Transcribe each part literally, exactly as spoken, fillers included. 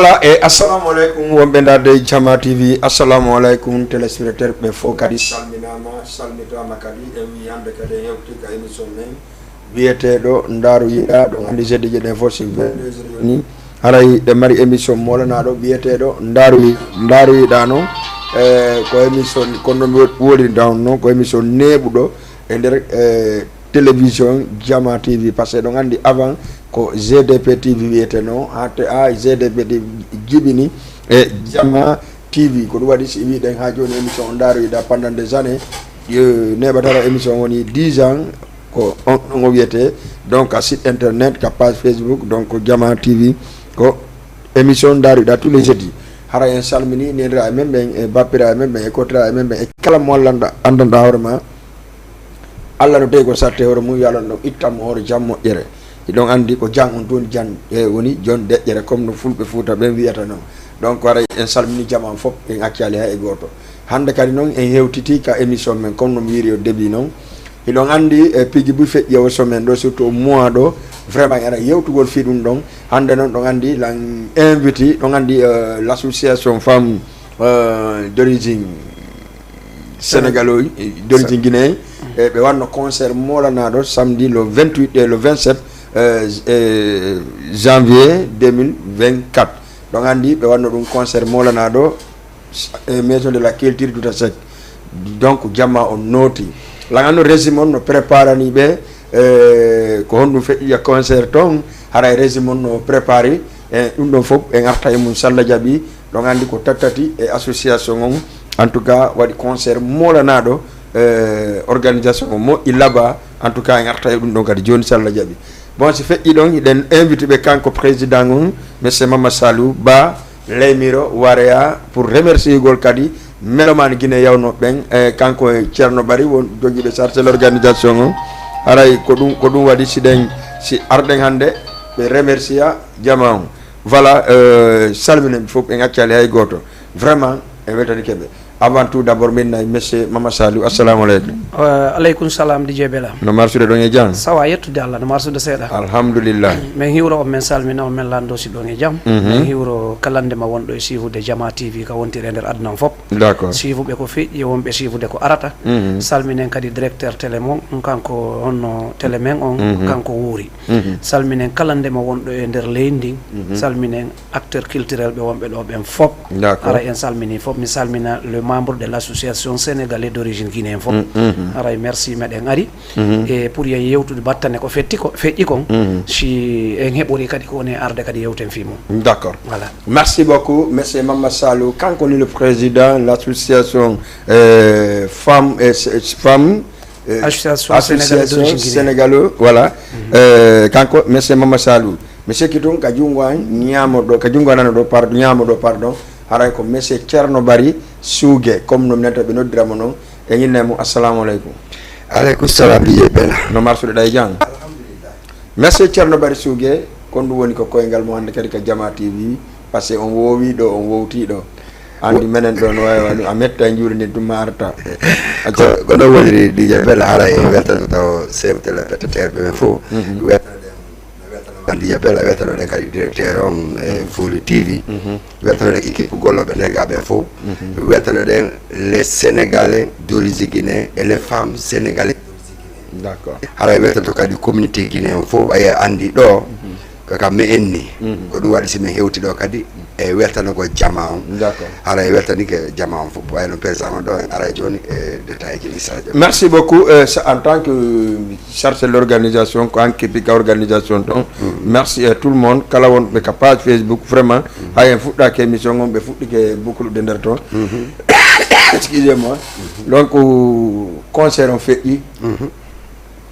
Ah, e assalamu aleykum wonɓe ndaarde Jama T V. Assalamu aleykum téléspectateur ɓe fof kadi salminaama, salmitaama kadi. En wii hannde kadi en hewti ka émission men wiyeteeɗo Ndaaru Yiɗa. Ɗon anndi jeudi jeɗen fof si vingt-deux heures yoni, haray ɗe mari émission molanaaɗo wiyeteeɗo Ndaaru Yiɗa. Ndaaru Yiɗa noon, e ko émission kono mi woɗi down noon ko émission neeɓuɗo e nder e télévision Jama T V, parce que ɗon anndi avant ko G D P T V wiyeteno, ha te, ha G D P T V jibini e Jama T V. Ko ɗum waɗi si wiɗen ha joni émission o Ndaaru Yiɗa pendant des années, yo neɓatara émission woni dix ans, ko on ɗon o wiyete. Donc ka site internet, ka page Facebook, donc Jama T V ko émission Ndaaru Yiɗa tous les jeudis. Hara en salmini nenira e men ɓen, e bappira e men ɓen, e kotira e men ɓen, e kala mo Allah nda-, andanɗa hoore ma. Allah no tawi ko sarte hoore mum, yo Allah ɗon ittan mo hoore jam moƴƴere. Hiɗon anndi ko jam on tun jam, e woni jon deƴƴere, comme no fulɓe Fuuta ɓen wiyata noon. Donc haray en salmini jama on fof, en accaali hay e gooto. Hannde kadi noon en hewtiti ka émission men, comme no mi wiiri o début noon. Hiɗon anndi e piiji buy feƴƴi o semaine ɗo, surtout o mois ɗo, vraiment ena yewtugol fii ɗum ɗon. Hannde noon ɗon anndi lan invité, ɗon anndi, euh, l'association femme, euh, d'origine sénégalois, d'origine guinéen. E ɓe wanno concert molanaaɗo samedi le vingt-huit et le vingt-sept, euh, euh, janvier deux mille vingt-quatre. Ɗon anndi ɓe wanno ɗum concert molanaaɗo e maison de la culture Douta Seck. Donc jamma on nooti. Lan anno régime on no préparani ɓe, euh, ko honɗum feƴƴi e concert ton, haray régime on no prépari, e ɗum ɗon fof en arta e mum salla jaɓi. Ɗon anndi ko tattati e association on, en tout cas waɗi concert molanaaɗo, euh, organisation on moƴƴi laba, en tout cas en arta e ɗum ɗon kadi joni salla jaɓi. Bon, si feƴƴi ɗon, hiɗen invité ɓe kanko président on, monsieur Mama Salou Ba, Leymiro Warea, pour remercier gol kadi mélomane Guinée yawno ɓen, e kanko e Ceerno Bari, won jogiiɓe chargé l'organisation on. Haray ko ɗum, ko ɗum waɗi si ɗen, si arɗen hannde, ɓe remercia jama on. Voilà, euh, salminen ɓe fof, ɓe ŋaccali hay gooto. Vraiment, en weltanike ɓe. Avant tout, d'abord, min nayi monsieur Mama Salou, assalamu aleykum. Euh, aleykum salam, D J Bella. No marsude ɗon e jam? Sawa yettude Allah, no marsude seeɗa. Alhamdulillah. Min hiwro on, min salmina on, min lanndo si ɗon e jam. Mhm. Min hiwro kala ndema wonɗo e siifude Jama T V ka wontiri e nder aduna on fof. D'accord. Siifuɓe ko feƴƴi e wonɓe siifude ko arata. Mhm. Salminen kadi directeur télé mon, kanko honno télé men on, mhm, kanko wuuri. Mhm. Salminen kala ndema wonɗo e nder leydi ndin. Mhm. Salminen acteur culturel ɓe wonɓe ɗo ɓen fof. D'accord. Haray en salmini fof. Mi salmina le membre de l'association sénégalais d'origine guinéen fof. Mm, mhm. Haray merci meɗen ari. Mhm. E pour yen yewtude battane ko fetti ko, feƴƴi kon. Mhm. Si en heɓori kadi ko woni arde kadi yewten fii mum. D'accord. Voilà. Merci beaucoup, monsieur Mama Salou. Kanko ni le président l'association, euh, femme, euh, s-, femme, euh, association sénégalaise d'origine guinéenne. Sénégalo, voilà. Mhm. Euh, kanko monsieur Mama Salou. Mi sikki tun ka junngo an ñaamo ɗo, ka junngo an nano ɗo, pardon, ñaamo ɗo, pardon. Haray ko monsieur Ceerno Bari Suuge, comme no mi nanta ɓe noddira mo noon. E ñinne mo, assalamu aleykum. Aleykum salam, D J Bella. No marsude ɗa e jam? Alhamdulillah. Monsieur Ceerno Bari Suuge, kon ɗum woni ko koyngal mo hannde kadi ka Jama T V, parce que on woowi ɗo, on wowti ɗo. Anndi menen ɗo no wawi wano a metta e juuɗe nden tuma arta. Acca. Ko, ko ɗo woniri D J Bella, haray en weltano taw chef téléspectateur ɓe ɓen fof. Mhm. Weltano ɗen, weltano ɗen D J Bella, weltano ɗen kadi directeur on e Foli T V. Mhm. Weltano ɗen équipe gollooɓe nden gaa ɓe fof. Mhm. Weltano ɗen les Sénégalais d'origine guinéen et les femmes sénégalaises d'origine guinéenne. D'accord. Haray weltanto kadi communauté guinéen on fof, ɓay anndi ɗo, mhm, ko kam mi enni. Mhm. Ko ɗum waɗi si min hewti ɗo kadi e weltanogol jama on. D'accord. Haray weltanike jama on fof, wayno président on ɗo en aray jooni e détail ji ɗi Sadio. Merci beaucoup, euh, sa-, en tant que chargé de l'organisation, ko an keɓi ka organisation ton. Mhm. Merci à tout le monde, kala wonɓe ka page Facebook, vraiment, mhm, hay en fuɗɗaki émission on, ɓe fuɗɗike bouclude nder ton. Mhm. Excusez-moi. Mhm. Donc, concert on feƴƴi. Mhm.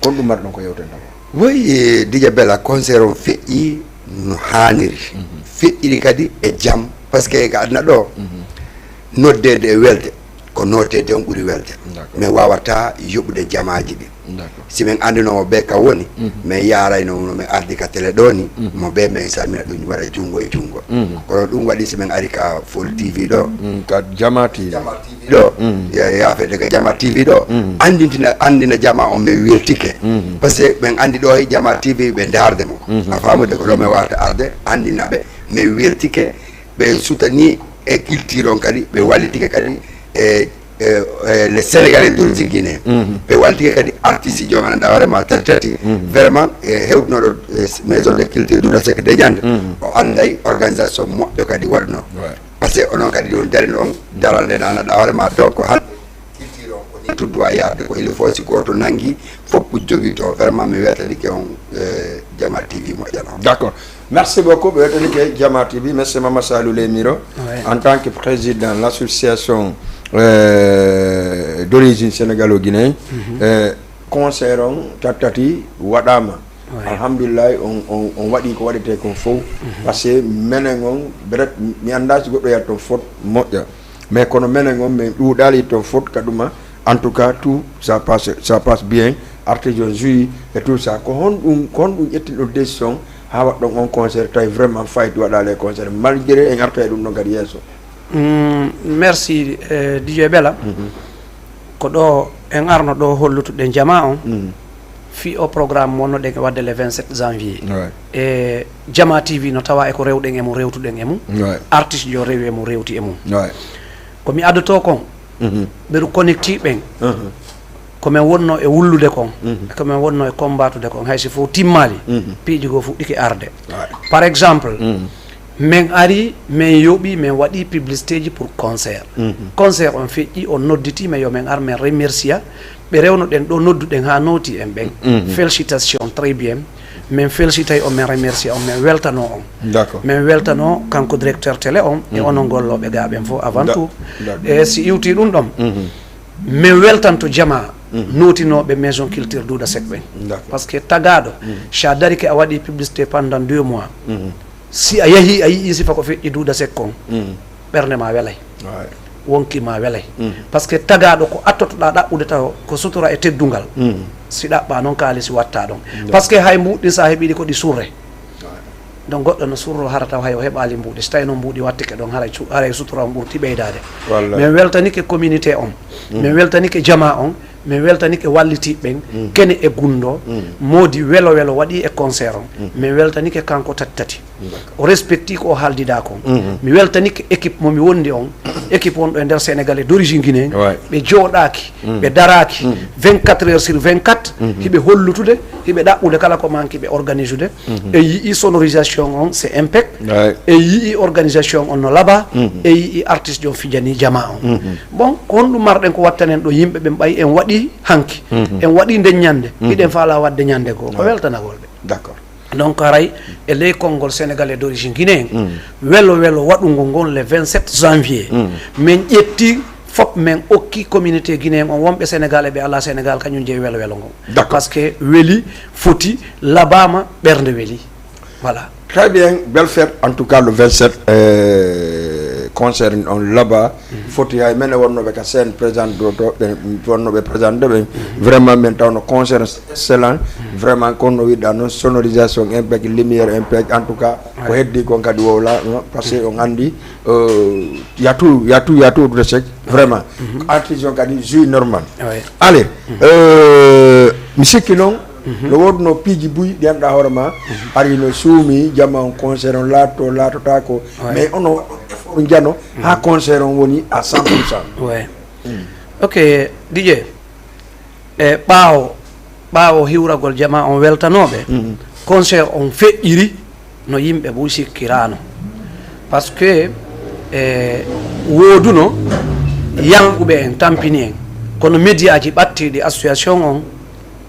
Kon ɗum marɗon ko yewten tan? Woy, eh, D J Bella, concert on feƴƴi no haaniri. Mhm. Feƴƴiri kadi e jam, parce que ka aduna ɗo, mhm, noddeede e welde, ko nooteede on ɓuri welde. D'accord. Min wawata yoɓude jamaaji ɗi. D'accord. Si min anndinooma ɓe ka woni, mhm, min yaarayno no min ardi ka télé ɗo ni, mhm, mo ɓe min salmina ɗum waɗa junngo e junngo. Mhm. Kono ɗum waɗi si min ari ka Fol T V ɗo. Mm, ka Jama T V. Jama T V ɗo. Mm. Ya, ya fedde ka Jama T V ɗo. Mm. Anndintina, anndina jama on min weltike. Mm. Parce que ɓen anndi ɗo e Jama T V ɓe ndaarde mo. Mm. A faamude ko ɗo min wawata arde, anndina ɓe min weltike. ɓe sutani e culture on kadi, ɓe wallitike kadi e e, e, les Sénégalais d'origine guinéen. Ɓe wallitike kadi artiste ji on, gandanɗa hoorema tati tati. Vraiment e hewtunoɗo e, maison de culture Douda Seck de Diande, o anday organisation moƴƴo kadi waɗuno. Par ce que onon kadi ɗum dari noon darande nanaɗa hoorema, donc hande culture on ko ni tuddu a yaade ko il faut si goto nangi fof ko jogito. Vraiment mi weltanike on e, Jama T V moƴƴano. D'accord. Merci beaucoup. Ɓe weltanike Jama T V. Merci Mama Salou Lemiro. En tant que président l'association euh, d'origine sénégalo-guinéen, euh, concert on tati tati waɗama. Alhamdulillahi, on, on, on waɗi ko waɗete kon fof. Par ce que menen on, peut-être mi annda si goɗɗo yiyat ton fot moƴƴa, mais kono menen on min ɗuuɗali ton fot ka ɗuma. En tout cas tout ça passe, ça passe bien. Artisan jouit et tout ça. Ko honɗum, ko honɗum ƴettin ɗon décision ha waɗɗon on concert, tawi vraiment fayti waɗali e concert malgré en arta e ɗum ɗon kadi yeeso? Mm, merci, eh, D J Bella. Ko ɗo en arno ɗo hollutuɗen Jama on. Fii o programme mo wonnoɗen e waɗde le vingt-sept janvier. E Jama T V no tawa e ko rewɗen e mum, rewtuɗen e mum. Artiste yo rewi e mum, rewti e mum. Ko mi addoto kon, ɓeɗo connecti ɓen. Ko men wonno e wullude kon, ko men wonno e combattude kon, hay si fof timmaali, piiji goo fuɗɗike arde. Par exemple, men ari, men yoɓi, men waɗi publicité ji pour concert. Concert on feƴƴi, on nodditi men yo men ar, men remercia ɓe rewnoɗen ɗo, nodduɗen ha nooti en ɓen. Félicitation, très bien. Men félicitay on, men remercia on, men weltano on. D'accord. Men weltano kanko directeur télé on e onon gollooɓe ga ɓen fof avant tout. E si iwti ɗum ɗon, men weltanto Jama nootinooɓe maison culture Douda Seck ɓen. Par ce que tagaaɗo, si a darike a waɗi publicité pendant deux mois, si a yahi a yii sifa ko feƴƴi Douda Seck on, ɓernde ma welay, wonki ma welay. Par ce que tagaaɗo ko attotoɗa ɗaɓɓude taw ko sutura e teddungal. Si ɗaɓɓa noon, kaalisi watta ɗon. Par ce que hay mbuuɗi ɗin sa heɓiɗi ko ɗi surre. Donc goɗɗo no surro hara taw hay o heɓali mbuuɗi, si tawi noon mbuuɗi wattike ɗon, haray su-, haray sutura on ɓurti ɓeydaade. Min weltanike communauté on, min weltanike Jama on, min weltanike wallitiiɓe ɓen, kene e gunndo, moodi welo welo waɗi e concert on. Min weltanike kanko tati tati. O respecti ko o haaldida kon. Mi weltanike équipe mo mi wondi on, équipe wonɗo e nder Sénégalais d'origine guinéen. Ɓe jooɗaaki, ɓe daraaki, vingt-quatre heures sur vingt-quatre, hiɓe hollutude, hiɓe ɗaɓɓude kala ko manki ɓe organisude. En yi'i sonorisation on, c'est impec. En yi'i organisation on no laba. En yi'i artiste on fijani Jama on. Bon, ko honɗum marɗen ko wattanen ɗo yimɓe ɓen, ɓay en waɗi hanki, en waɗi nden ñande, hiɗen faala waɗde ñande goo, ko weltanagol ɓe. D'accord. Donc haray e ley konngol Sénégalais d'origine guinéen, welo welo waɗungo ngon le vingt-sept janvier, min ƴetti fop min okki communauté guinéen on, wonɓe Sénégal e ɓe alaa Sénégal, kañum jeyi welo welo ngon. D'accord. Par ce que weli, foti, labaama, ɓernde weli. Voilà. Très bien, belle fête en tout cas le vingt-sept, euh, concert on laba. Foti hay mene wonnooɓe ka scène, président doto ɓe, wonnooɓe président ɓe. Vraiment min tawno concert excellent. Vraiment kono no wiɗɗa noon, sonorisation impec, lumière impec, en tout cas ko heddi kon kadi wowla, no, parce que on andi, euh, y a tout, y a tout, y a tout de sec. Vraiment ko artiste on kadi jouit normal. Allez, euh, mi sikki noon no woodunoo piiji buy ɗi annduɗa hoore ma, ari no suumi, Jama on concert on laatto, laatotaako, mais onon waɗɗon effort njano ha concert on woni à cent pour cent. Ok, D J, e ɓaawo, ɓaawo hiwragol Jama on weltanooɓe, concert on feƴƴiri no yimɓe buy sikkiraano. Par ce que e wooduno yanɓuɓe en, tampini en, kono médiaji ɓattiiɗi association on,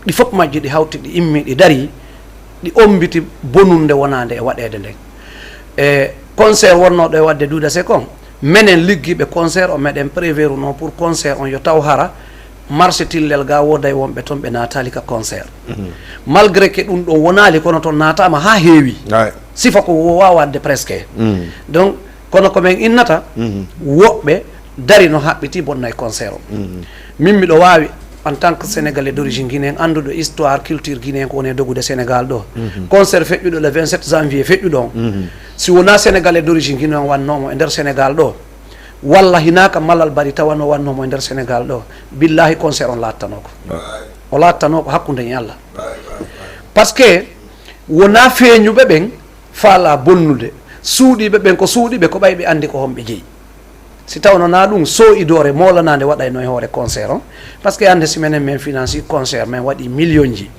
ɗi fof majji ɗi hawti, ɗi immi, ɗi dari, ɗi ombiti bonunde wonaande e waɗeede nden. E concert wonnooɗo e waɗde Douda Seck on, menen liggiiɓe concert o, meɗen préveruno pour concert on yo taw hara marché Tillel ga wooday wonɓe toon ɓe naataali ka concert. Malgré que ɗum ɗon wonaali, kono toon naataama haa heewi. Sifa ko wo-, waawa waɗde presque. Donc kono ko min innata, woɓɓe dari no haɓɓiti bonnay concert o. Min miɗo waawi, en tant que Sénégalais d'origine guinéen, annduɗo histoire, culture guinéen ko woni e dogude Sénégal ɗo. Concert feƴƴuɗo le vingt-sept janvier feƴƴuɗo on, si wonaa Sénégalais d'origine guinéen wannoomo e nder Sénégal ɗo, walla hinaa ka Malal Bari tawanoo wannoomo e nder Sénégal ɗo, billaahi concert on laattanoo ko. O laattanoo ko hakkunde e Allah. Par ce que wonaa feeñuɓe ɓen faalaa bonnude, Suuɗiiɓe ɓen ko suuɗiiɓe ko ɓay ɓe anndi ko honɓe jeyi. Si tawno na ɗum soo'idoore moolanaande waɗayno e hoore concert on, parce que hannde si menen men financi concert men waɗi millionji,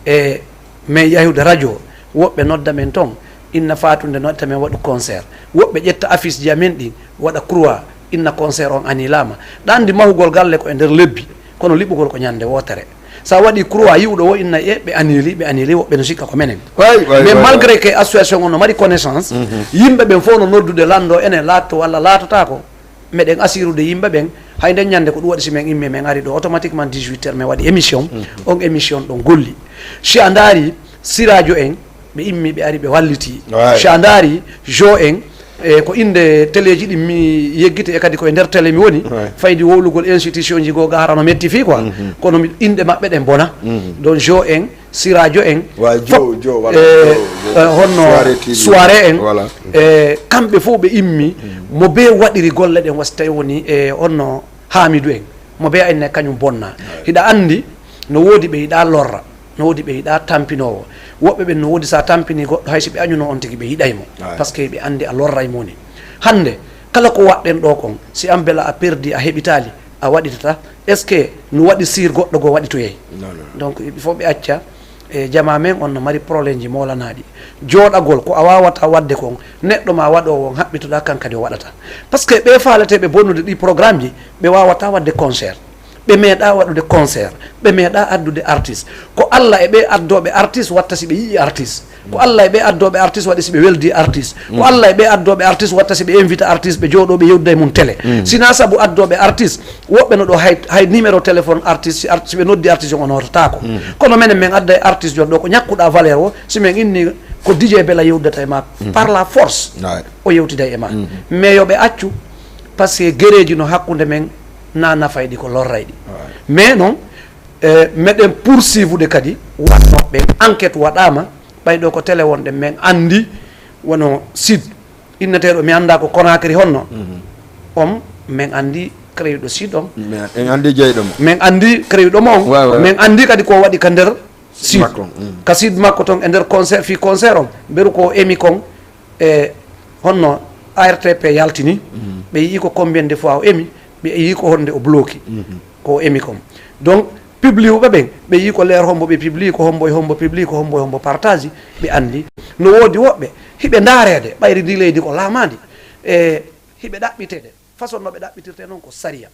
e men yahude radio, woɓɓe nodda men ton, inna faatunde nodda men waɗu concert, woɓɓe ƴetta affiche ji amen ɗin waɗa croix, inna concert on annilaama. Ɗa anndi mahugol galle ko e nder lebbi, kono liɓugol ko ñande wootere. Sa waɗi croix, yi'uɗo o inna e ɓe annuli, ɓe annuli, woɓɓe no sikka ko menen. Mais malgré que association on no mari connaissance, yimɓe ɓen fof no noddude lanndo enen laatto walla laatotaako. Meɗen asirude yimɓe ɓen, hay nden ñande ko ɗum waɗi si men immi men ari ɗo automatiquement dix-huit heures men waɗi émission. On émission ɗon golli. Si a ndaari siraajo en, ɓe immi ɓe ari ɓe walliti. Si a ndaari jo en, e ko innde teleeji ɗin mi yeggiti e kadi ko e nder tele mi woni. Faydi wowlugol institution ji goo ga harano metti fii quoi. Kono mi- inɗe maɓɓe ɗen bona. Donc jo en, siraajo en, fof, e, e, honno soirée en, e kamɓe fof ɓe immi. Mo bee waɗiri golle ɗen wasi tawi woni e honno haamidu en, mo bee aynne kañum bonna. Hiɗa anndi no woodi ɓe yiɗa lorra, no woodi ɓe yiɗa tampinoowo. Woɓɓe ɓen no woodi sa tampini goɗɗo hay si ɓe añuno on tigi ɓe yiɗay mo. Parce que ɓe anndi a lorray mo ni. Hannde kala ko waɗɗen ɗo kon, si an bela a perdi a heɓitaali, a waɗitata, est ce que no waɗi sir goɗɗo goo waɗitoyay? Donc il faut ɓe acca. E jama men on no mari problème ji moolanaɗi. Jooɗagol ko a wawata waɗde kon, neɗɗo ma waɗo on haɓɓitoɗa kan kadi o waɗata. Parce que ɓe faaleteɓe bonnude ɗi programme ji, ɓe wawata waɗde concert, ɓe meeɗa waɗude concert, ɓe meeɗa addude artiste. Ko allah e ɓe addoɓe artiste watta si ɓe yi'i artiste. Ko allah e ɓe addoɓe artiste waɗi si ɓe weldi artiste. Ko allah e ɓe addoɓe artiste watta si ɓe invita artiste ɓe jooɗo ɓe yewdida e mum télé. Sina sabu addoɓe artiste, woɓɓe no ɗo hay, hay numéro téléphone artiste si, art, si ɓe noddi artiste on o nootatako. Kono menen men adda e artiste jooɗo ɗo ko ñakkuɗa valeur o, si men inni ko dj bela yewdata e ma par la force, o yewtiday e ma. Mais yo ɓe accu, parce que gereji no hakkunde men na nafayɗi ko lorrayɗi. Mais non, e meɗen poursuivude kadi watnoɓe enquête waɗama. Ɓay ɗo ko télé wonɗen men andi, wono site inneteeɗo mi anda ko Conakry honno. On men andi créyuɗo site on. En andi jeyɗo mo. Men andi créyuɗo mo on. Men andi kadi ko waɗi ka nder site makko. Ka site makko ton e nder concert, fi concert on, mberu ko emi kon. E honno artp yaltini, ɓe yii ko combien de fois o emi, ɓe yii ko honde o bloki ko o emi kon. Donc publiuɓe ɓen ɓe yii ko leer hombo ɓe publie, ko hombo e hombo publie, ko hombo e hombo partage. Ɓe andi no woodi woɓɓe hiɓe ndaarede ɓayri ndi leydi ko laamandi, e hiɓe ɗaɓɓitede façon no ɓe ɗaɓɓitirte noon ko sariya.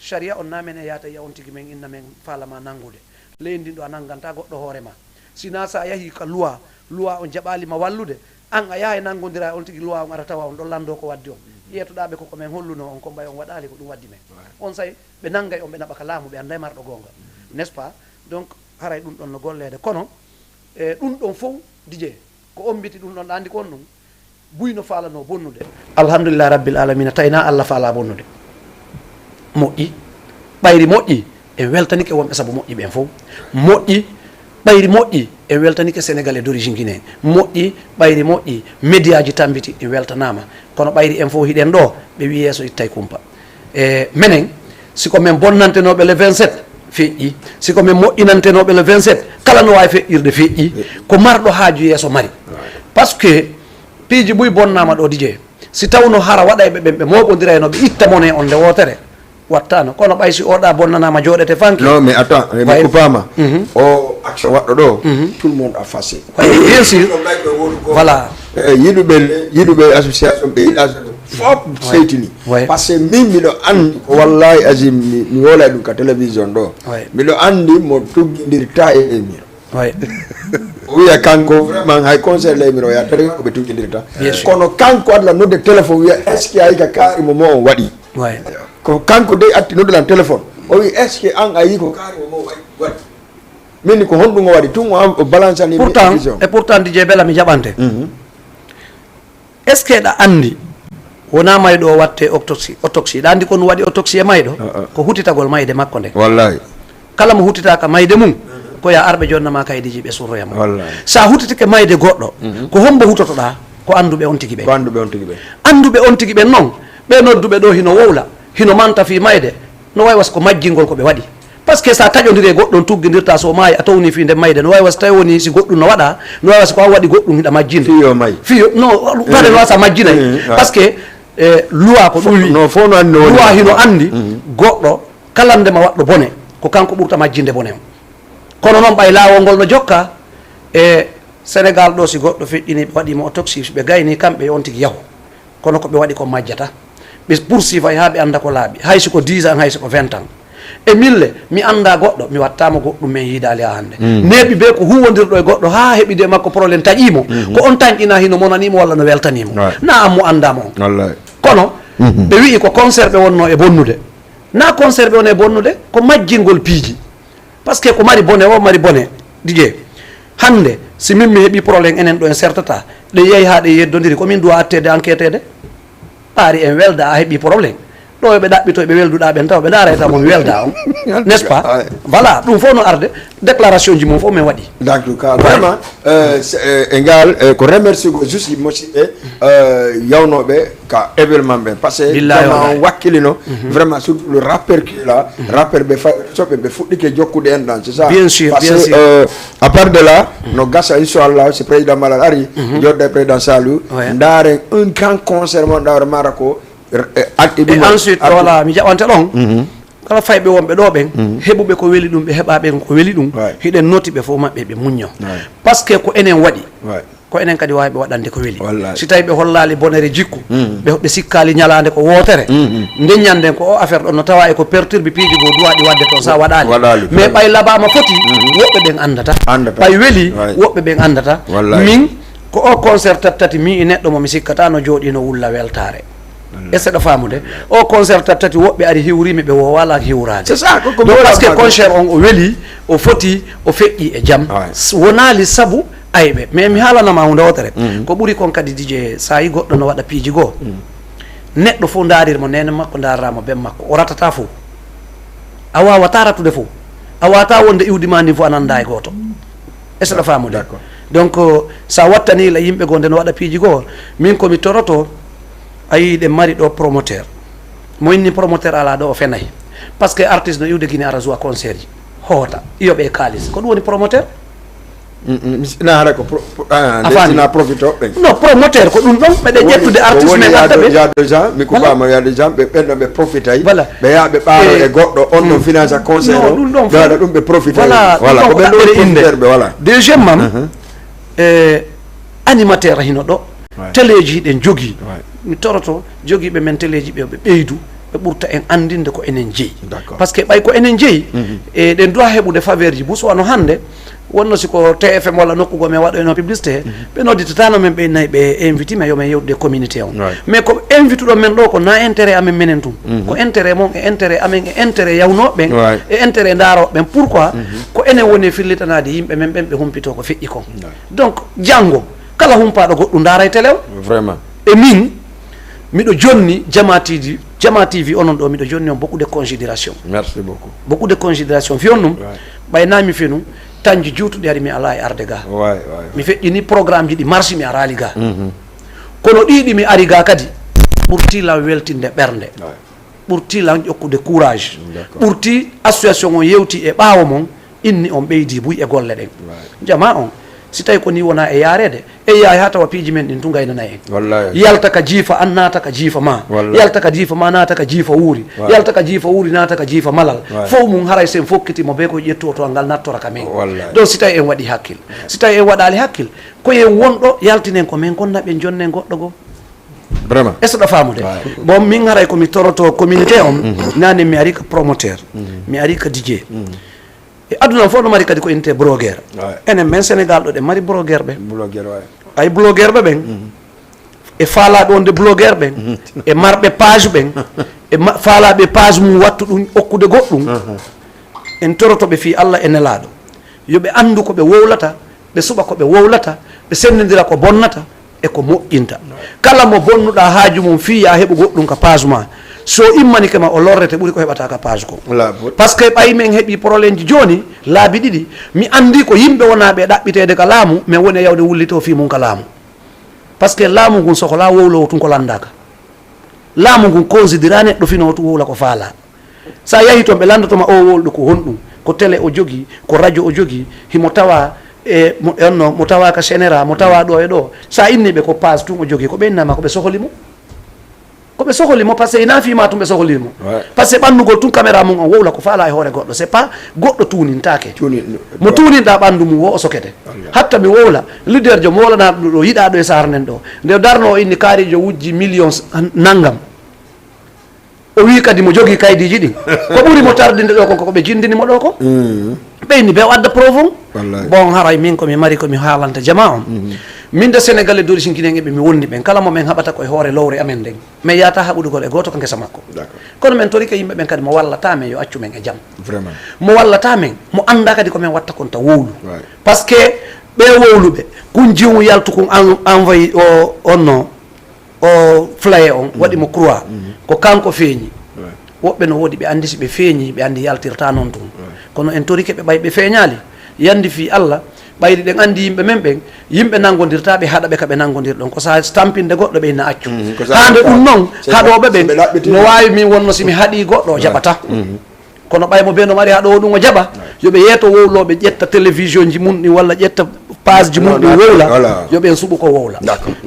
Sariya on na men e yaata yiya on tigi men inna men faalama nanngude leydi ndin ɗo a nannganta goɗɗo hoore ma. Sina sa yahi ka luwa, luwa on jaɓali ma wallude, an a yaha e nanngodira e on tigi luwa on ara tawa on ɗon lanndo ko waddi on. Ƴeetoɗa ɓe koko men holluno on ko mbay on waɗali ko ɗum waddi men. On say ɓe nanngay on ɓe naɓa ka laamu ɓe annday marɗo goonga, n'est-ce pas? Donc haray ɗum ɗon no golleede kono e ɗum ɗon fof dije ko ombiti ɗum ɗon ɗa anndi ko on ɗum. Buy no faalano bonnude. Alhamdulillah rabbil alamina, tawi na Allah faala bonnude. Moƴƴi, ɓayri moƴƴi, en weltanike wonɓe sabu moƴƴi ɓen fof. Moƴƴi, ɓayri moƴƴi, en weltanike Sénégalais d'origine Guinée. Moƴƴi, ɓayri moƴƴi, médiaji tambiti, en weltanama. Kono ɓayri en fof hiɗen ɗo, ɓe wi yeeso ittay kumpa. E menen, si ko men bonnantenooɓe le vingt-sept, feƴƴi. Si ko men moƴƴinantenooɓe le vingt-sept, kala no waawi feƴƴirde, feƴƴi. Ko marɗo haaju yeeso mari. Parce que piiji buy bonnaama ɗo, dije. Si tawno hara waɗayɓe ɓen ɓe mooɓondirayno ɓe itta mone on nde wootere, wattaano. Kono ɓay si oɗa bonnanaama jooɗete fanke. Non, mais attends, mi kuppaama. O action waɗɗo ɗo, tout le monde a fâché. Bien sûr. Voilà. E yiɗuɓe, yiɗuɓe association ɓe yiɗa fof seytini. Par ce que min miɗo anndi ko wallahi azim mi wolay ɗum ka télévision ɗo. Miɗo anndi mo tuggindirta e émir. O wiya kanko vraiment hay conseil la émir o ya tere ko ɓe tuggindirta. Kono kanko adla nodde téléphone wiya est ce que ay ka kaari mo mo on waɗi. Ko kanko dey atti noddulan téléphone o wi est ce que an a yi ko kaari mo mo waɗi. Min ko honɗum o waɗi tun o balansani pourtant. E pourtant dije bela mi jaɓante. Est ce que ɗa anndi wona mayɗo o watte autopsie? Autopsie ɗa anndi ko ɗum waɗi autopsie e mayɗo? Ko hutitagol mayde makko nde. Wallahi. Kala mo hutitaka mayde mum ko ya arɓe jonnama kaydiji ɓe surroyama. Sa hutitike mayde goɗɗo ko hombo hutotoɗa? Ko annduɓe on tigi ɓen. Ko annduɓe on tigi ɓen. Annduɓe on tigi ɓen noon ɓe nodduɓe ɗo hino wowla, hino manta fii mayde. No wawi was ko majjingol ko ɓe waɗi. Parce que so a taƴondiri e goɗɗo, on tuggindirta, so o maayi, a towni fii nde mayde. No waawi wasa tawi woni si goɗɗum no waɗa, no waawi wasa ko an waɗi goɗɗum hiɗa majjinde. Fiyo may. Fiyo, no, waɗa no wasa majjinay. Mm, mm, ah. Parce que, eh, luwa ko ɗum wi. No, fof no anndi no woni. Luwa hino anndi, mm, goɗɗo, kala nde ma waɗɗo bone, ko kanko ɓurta majjinde bone on. Kono noon, ɓay laawol ngol no jokka, e Sénégal ɗo, si goɗɗo feƴƴini, ɓe waɗi mo autopsie, si ɓe gayni kamɓe, yo on tigi yahu. Kono ko ɓe waɗi ko majjata. Ɓe poursuivay haa ɓe annda ko laaɓi. Hay si ko dix ans, hay si ko vingt ans. E mille, mi annda goɗɗo, mi watta mo goɗɗum, men yiidaali haa hannde. Mm. Neeɓi bee ko huuwondirɗo e goɗɗo haa heɓi de makko problème taƴii mo. Mhm. Ko on tanƴinaa hino monanii mo walla no weltanii mo. Ouais. Na an mo anndaa mo on. Wallahi. Kono, mhm, ɓe wi'i ko concert ɓe wonnoo e bonnude. Na concert ɓe wonnoo e bonnude, ko majjingol piiji. Parce que ko mari bone o, mari bone. Dijee, hannde, si min mi heɓi problème, enen ɗo en sertata, ɗe yahi haa ɗe yeddondiri, ko min duwa atteede, enquêteede. Ɓaari en welda, a heɓi problème. Ɗo ɓe ɗaɓɓito ɓe welduɗaa ɓen taw, ɓe ndaarayta mo mi welda on. N'est-ce pas? Ouais. Voilà, ɗum fof no arde, déclaration ji mum fof min waɗi. D'accord, ka vraiment, euh, c'est, euh, e ngal, euh, ko remercier ko juste musidɓe, euh, yawnooɓe ka événement ɓen. Parce que billahi vraiment wallahi. On wakkilino, mhm, vraiment surtout le rappeur qui est là, mhm, rappeur ɓe fa-, soɓe ɓe fuɗɗike jokkude en ɗan, c'est ça? Bien sûr, parce bien que, sûr. Euh, à part de là, mhm, no gasa, inchallah, si président Malal ari, mhm, jodda e président Saliou, ouais, ndaaren un grand concert mo ndawre mara ko, eh, at e ɗum. Et ensuite, voilà, mi jaɓante ɗon. Mhm. Kala fayɓe wonɓe ɗo ɓen, mhm, heɓuɓe ko weli ɗum, ɓe heɓa ɓen ko weli ɗum, ouais, hiɗen noti ɓe fof maɓɓe, ɓe muñño. Ouais. Parce que ko enen waɗi. Ouais. Ko enen kadi waawi ɓe waɗande ko weli. Wallahi. Si tawi ɓe hollaali bonere jikku, mm, ɓe, ɓe sikkaali ñalaande ko wootere. Mm, mm. Nden ñanden ko o affaire ɗon no tawa e ko perturbe piiji goo duwaaɗi waɗde toon, sa waɗaali. Waɗaali. Mais ɓay labaama foti, mm, woɓɓe ɓen anndata. Anndata. Ɓay weli, wallahi, woɓɓe ɓen anndata. Wallahi. Min, ko o concert tattati mi e neɗɗo mo mi sikkata no jooɗii no wulla weltaare. Wallahi. Est-ce que ɗo faamude? O concert tattati woɓɓe ari hiwriimi ɓe woowaala hiwraade. C'est ça, ko, ko donc, parce que mboɗo concert on o weli, o foti, o feƴƴi e jam. Ouais. S-, wonaali sabu ayɓe. Mais mi haalanama huunde wootere. Mhm. Ko ɓuri kon kadi, D J, so a yi goɗɗo no waɗa piiji goo, mhm, neɗɗo fof ndaarir mo, neene makko ndaarira mo, ben makko. O ratata fof. A waawataa ratude fof. A waawataa wonde iwdi ma ndin fof a nanndaa e gooto. Est-ce que ɗo faamude? D'accord. Donc, euh, so a wattanii la yimɓe goo nde no waɗa piiji goo, min ko mi toroto, a yii ɗe mari ɗo promoteur. Mo inni promoteur alaa ɗo o fenay. Parce que artiste no iwde Guinée ara joua concert ji. Hoota, iyoɓe e kaalis. Ko ɗum woni promoteur? Mm, mm, mi si-, na hara ko pro-, pro-, ah, a nde faami? Sina profito ɓen. No, promoteur ko ɗum ɗon, ɓeɗe ƴettude artiste men adda ɓe. Yaado, yaado Jean, mi kubaama, yaado Jean, ɓe ɓen ɗon ɓe profitay. Voilà. Ɓe yaha ɓe ɓaaro e goɗɗo, on ɗon finance concert o. Non, ɗum ɗon ɓe waɗa ɗum ɓe profitay. Voilà, voilà, ɗum ko ɗon ɓe ko ɗon ɗaɓɓere inde. Profiterɓe, voilà. Deuxièmement, mhm, eh, animateur hino ɗo. Ouais. Teleeji hiɗen jogii. Ouais. Mi toroto jogiiɓe men teleeji ɓe, ɓe ɓeydu, ɓe ɓurta en anndinde ko enen jeyi. D'accord. Parce que ɓay ko enen jeyi, mhm, eɗen duwa heɓude faveur ji. Buso wano hannde, wonno si ko T F M walla nokku goo men waɗoyno publicité, mhm, ɓe nodditataano men, ɓe nayi ɓe invite men yo men yewtude communauté on. Ouais. Mais ko invituɗon men ɗo ko na intérêt amen menen tun. Mhm. Ko intérêt mon e intérêt amen e intérêt yawnooɓe ɓen, ouais, e intérêt ndaarooɓe ɓen. Pourquoi? Mhm. Ko enen woni e firlitanaade yimɓe men ɓen ɓe humpitoo ko feƴƴi kon. Ouais. Donc, janngo, kala humpaaɗo goɗɗum ndaaray télé o. Vraiment. E min, miɗo jonni Jama T V, Jama T V onon ɗo, miɗo jonni on beaucoup de considération. Merci beaucoup. Beaucoup de considération. Fiyon ɗum, ouais, ɓay na mi fenu, tanji juutuɗi ari mi alaa e arde ga. Ouais, ouais, ouais. Mi feƴƴini programme ji ɗi marche mi araali ga. Mhm. Kono ɗi ɗi mi ari ga kadi, ɓurti lan weltinde ɓernde. Ouais. Ɓurti lan ƴokkude courage. D'accord. Ɓurti association on yewti e ɓaawo mon, inni on ɓeydi buy e golle ɗen. Right. Jama on, si tawi ko ni wona e yaareede, e yaay haa tawa piiji men ɗin tun gaynanay en. Wallahi. Yalta ka jiifa an, naata ka jiifa ma. Wallahi. Yalta ka jiifa ma, naata ka jiifa wuuri. Wallahi. Yalta ka jiifa wuuri, naata ka jiifa malal. Wallahi. Fow mum haray sen fokkiti mo be ko ƴettu oto ngal nattora ka men. Wallahi. Donc si tawi en waɗi hakkil. Si tawi en waɗaali hakkil, ko yen wonɗo yaltinen ko men kon na ɓen jonnen goɗɗo goo. Vraiment. Est-ce que ɗo faamude? Ouais. Bon, min haray ko mi toroto communauté on, mhm, nane mi ari ka promoteur, mhm, mi ari ka D J. Mhm. E aduna fof no mari kadi ko innete blogueur. Ouais. Enen men Sénégal ɗo ɗe mari blogueur ɓe. Blogueur, ouais. Ay blogueur ɓe ɓen. Mhm. E faalaaɓe wonde blogueur ɓen. Mhm. E marɓe page ɓen. E ma-, faalaaɓe page mum wattu ɗum okkude goɗɗum. Mhm. En toroto ɓe fii Allah e Nelaaɗo. Yo ɓe anndu ko ɓe wowlata, ɓe suɓa ko ɓe wowlata, ɓe senndindira ko bonnata e ko moƴƴinta. Kala mo bonnuɗaa haaju mum fii yaa heɓu goɗɗum ka page ma, so immanike ma o lorrete ɓuri ko heɓata ka page ko. Wala bo- Parce que ɓay men heɓi problème ji jooni, laabi ɗiɗi, mi anndi ko yimɓe wonaa ɓe ɗaɓɓiteede ka laamu, men woni e yawde wullitoo fii mum ka laamu. Parce que laamu ngun sokolaa wowloowo tun ko lanndaaka. Laamu ngun considéra neɗɗo finoowo tun wowla ko faalaa. So a yahii toon, ɓe lanndoto ma o wowluɗo ko honɗum, ko télé o jogii, ko radio o jogii, himo tawaa e mo, e onno, mo tawaa ka Sénéra, mo tawaa ɗo e ɗo. So a innii ɓe ko page tun o jogii, ko ɓe innaa ma ko ɓe sohli mo. Ko ɓe sohli mo, parce que ina fii ma tun ɓe sohli mo. Parce que ɓannugol tun caméra mum on wowla ko faalaa e hoore goɗɗo. C'est pas goɗɗo tuunintaake. Mo tuuninɗaa ɓanndu mum wo o sokete. Hatta mi wowla, leader jo mo wowlanaa ɗo yiɗaa ɗo e Saare nden ɗo. Nde darno o inni kaarijo wujji millions nangam. O wii kadi mo jogii kaydiiji ɗin. Ko ɓuri mo tardinde ɗo kon, ko ɓe jindini mo ɗo ko. Ɓe inni ɓe o adda preuve on. Bon, haray min ko mi mari ko mi haalanta jamaa on. Min de Sénégalais d'origine guinéen ɓe mi wonni ɓen. Kala mo men haɓata ko e hoore lowre amen nden. Men yaata haɓudugol e gooto ka ngesa makko. Kono men torike yimɓe ɓen kadi mo wallata men yo accu men e jam. Mo wallata men, mo annda kadi ko men watta kon ta wowlu. Parce que ɓe wowluɓe, kun jiwu yaltu kun en-, envoyé o, onno. O flaye on, waɗi mo croix. Ko kanko feeñi. Woɓɓe no woodi ɓe anndi si ɓe feeñi, ɓe anndi yaltirta noon tun. Kono en torike ɓe ɓay ɓe feeñaali. Yandi fii Alla, ɓayri ɗen anndi yimɓe men ɓen, yimɓe nanngondirta ɓe haɗa ɓe ka ɓe nanngondir ɗon. Ko sa stampinde goɗɗo ɓe ina accu. Haande ɗum noon, haɗooɓe ɓen no waawi min wonno si mi haɗii goɗɗo o jaɓata. Kono ɓay mo bee no mari haɗo o ɗum o jaɓa, yo ɓe yeeto wowlooɓe ƴetta télévision ji mum ɗin walla ƴetta page ji mum ɗin wowla, yo ɓen suɓu ko wowla.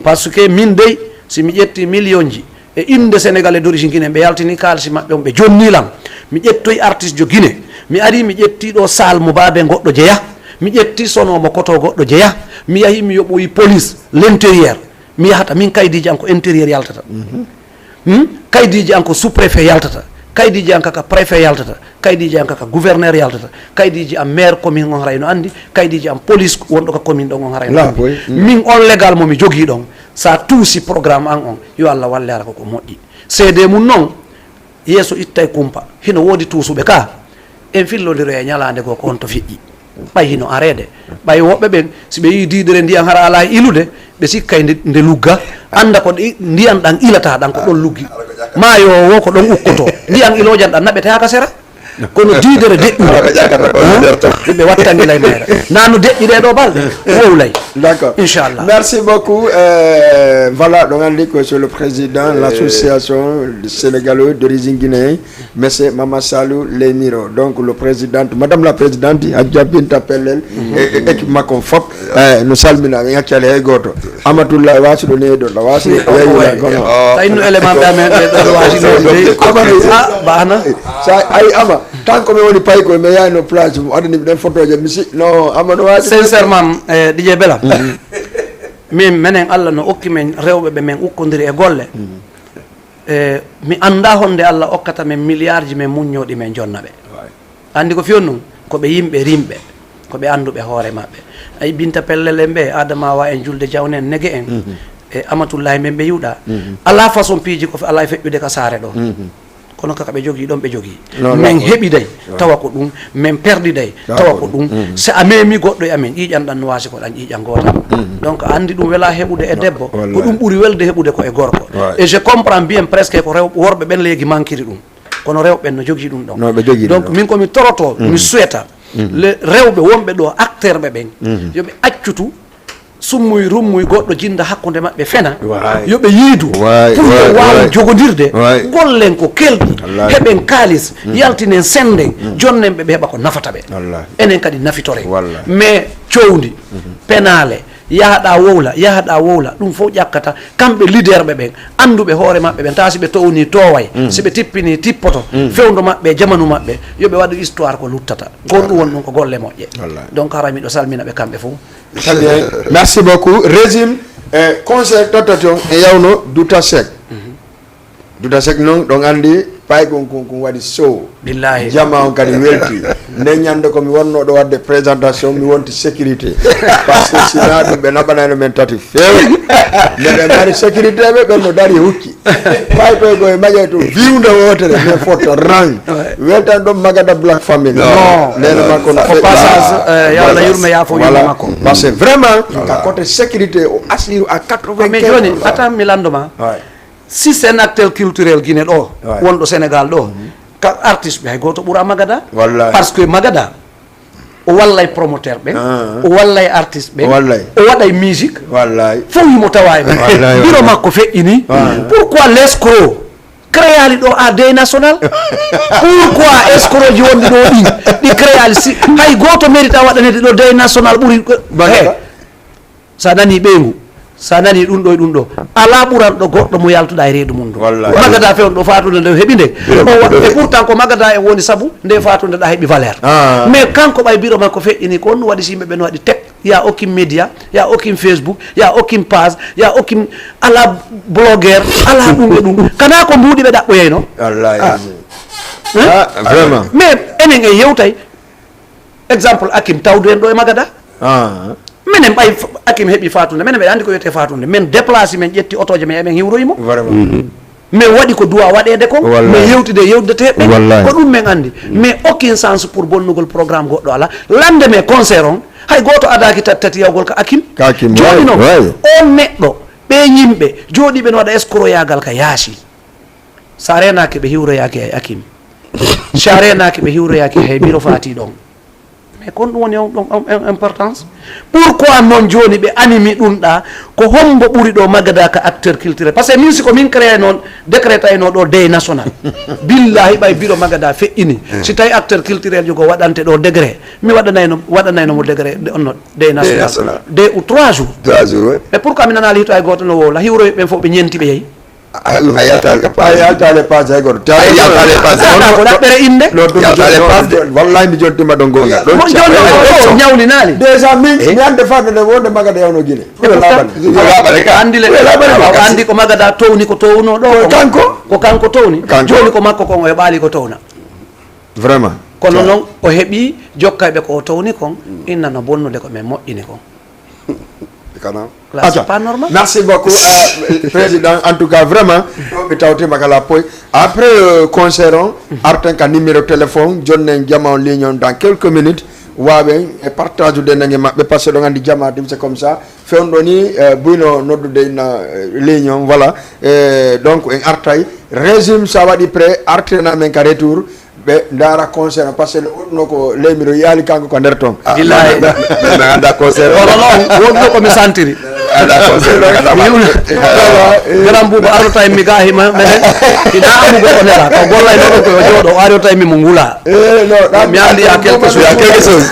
Parce que min dey, si mi ƴetti million ji e innde Sénégalais d'origine guinéen, ɓe yaltini kaalisi maɓɓe on, ɓe jonni lan. Mi ƴettoyi artiste jo Guinée, mi ari mi ƴetti ɗo salle mo baabe goɗɗo jeya, mi ƴetti sono mo koto goɗɗo jeya, mi yahi mi yoɓoyi police, l'intérieur. Mi yahata, min kaydiiji an ko intérieur yaltata. Hmm? Kaydiiji an ko sous-préfet yaltata. Kaydiiji an kaka préfet yaltata. Kaydiiji an kaka gouverneur yaltata. Kaydiiji an maire commune on haray no anndi. Kaydiiji an police wonɗo ka commune ɗon on haray no anndi. Min on légal mo mi jogii ɗon, sa tuusi programme an on, yo Allah walle hara ko ko moƴƴi. Seede mum non, yeeso ittay kumpa. Hino woodi tuusuɓe ka. En fillondiroya ñalaande goo ko honto feƴƴi. Ɓay hino areede. Ɓay woɓɓe ɓen, si ɓe yii diidere ndiyan hara alaa e ilude, ɓe sikkay nde, nde lugga. Annda ko ɗi-, ndiyan ɗan ilata ɗan ko ɗon luggi. Maayo o wo ko ɗon ukkotoo. Ndiyan iloojan ɗan naɓete haa ka sera. Kono diidere deƴƴude, ɓe wattangilay mayra. Naa no deƴƴi ɗee ɗoo balɗe, wowlay. D'accord. Inchallah. Merci beaucoup. Euh, voilà, donc on dit que c'est le président de l'association du Sénégalais d'origine guinéenne. Monsieur Mama Salou Leymiro, donc le président, madame la présidente, Hadja Binta Pellel, e, e équipe makko fof, eh, no salmina, en accali hay gooto. Amatullah Wasi ɗo neeɗo, la Wasi, yeeyi la kono. Tawi no élément ɓe amen ɓe ɗo Wasi no de. Amadou, ah, bana. Sa ay ama, tant que mi woni pay ko mi yaano place, mo adani mi ɗen photo je, mi si, no, Amadou Wasi. Sincèrement, eh, D J Bella, min, menen Allah no okki men rewɓe ɓe men ukkondiri e golle. E, mi anndaa honde Allah okkata men milliardji men muññooɗi men jonna ɓe. Anndi ko fiyon ɗum? Ko ɓe yimɓe rimɓe, ko ɓe annduɓe hoore maɓɓe. Ay Binta Pellel en ɓe, Adama Wa en, Julde Jawne en, Nege en, e Amatullahi men ɓe yuɗa. Alaa façon piiji ko fe-, alaa e feƴƴude ka saare ɗo. Kono kaka ɓe jogii ɗon ɓe jogii. Men heɓiday, tawa ko ɗum. Men perdiday, tawa ko ɗum. Si a memi goɗɗo e amen, ƴiiƴan ɗan no waasi ko ɗan ƴiiƴan gootal. Donc, a anndi ɗum welaa heɓude e debbo, ko ɗum ɓuri welde heɓude ko e gorko. Et je comprends bien presque ko rew-, worɓe ɓen leegi mankiri ɗum. Kono rewɓe ɓen no jogii ɗum ɗon. Donc, min ko mi toroto, mi souhaita, le rewɓe wonɓe ɗo, acteur ɓe ɓen, yo ɓe accutu summuy rummuy goɗɗo jinda hakkunde maɓɓe fena, yo ɓe yiidu pour yo waawan jogondirde. Gollen ko kelɗi, heɓen kaalis, yaltinen sennden, jonnen ɓe, ɓe heɓa ko nafata ɓe. Enen kadi nafitoren. Mais cowndi, penaale, yahaɗa wowla, yahaɗa wowla, ɗum fof ƴakkata kamɓe leader ɓe ɓen, annduɓe hoore maɓɓe ɓen, tawa si ɓe townii tooway, si ɓe tippinii tippoto, fewndo maɓɓe, jamanu maɓɓe, yo ɓe waɗu histoire ko luttata. Ko ɗum woni ɗum ko golle moƴƴe. Donc hara miɗo salmina ɓe kamɓe fof. Très bien. Merci beaucoup. Régime, eh, conseil tottati on e yawno Douta Seck. Douta Seck noon, ɗon anndi paykon kon, kon waɗi sow. Billahi. Jama on kadi welti. Nde ñande ko mi wonno ɗo waɗde présentation, mi wonti sécurité. Parce que si naa ɗum, ɓe naɓanayno men tati feewi. Nde ɓe mari sécurité ɓe, ɓen no dari hukki. Paykoy go e maƴay to viwnde wootere, mais foto rang. Weltan ɗon Magada Black Family. Non. Nene makko no feƴƴi. Au passage, euh, yo Allah yurme yaafo yumma makko. Parce que vraiment, ka côté sécurité, o assure à quatre-vingt-quinze pour cent. Mais joni, attends, mi lanndo ma. Si c'est un acteur culturel Guinée ɗo, wonɗo Sénégal ɗo, ka artiste ɓe hay gooto ɓura Magada. Parce que Magada, o wallay promoteur ɓen, o wallay artiste ɓen, o waɗay musique, fof himo tawa e men. Biro makko feƴƴini. Pourquoi l'escroc? Créali ɗo a deuil national. Pourquoi escroc ji wonɗi ɗo ɗi, ɗi créali si hay goto mérite a waɗanede ɗo deuil national ɓuri? He, sa nani ɓeygu, sa nani ɗum ɗo e ɗum ɗo, ala ɓuranɗo goɗɗo mo yaltuɗa e reedu mum ɗo. Magada fewn ɗo fatude nde heɓi nde. E pourtant ko magada en woni sabu nde fatude ɗa heɓi valeur. Mais kanko ɓay biro makko feƴƴini ko on waɗi si yimɓe ɓen waɗi tek. Ya okim média, ya okim Facebook, ya okim page, ya okim ala blogueur, ala ɗum e ɗum. Kana ko mbuuɗi ɓe ɗaɓɓoyayno. Wallahi. Vraiment. Mais enen en yewtay. Exemple, akim tawdu en ɗo e magada. Menen ɓay akim heɓi fatunde, menen ɓeɗa andi ko wiyete fatunde. Men déplacé, men ƴetti otoje men, emen hiwroyi mo. Vraiment. Mais waɗi ko duwa waɗede kon, mais yewtide e yewdeteɓe, ko ɗum men andi. Mais aucune chance pour bonnugol programme goɗɗo ala. Lande men concert on, hay goto adaki tati tati yawgol ka akim. Joni non, on neɗɗo, ɓe yimɓe jooɗiɓe no waɗa escroyagal ka yaasi. Sa renaki ɓe hiwroyaki hay akim. Sa renaki ɓe hiwroyaki hay biro fati ɗon. Mais kon ɗum woni on ɗon importance. Pourquoi non joni ɓe animi ɗum ɗa? Ko hombo ɓuri ɗo magada ka acteur culturel? Parce que min siko min créé non, décrétayno ɗo deuil national. Billahi ɓay biro magada feƴƴini, si tawi acteur culturel jogo waɗante ɗo degré, mi waɗanayno waɗanayno mo degré onno deuil national, deux ou trois jours. Et pourquoi mi nanali hito ay goto no wowla hiwroɓe ɓen fof ɓe ñenti ɓe yeehi? A yaltaali ka paas. A yaltaali e paas hay gooto. A yaltaali e paas. Ko ɗaɓɓere innde. Yaltaali e paas de. Wallahi mi jontima ɗon gonga. Ɗon ñawlinaali. Déjà min mi ande fadde nde wonde magada yawno Guinée. Laɓare ka. Andi le. Andi ko magada towni ko towno ɗo. Ko kanko. Ko kanko towni. Joni ko makko kon o heɓaali ko towna. Vraiment. Kono noon o heɓi jokkayɓe ko o towni kon inna no bonnude ko men moƴƴini kon. Kana. Là, c'est pas normal. Merci beaucoup, euh, Président. En tout cas, vraiment, mi tawtima kala poy. Après euh, concert on, arten ka numéro téléphone, jonnen jama on ligne on dans quelques minutes. Wawen e partage de nangue maɓɓe parce que ɗon andi jama dim c'est comme ça. Fewndo ni euh, buyno noddude inna euh, ligne on, voilà. Euh, donc en artay régime sa waɗi prêt artena men ka retour. Ɓe ndaara concert par ce que no ko leymiɗo yaali kanko ko nder toon. Billahi. Ɓe annda concert. Kono noon wonno ko mi santiri. Annda concert. Garam buuba arnota e mi ga hima menen ina amugo ko nela ko gollay noɗo ko jooɗo o arnota e mi mo ngula. Mi andi ya quelque chose. Ya quelque chose.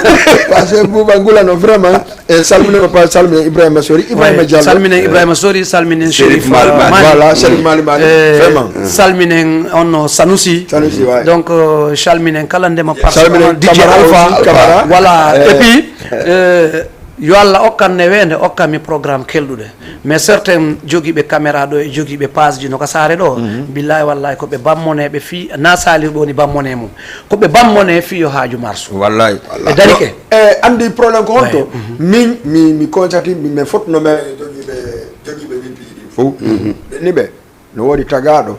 Parce que buuba ngula no vraiment. E salmino pa salmino Ibrahima Sori Ibrahima Diallo. Salminen Ibrahima Sori, salminen Chérif Mali. Voilà, Chérif Mali Mali. Vraiment. Salminen onno Sanusi. Sanusi ouais. Donc euh, salminen kala ndema par salminen DJ Alpha. Voilà. Et puis euh, yo Allah okkan ne wende okkan mi programme kelɗuɗe. Mais certains jogiiɓe caméra ɗo e jogiiɓe page ji no ka saare ɗo. Billahi wallahi ko ɓe bammoneɓe fii na salirɗo woni bammone mum. Ko ɓe bammone fii yo haaju marsu. Wallahi. Ɓe darike. E andi problème ko honto min mi mi constati min fof no men jogiiɓe jogiiɓe min piiji ɗin fof. Ɓenni ɓe no woodi tagaaɗo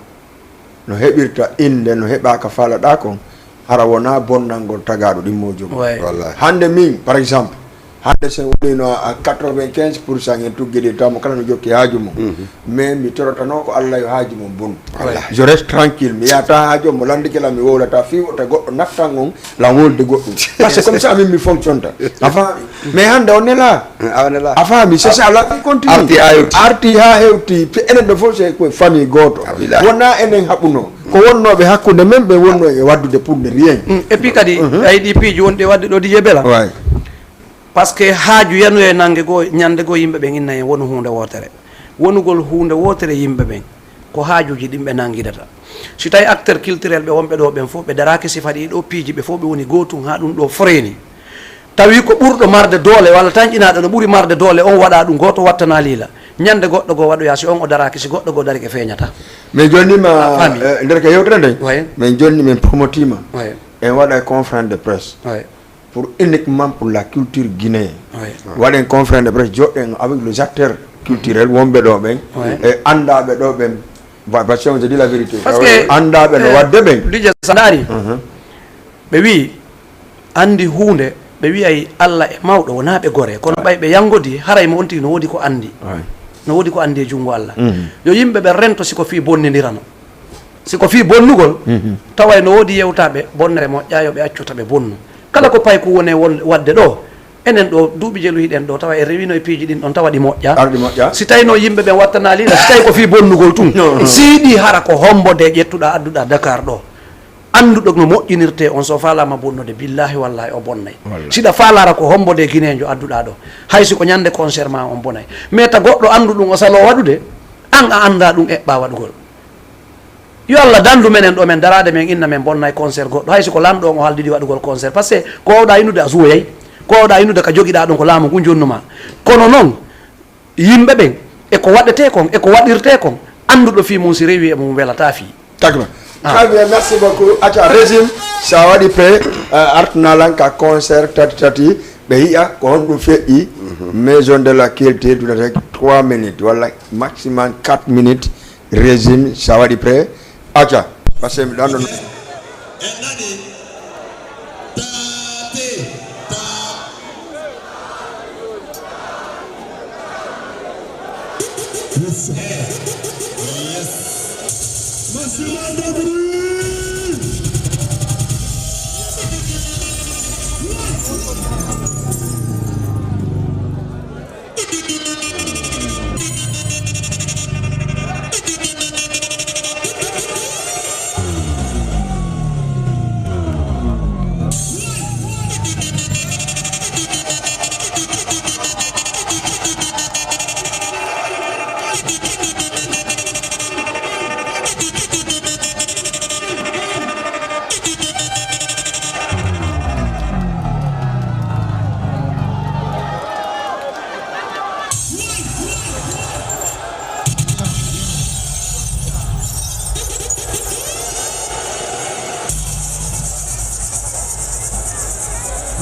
no heɓirta innde no heɓaaka faalaɗaa kon hara wonaa bonnangol tagaaɗo ɗimmojo mum. Hannde min par exemple hannde so wonino à quatre-vingt-quinze pour cent en tuggiɗirta mo kala no jokki haaju mum. Mais mi torotano ko Allah yo haaju mum bonnu. Je reste tranquille mi yahata haaju mo landike lan mi wowlata fii wota goɗɗo nattan on lan wolde goɗɗum. Parce que comme ça min mi fonctionta a faami. Mais hannde on est là. A faami c'est ça la vie continue. Arti ha hewti. Arti ha hewti enen ɗo fof c'est ko famille gooto. Wona enen haɓuno ko wonnooɓe hakkunde men ɓe wonno e waddude pour ne rien. Et puis kadi ay ɗi piiji wonɗi wadde ɗo Didier Bela. Par ce que haaju yanoye nannge goo ñannde goo yimɓe ɓen inna en wonu huunde wootere. Wonugol huunde wootere yimɓe ɓen ko haajuuji ɗin ɓe nanngidata. Si tawii acteur culturel ɓe wonɓe ɗoo ɓen fof ɓe daraaki sifa ɗii ɗoo piiji ɓe fof ɓe woni gootum haa ɗum ɗoo foreeni. Tawi ko ɓurɗo marde doole walla tanƴinaaɗo no ɓuri marde doole on waɗa ɗum gooto wattana liila. Ñannde goɗɗo goo waɗoya si on o daraaki si goɗɗo goo darike feeñataa. Mais jonni ma nder ka yewtere nden min jonni min promotima en waɗa conférence de presse. Pour uniquement pour la culture guinéenne. Waɗen conférence de presse joɗɗen avec les acteurs culturels wonɓe ɗo ɓen e andaɓe ɗo ɓen. Parce que je dis la vérité andaɓe no wadde ɓen. Dije sa ndaari ɓe wi andi hunde ɓe wiyay Allah e mawɗo wona ɓe gore kono ɓay ɓe yangodi haray mo on tigi no woodi ko andi. No woodi ko andi e junngo Allah. Yo yimɓe ɓe rento siko fii bonnidirano. Si ko fii bonnugol, taway no woodi yewtaaɓe bonnere moƴƴa yo ɓe accu ta ɓe bonnu. Kala ko payku woni e won- waɗde ɗoo, Enen ɗo, duuɓi jelu hiɗen ɗo, tawa e rewino e piiji ɗin ɗon, tawa ɗi moƴƴa. Ar ɗi moƴƴa. Si tawino yimɓe ɓen wattanaali la, si tawi ko fii bonnugol tun. No, no. Siidi, hara ko hombo de ƴettuɗa adduɗa Dakar ɗo. Annduɗo no moƴƴinirte on, so faalama bonnude, billahi wallahi o bonnay. Wallahi. Siɗa faalara ko hombo de gineejo adduɗa ɗo. Hay si ko ñande concert ma on bonay. Mais ta goɗɗo anndu ɗum o salo waɗude, an a annda ɗum eɓɓa waɗugol. Yo Allah dandu menen ɗo men daraade men inna men bonnay concert goɗɗo. Hay si ko lanɗo on o haldidi waɗugol concert. Parce que ko oɗa innude a suwoyay. Ko oɗa innude ka jogiɗa ɗum ko laamu ngun jonnuma. Kono non, yimɓe ɓen, e ko waɗete kon, e ko waɗirte kon, annduɗo fii mum si rewi e mum welata fii. Tagno. Ah. Très bien, merci beaucoup. Acca, Régime, sa waɗi prêt, euh, artanalan ka concert tati tati, ɓe yi'a ko honɗum feƴƴi. Mhm. Maison de la Culture, dunata trois minutes, walla maximum quatre minutes. Régime, sa waɗi prêt. Acca, parce que mi ɗanno. En nani. Taate, ta. Yes, eh. Yes. Maximum de bruit.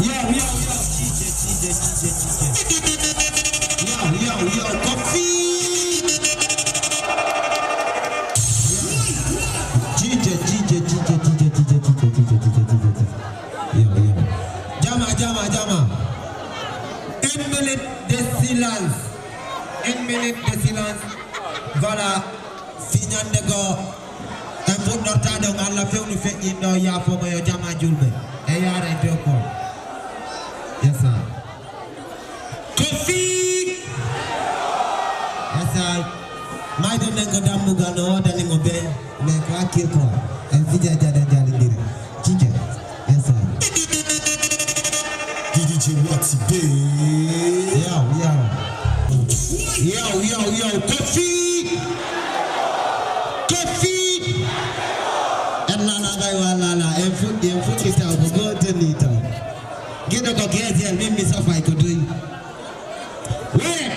Yo, yo, yo, D J, D J, D J, D J. Yo, yo, yo, Kofi. D J, D J, D J, D J, D J. Yo, yo. Jama, jama, jama. Une minute de silence. Une minute de silence. Voilà. Si ñande goo en fuɗɗortaa ɗon, Allah fewni feƴƴinɗo, yaafoomo, yo jama julɓe e yaara e dow ko. Yes, sir. Kofi! Yes, sir. Mayɗo nden ko dammugal no woodani mo bee, mais ko hakkil ko. En fija jada jalindiri. Jija. Yes, sir. D J Wati Bey. Yo, yo. Yo, yo, yo. Kofi. Kofi. En nana ɓay walala. En fuɗɗi, en fuɗɗi taw ko gooto ni taw. Giɗo ko G Z L, min mi safay ko doyi. Wee.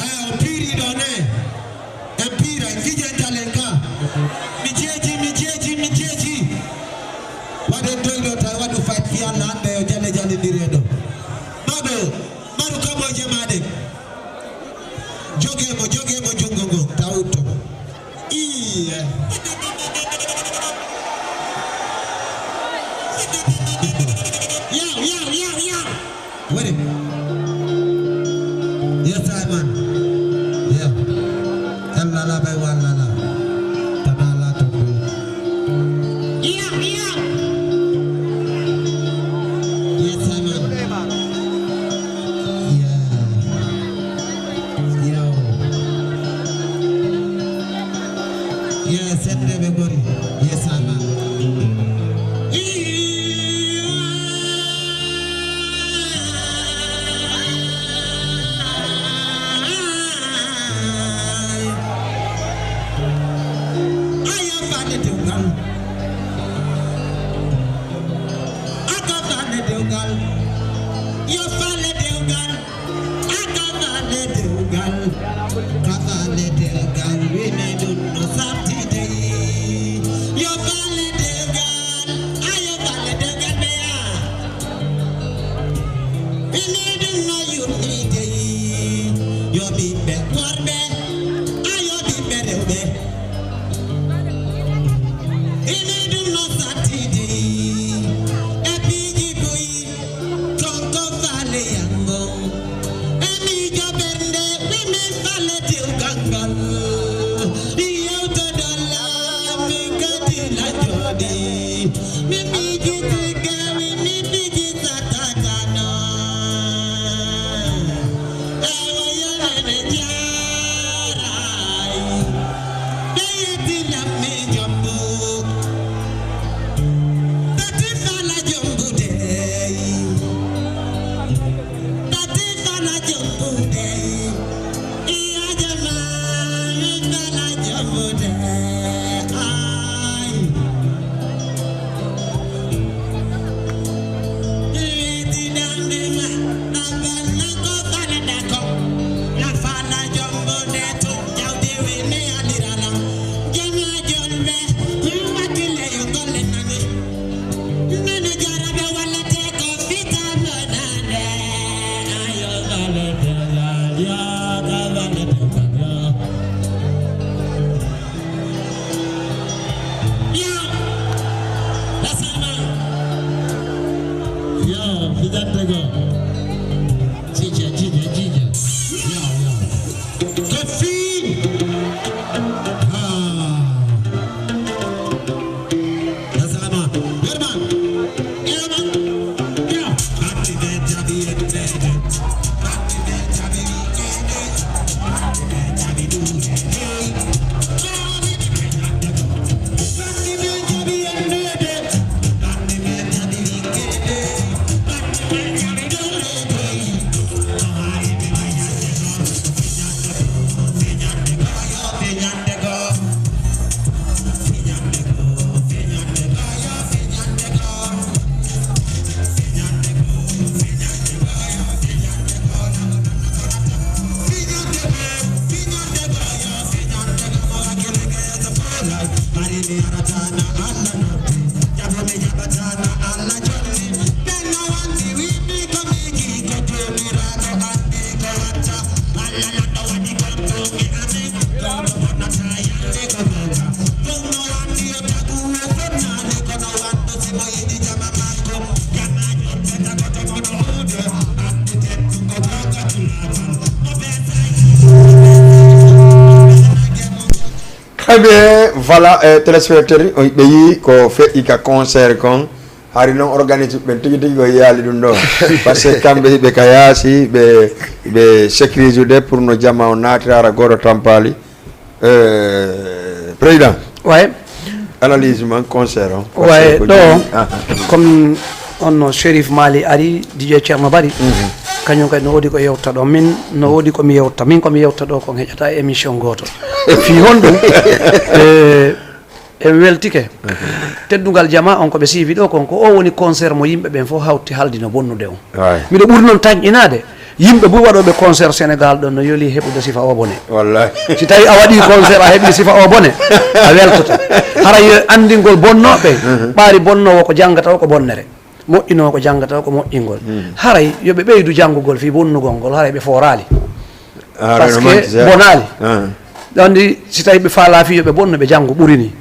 Aya, o piiri ɗo ne. En piira, en fija en talen ka. Mi jeeji, mi jeeji, mi jeeji. Waɗen doyɗo tawi waɗu fayt fi Allah hande yo jale jale ndire ɗo. Maɗo, maɗu kamoje maɗe. Joge mo, joge mo jungo ngo, taw utto mo. Iye. Yaw, yaw, yaw, yaw. What it? Yes, I man. Yeah. Tell Lala by one Lala. Tadala to go. Yeah, yeah. Yes, I man. Yeah. Yo. Yes, sende ɓe gori. Yes, I man. Ayo fale dewgal. Aka fale dewgal. Yo fale dewgal. Aka fale dewgal. Ka fale dewgal. Wine ɗum no safti dey. Yo fale dewgal. Ayo fale dewgal ɓeya. Ini ɗum no yuɗni dey. Yo ɓiɓɓe worɓe, a yo ɓiɓɓe rewɓe. Ini ɗum no satti dey. E piiji buy, kanko fale yango. E miijo ɓernde, mi min fale dewgal ngal. Yewtoɗon laamin kadi la jooɗi. Mi miijiti gawi, mi miijita tatano. Ewa yonene jaaray. Ɓe yettinam mi jombu. Tati fala jombu dey. Tati fala jombu dey. Iya jama, mi fala jombu dey. Ay. Yo, that's how man. Yo, fijante go. Jija, jija, jija. Yo, yo. Kofi. Ah. That's how man. Herman. Herman. Yo. Ɓe, voilà, e téléspectateur, ɓe yii ko feƴƴi ka concert kon. Hari noon, organise ɓen tigi tigi ko yiyaali ɗum ɗo. Parce que kamɓe hiɓe ka yaasi, ɓe ɓe sécurise de pour no jama o naatiraara gooto tampaali. Euh, président, Ouais. Analyse man concert on. Ouais, ɗo, comme on no Chérif Mali ari, DJ Thierno Bari, kañum kadi no woodi ko yewta ɗo. Min no woodi ko mi yewta. Min ko mi yewta ɗo ko heƴata émission gooto. Fii honɗum? Eh, en weltike. Teddungal jama on ko ɓe siifi ɗo kon, ko o woni concert mo yimɓe ɓen fof hawti haldi no bonnude on. Miɗo ɓuri noon taƴƴinaade yimɓe buy waɗooɓe concert Sénégal ɗon no yoli heɓude sifa o bone. Wallahi. Si tawi a waɗi concert a heɓi sifa o bone, a weltoto. Hara yo anndingol bonnooɓe, ɓaari bonnoowo ko janngata o ko bonnere, moƴƴinoowo ko janngata o ko moƴƴingol. Haray yo ɓe ɓeydu janngugol fii bonnugol ngol, haray ɓe fooraali. Parce que bonaali. Ɗon ndi si tawi ɓe faalaa fii yo ɓe bonno ɓe janngu ɓuri ni.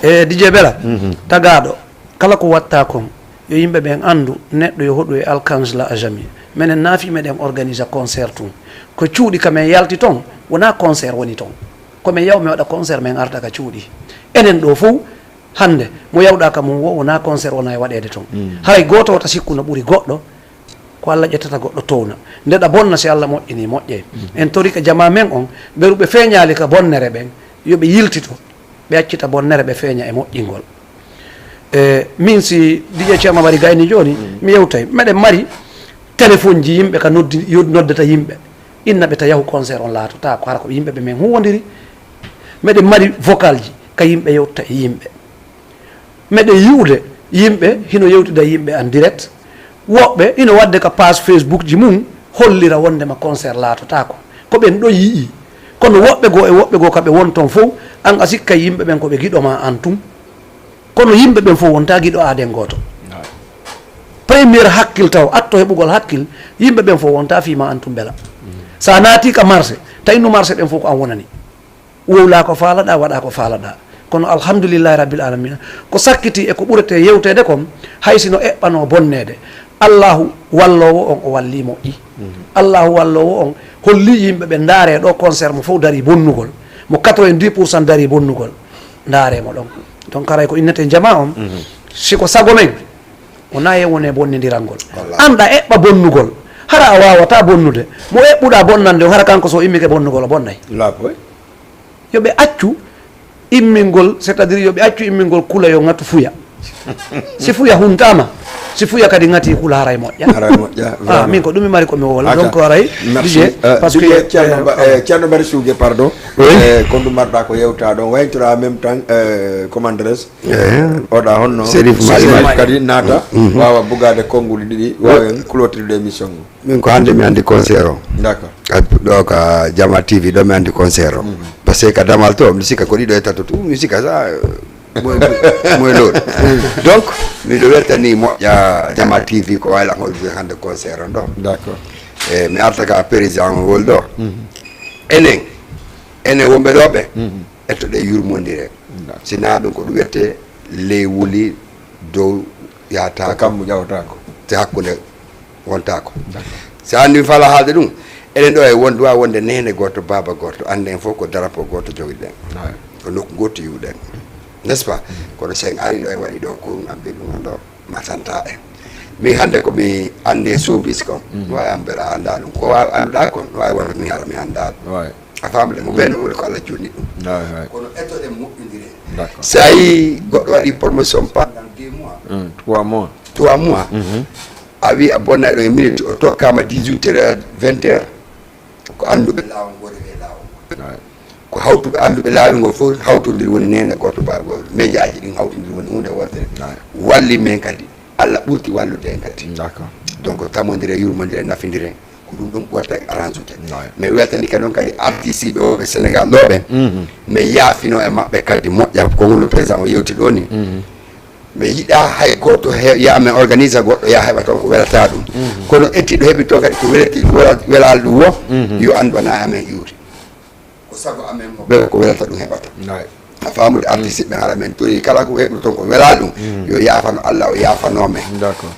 E DJ Bella, tagaaɗo, kala ko watta kon, yo yimɓe ɓen anndu neɗɗo yo hoɗu e alkange la ajami. Menen naafi meɗen organisa concert tun. Ko cuuɗi ka men yalti ton, wona concert woni ton. Ko men yaw mi waɗa concert men arta ka cuuɗi. Enen ɗo fow, hannde, mo yawɗa ka mum wo, wona concert wona e waɗeede ton. Haray gooto wota sikku no ɓuri goɗɗo, ko Alla ƴettata goɗɗo towna. Nde ɗa bonna si Alla moƴƴini moƴƴe. En tori ka jama men on, ɓeru ɓe feeñaali ka bonnere ɓen, yo ɓe yiltito. Ɓe accita bonnere ɓe feeña e moƴƴingol. E min si DJ Ceerno Mari gayni jooni, mi yewtay. Meɗen mari téléphone ji yimɓe ka noddi, yo-, noddata yimɓe. Inna ɓe ta yahu concert on laatotaako, hara ko yimɓe ɓe men huwondiri. Meɗen mari vocal ji ka yimɓe yewta e yimɓe. Meɗen yi'ude yimɓe hino yewtida yimɓe en direct. Woɓɓe hino waɗde ka page Facebook ji mum hollira wondema concert laatotaako. Ko ɓen ɗon yi'i. Kono woɓɓe goo e woɓɓe goo ka ɓe won ton fow, an a sikka yimɓe ɓen ko ɓe giɗo ma an tun. Kono yimɓe ɓen fow wonta giɗo aaden gooto. Première hakkil taw, atto heɓugol hakkil, yimɓe ɓen fow wonta fii ma an tun bela. Sa naati ka marché, tawi no marché ɓen fow ko an wonani. Wowla ko faalaɗa, waɗa ko faalaɗa. Kono alhamdulillahi rabbil alamina, ko sakkiti e ko ɓurete yewteede kon, hay sino eɓɓano bonneede, Allahu walloowo on o walli moƴƴi. Allahu walloowo on holli yimɓe ɓe ndaare ɗo concert mo fow dari bonnugol, mo quatre-vingt-dix pour cent dari bonnugol, ndaare mo ɗon. Donc haray ko innete jama on, si ko sago men, wona e wone bonnindirangol. An ɗa eɓɓa bonnugol, hara a wawata bonnude, mo eɓɓuɗa bonnande on, hara kanko so immike bonnugol o bonnay. Yo ɓe accu immingol, c'est-à-dire yo ɓe accu immingol kula yo ŋatu fuya. Si fuya huntama, si fuya kadi ŋati kula haray moƴƴa. Haray moƴƴa. Ah, min ko ɗum mi mari ko mi wowla. Donc haray, merci. Parce que Ceerno Bari Suuge, pardon. Ko ɗum marɗa ko yewta ɗon, waytora en même temps, comment dirais-je, oɗa honno Serif Mali kadi naata, wawa bugade konnguli ɗiɗi, wawen clôtude émission o. Min ko hannde mi anndi concert o. D'accord. Ɗo ka Jama T V ɗo mi anndi concert o. Parce que ka Damal to mi sikka ko ɗiɗo e tato tu mi sikka sa moy moy lool. Donc miɗo weltani moƴƴa Jama T V ko wayla hol hannde concert o ɗo. D'accord. E mi arta ka président ngol ɗo. Enen enen wonɓe ɗo ɓe ettoɗe yurmondire. Sina ɗum ko ɗum wiyete ley wuli dow yahata kammu ƴawatako te hakkunde wontako. So anndi mi fala haalde ɗum, enen ɗo e wonde wawi wonde nene goto baba goto, annden fof ko drapeau goto jogiɗen, ko nokku goto yiwɗen, n'est-ce pas? Kono sen ari ɗo e waɗi ɗo ko ɗum amɓe ɗum ɗo matanta en. Min hannde ko mi anndi e sobis kon wawi ambera annda ɗum ko wawi annda kon wawi wonde mi ara mi annda ɗum. A famle mo ɓen woni ko Allah jonni ɗum. Kono ettoɗen moƴƴondire. So a yi goɗɗo waɗi promotion pendant deux mois, trois mois, trois mois, a wi a bonna ɗo e minute o tokkama dix-huit heures, vingt heures, ko annduɓe laawol ngol rewe laawol ngol. Ko hawtuɓe annduɓe laawol ngol fof hawtondiri woni nene goto ba goto, médiaji ɗin hawtondiri woni hunde wontere. Walli men kadi Allah ɓurti wallude en kadi. Donc tamodire, yurmodire, nafidire. Ko ɗum ɗum ɓurta arrange ude. Mais weltani kadi on kadi artiste ɓe wonɓe Sénégal ɗo ɓen, mi yaafino e maɓɓe kadi moƴƴa ko ngol président o yewti ɗo ni. Mi yiɗa hay goto ya min organise goɗɗo ya heɓa toon ko welata ɗum. Kono ettiɗo heɓi toon kadi ko welati welal ɗum wo, yo andu wona amen iwri. Ko sago amen mo ɓe ko welata ɗum heɓata. A famude artiste ɓe hara men tori kala ko heɓi toon ko wela ɗum, yo yaafano Allah o yaafano men.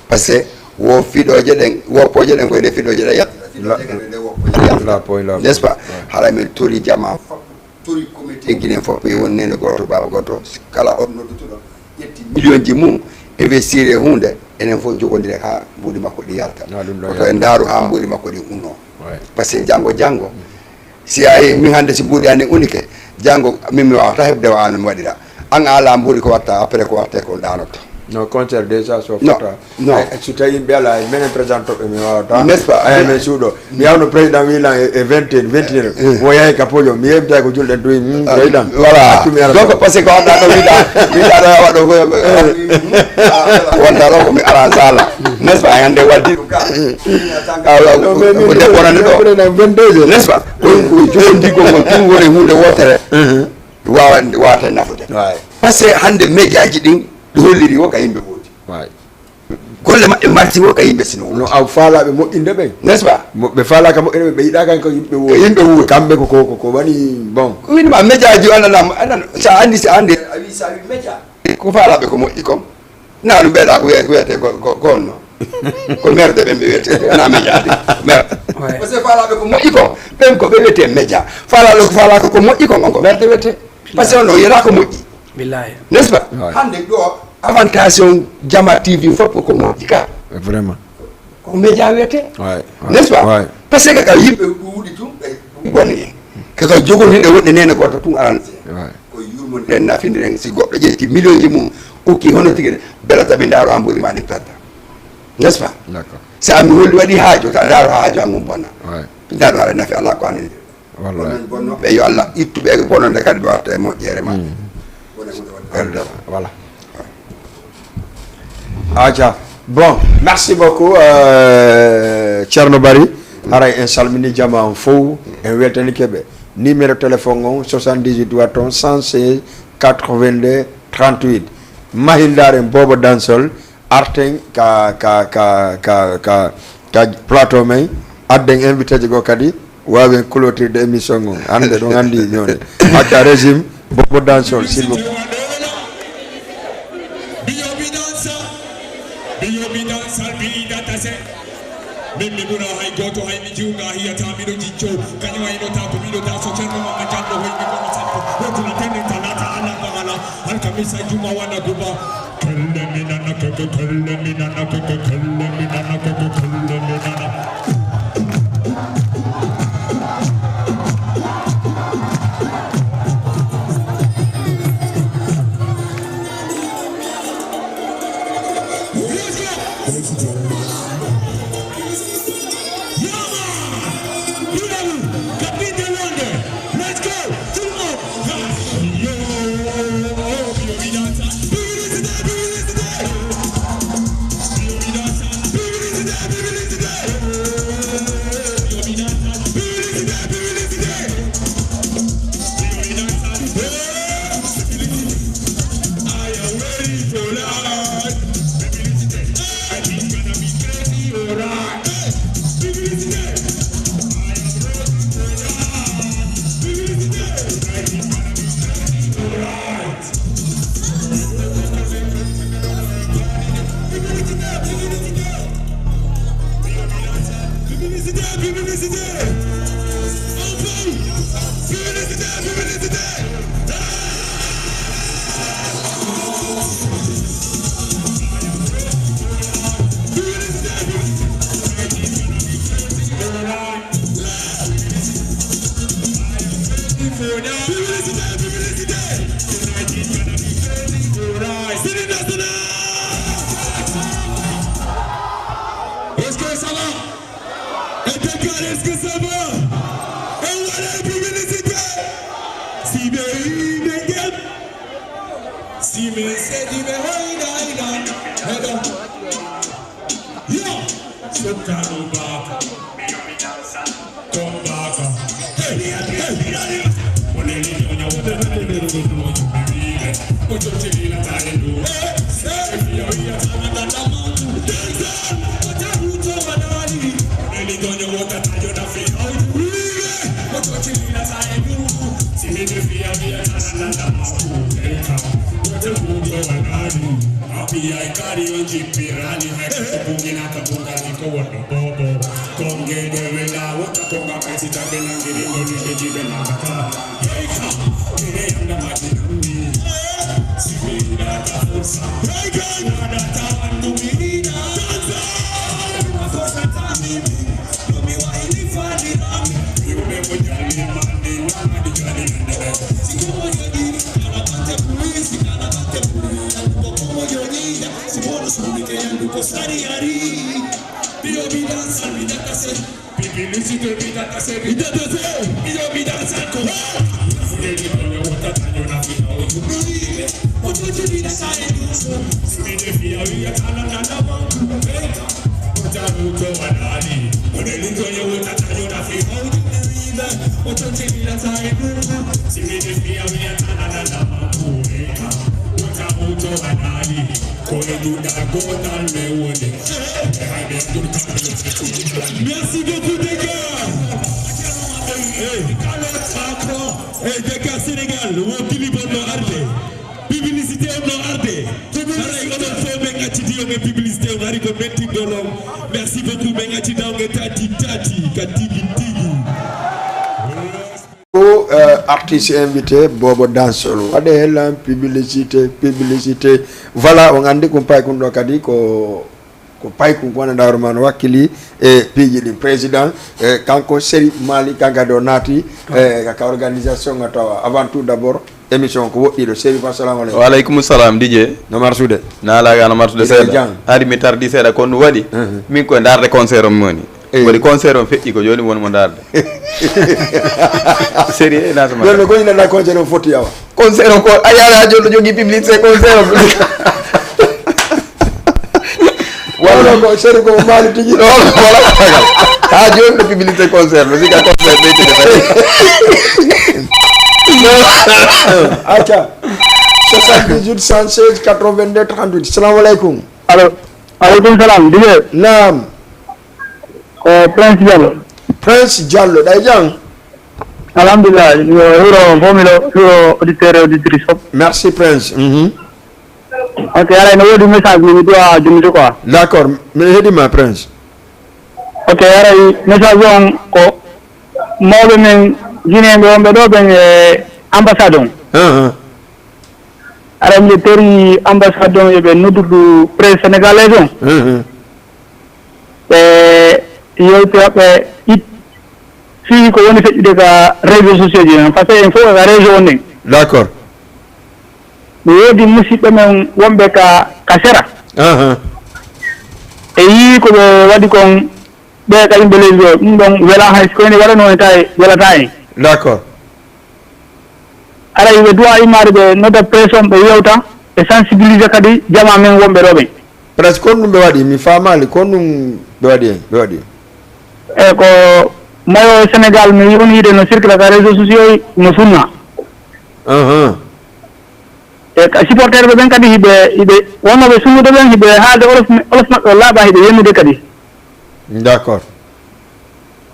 Parce que wo fiɗoje ɗen woppoje ɗen koye ɗe fiɗoje ɗen yalta, n'est-ce pas? Hara men tori jama fop. Tori comité Guinée fof, ɓe woni nene gooto, baaba gooto. Kala on noddutuɗo ƴetti million ji mum, investir e huunde, enen fof jogondire haa mbuuɗi makko ɗi yalta. Koto en ndaaru haa mbuuɗi makko ɗi unnoo. Par ce que janngo, janngo, si a yii min hannde, si mbuuɗi amen unike, janngo min mi waawata heɓde wa an mi waɗira. An a alaa mbuuɗi, ko watta après, ko watte ko ɗaanoto. No, concert déjà so fota. No. Eh, so tawi yimɓe alaa, minen président toɓɓe mi waawata. N'est-ce pas? Eh, min suuɗo. Mi yawno président wi lan e, e vingt heures, vingt heures. Eh. Mo yahi ka pojo, mi yewta ko julɗen duwi, hmm, président. Voilà. Accu mi ara. Donc, par ce que ko annda ɗo wiɗa, wiɗa ɗo yawa ɗo ko, wonta ɗo ko mi ara sala. N'est-ce pas? Hannde waddi ɗum ka. Awa, ko debbo nani ɗo. Président vingt-deux heures. N'est-ce pas? Ko, ko jogondiko ngol tun woni huunde wootere. Wawa, wawata nafude. Par ce que hannde médiaji ɗin ɗi holliri wo ka yimɓe woodi. Golle maɓɓe marti wo ka yimɓe sino woodi. No aw faalaɓe moƴƴinde ɓen. N'est-ce pas? Mo, ɓe faala ka moƴƴinde ɓe, ɓe yiɗa kan ko yimɓe woodi. Ka yimɓe woodi. Kamɓe ko, ko, ko, ko woni bon. Ko winima médiaji o anana, anana, sa andi, sa andi, a wi sa wi média. Ko faalaɓe ko moƴƴi kon. Na ɗum ɓeɗa ko wiye-, ko wiyete go-, go-, gonno. Ko merde ɓen ɓe wiyete, wona média de. Merde. Ouais. Par ce que faalaɓe ko moƴƴi ko, ɓen ko ɓe wiyete média. Faalaɗo ko faala ko, ko moƴƴi ko, on ko merde wiyete. Par ce que on ɗon yiyata ko moƴƴi. Billahi. N'est-ce pas? Ouais. Hannde ɗo avantage on Jama T V fof ko moƴƴi ka. Vraiment. Ko média wiyete. Ouais, ouais. N'est-ce pas? Ouais. Par ce que ka yimɓe ɗuuɗi tun, ɓe ɗum boni en. Kaka jogorɗiɗe woɗɗe nene goto tun aran. Ouais. Ko yurmondiren, nafindiren, si goɗɗo ƴetti million ji mum, okki hono tigi, bela tabi ndaaro an ɓuri ma ɗin tadda. N'est-ce pas? D'accord. Si a mi holli waɗi haajo, ta ndaaro haajo an mum bona. Ouais. Ndaaro aɗa nafi Allah ko anin. Wallahi. Onon bonnooɓe, yo Allah ittu ɓe bononde kadi ɓe warta e moƴƴere maɓɓe. Mm. Wona huunde wonde. Voilà. Aca. Bon, merci beaucoup, euh, Thierno Bari. Haray en salmini jama on fof, en weltanike ɓe. Numéro téléphone on, soixante-dix-huit watton, cent seize, quatre-vingt-deux, trente-huit. Mahindaren Bobo Dansol, arten ka, ka, ka, ka, ka, ka plateau men, adden invité ji goo kadi, waawen clôturde émission on. Hannde ɗum anndi ñoone. Acca régime, Bobo Dansol, s'il vous plaît. Biyoɓi dansa, biyoɓi dansa, biyi datase. Min mi ɓura hay gooto, hay mi juuga hiyata, miɗo jicco. Kañum wayno ta ko miɗo ta so Ceerno Mamma Jallo hoyni kono sappo. Wotuna tenin talata ala bahala. Alkamisa juma wona guba. Kelle mi nana keke, kelle mi nana keke, kelle mi nana keke, kelle mi nana. Let's go! Tout le monde! Yo! Est-ce que ça va? Et Dakar, est-ce que ça va? Et voilà la publicité. Si baby, baby. Si me se di me hoy dai dan. Hello. Yo. Soprano back. Come back. Hey, hey, hey. Happy I carry on jippirani, hay ko bungina ka bunga ni ko wonno bobo. Konge de wela wota konga pesi tabe nangiri no ni de jibe na bata. Hey, come. Merci beaucoup, Dakar. Hey, hey, Dakar, Sénégal. Wo kili bonno arde. Publicité on no arde. Haray onon fof ɓe gaccidi on e publicité on hari ko mettinɗo ɗon. Merci beaucoup, ɓe gaccida on e tati tati ka tigi tigi. Ko, euh, artiste invité Bobo Dansol. Waɗe hela publicité, publicité. Voilà, on andi kun pay kun ɗo kadi ko, ko pay kun ko wona dawro ma no wakkili e piiji ɗin. Président, eh, kanko Seri Mali, kanko kadi o naati, eh, ka organisation nga tawa. Avant tout d'abord, émission ko woɗɗiɗo. Seri, assalamu aleykum. Wa aleykum salam, D J. No marsude? Naalaga no marsude. Ide seeɗa jam. Ari mi tardi seeɗa, kon ɗum waɗi. Mhm. Min koye ndaarde concert on mi woni. Eh. Waɗi concert on feƴƴi ko jooni woni mo ndaarde. Sérieux, na so ma. Ɗon no goñɗa concert on foti awa. Concert on ko, a yaala ha jooni ɗo jogii publicité concert on. Wala ko seri ko maali tigi. Wala, wala. Ha jooni ɗo publicité concert, no sika concert ɓeytude kadi. Acca. Soixante-dix-huit, cent seize, quatre-vingt-deux, trente-huit. Salamu aleykum. Allo. Aleykum salam, D J. Naam. Ko Prince Diallo. Prince Diallo, ɗay jam? Alhamdulillah, yo hiro fof milo, hiro auditeur et auditrice fof. Merci, Prince. Mhm. Ok, haray no woodi message mo mi duwa jonnude quoi. D'accord, mi heɗima, Prince. Ok, haray message on ko mawɓe men Guinéen ɓe wonɓe ɗo ɓen e ambassade on. Uh-huh. Haray miɗo tori ambassade on yo ɓe noddudu presse sénégalaise on. Uh-huh. Ɓe yewtira ɓe it fii ko woni feƴƴude ka réseau sociaux ji on, par ce que en fof ka réseau on nden. D'accord. Mi woodi musidɓe men wonɓe ka, ka sera. Aha. E yii ko ɓe waɗi kon, ɓe ka yimɓe leydi ɗo, ɗum ɗon wela hay so ko ene waɗanoo hen tawi welata en. D'accord. Haray ɓe duwa immaade ɓe nodda presse on, ɓe yewta, ɓe sensibiliser kadi jamaa men wonɓe ɗo ɓen. Presque kon ɗum ɓe waɗi, mi faamaali, kon ɗum ɓe waɗi hen, ɓe waɗi. E ko mayo Sénégal mi woni yiide no circule ka réseau sociaux yi, no sunna. Ahan. E ka supporter ɓe ɓen kadi hiɓe, hiɓe wonnoɓe sunnude ɓen, hiɓe haalde olof, olof maɓɓe o laaɓa, hiɓe yennude kadi. D'accord.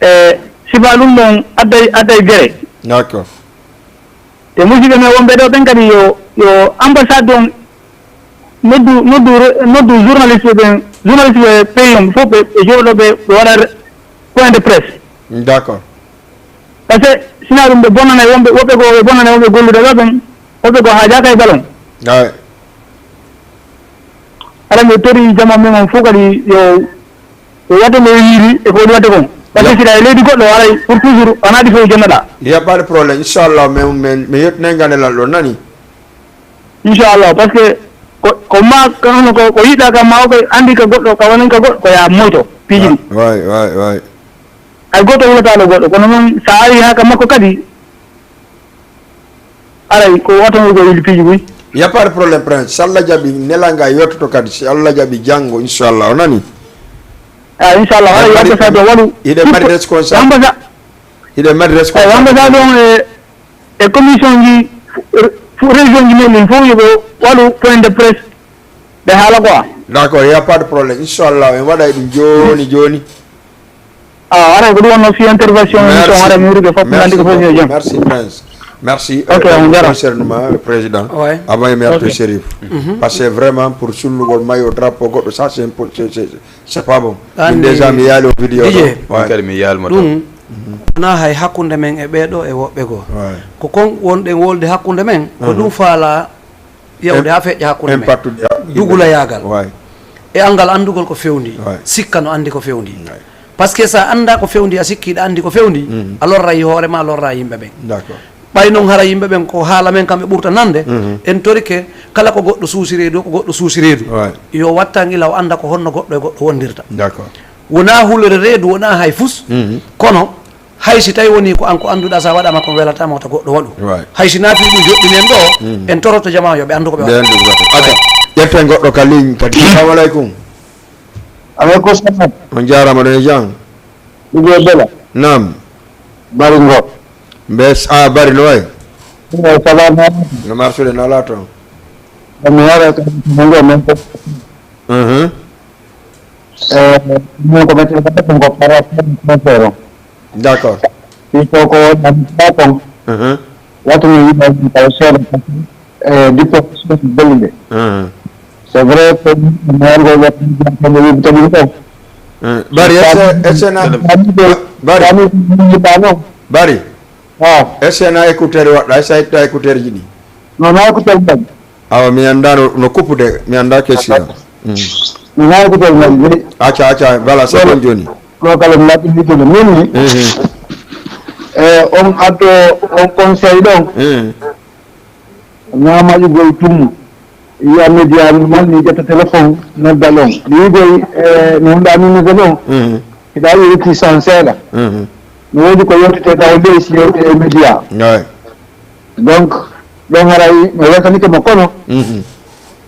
E sifa ɗum ɗon adday, adday gere. D'accord. E musidɓe men wonɓe ɗo ɓen kadi yo, yo ambassade on noddu, noddu, noddu journaliste ɓen, journaliste ɓe pays on fof ɓe, ɓe jooɗo ɓe, ɓe waɗa re-, point de presse. D'accord. Par ce que sina ɗum ɓe bonnanay wonɓe, woɓɓe ko ɓe bonnanay wonɓe gollude ɗo ɓen, woɓɓe ko haajaka e ballon. Ay. Aɗa mi tori jama men on fof kadi yo, yo waɗde no wiiri e ko woni waɗde kon. Par ce que si ɗa e leydi goɗɗo haray pour toujours, a naati fof jonnoɗa. Il y a pas de problème, inchallah, mais, mais, mais yettinay ngande lalɗo nani. Inchallah, par ce que ko, ko ma, ko hono ko, ko yiɗɗa ka ma o ko andi ka goɗɗo, ka wonan ka goɗɗo, ko ya moyto, piiji ɗi. Way, way, way. Hay goɗɗo wulataano goɗɗo, kono noon so a ari haa ka makko kadi, aray ko watano ko yili piiji buy. Y a pas de problème, Prince. Si Allah jaɓi, nelanga yottoto kadi. Si Allah jaɓi, janngo, inchallah. O nani? Ah, inchallah. Haray wadde sa ɗo waɗu. Hiɗe mari responsable. Hiɗe mari responsable. Wamba sa ɗon e, e commission ji, fu-, région ji men ɗin fof yoɓe waɗu point de presse. Ɓe haala quoi. D'accord, y a pas de problème. Inchallah, en waɗay ɗum jooni, jooni. Ah, haray ko ɗum wonno fi intervention émission, haray mi wuuri ɓe fof, mi anndi ko fof yo jam. Merci, Prince. Merci. Ok, euh, on jara. Concerne ma, président. Ouais. Avant, mi artu Chérif. Mhm. Parce que vraiment, pour sullugol maillot drapeau goɗɗo, ça, c'est impo-, c'est, c'est, c'est pas bon. Min déjà, mi yaali o vidéo ɗo. Ouais. Kadi mi yaalma ɗum. Wonaa hay hakkunde men e ɓee ɗoo e woɓɓe goo. Ouais. Ko kon wonɗen wolde hakkunde men, ko ɗum faala yawde haa feƴƴa hakkunde men. Dugulayaagal. E anngal anndugol ko fewndi. Sikka no anndi ko fewndi. Parce que so a anndaa ko fewndi, a sikki hiɗa anndi ko fewndi, a lorray hoore ma, a lorra yimɓe ɓen. D'accord. Ɓay noon hara yimɓe ɓen ko haala men kam ɓe ɓurta nande, en torike kala ko goɗɗo suusi reedu, ko goɗɗo suusi reedu, yo wattan ila o annda ko honno goɗɗo e goɗɗo wondirta. D'accord. Wonaa hulere reedu, wonaa hay fus, kono hay si tawi wonii ko an ko annduɗaa, so a waɗaama ko welataama, wota goɗɗo waɗu. Hay si naafii ɗum joɗɗini en ɗoo, en toroto jamaa yo ɓe anndu ko ɓe waɗata. Acca, ƴetten goɗɗo ka ligne kadi. Assalamu aleykum. Aleykum salam. On jaaraama, ɗon e jam? Ɗum e bela. Naam. Bari ngo. Mbes, a, Bari, no wayi? Ɗum e salam. No marsude, no alaa toon? Ɗum mi waɗa ko ɗum ngo men ko. Mhm. Eh, min ko meten ko para concert o. D'accord. Fii ko ko woni tan. Mhm. Watu mi yiɗa taw seeɗa, eh, diplocation bellude. Mhm. C'est vrai que maire go watu mi yiɗa taw ɗum ɗo. Mhm. Bari, est-ce, est-ce na, Bari, Bari, est-ce que na, Bari, ah, est-ce que na écouteur waɗɗa, est-ce que a itta écouteur ji ɗi? Non, na écouteur mbaɗi. Awa, mi anndaa no, no kuppude, mi anndaa question. Mm. Mi anndaa ko ɗon nani, acca, acca, voilà, c'est bon jooni. Ɗo kala mi waɗi yittude min ni. Mhm. E on addo on conseil ɗon. Mhm. Ñaamaƴugol tum. Yiya média ni man ni ƴetta téléphone nodda ɗon. Mi yigol e no hunɗa min nodda ɗon. Mhm. Hiɗa yewti san seeɗa. Mhm. No woodi ko yewtete taw leysi yewte e média. Ouais. Donc, ɗon haray mi weltanike mo kono, mhm,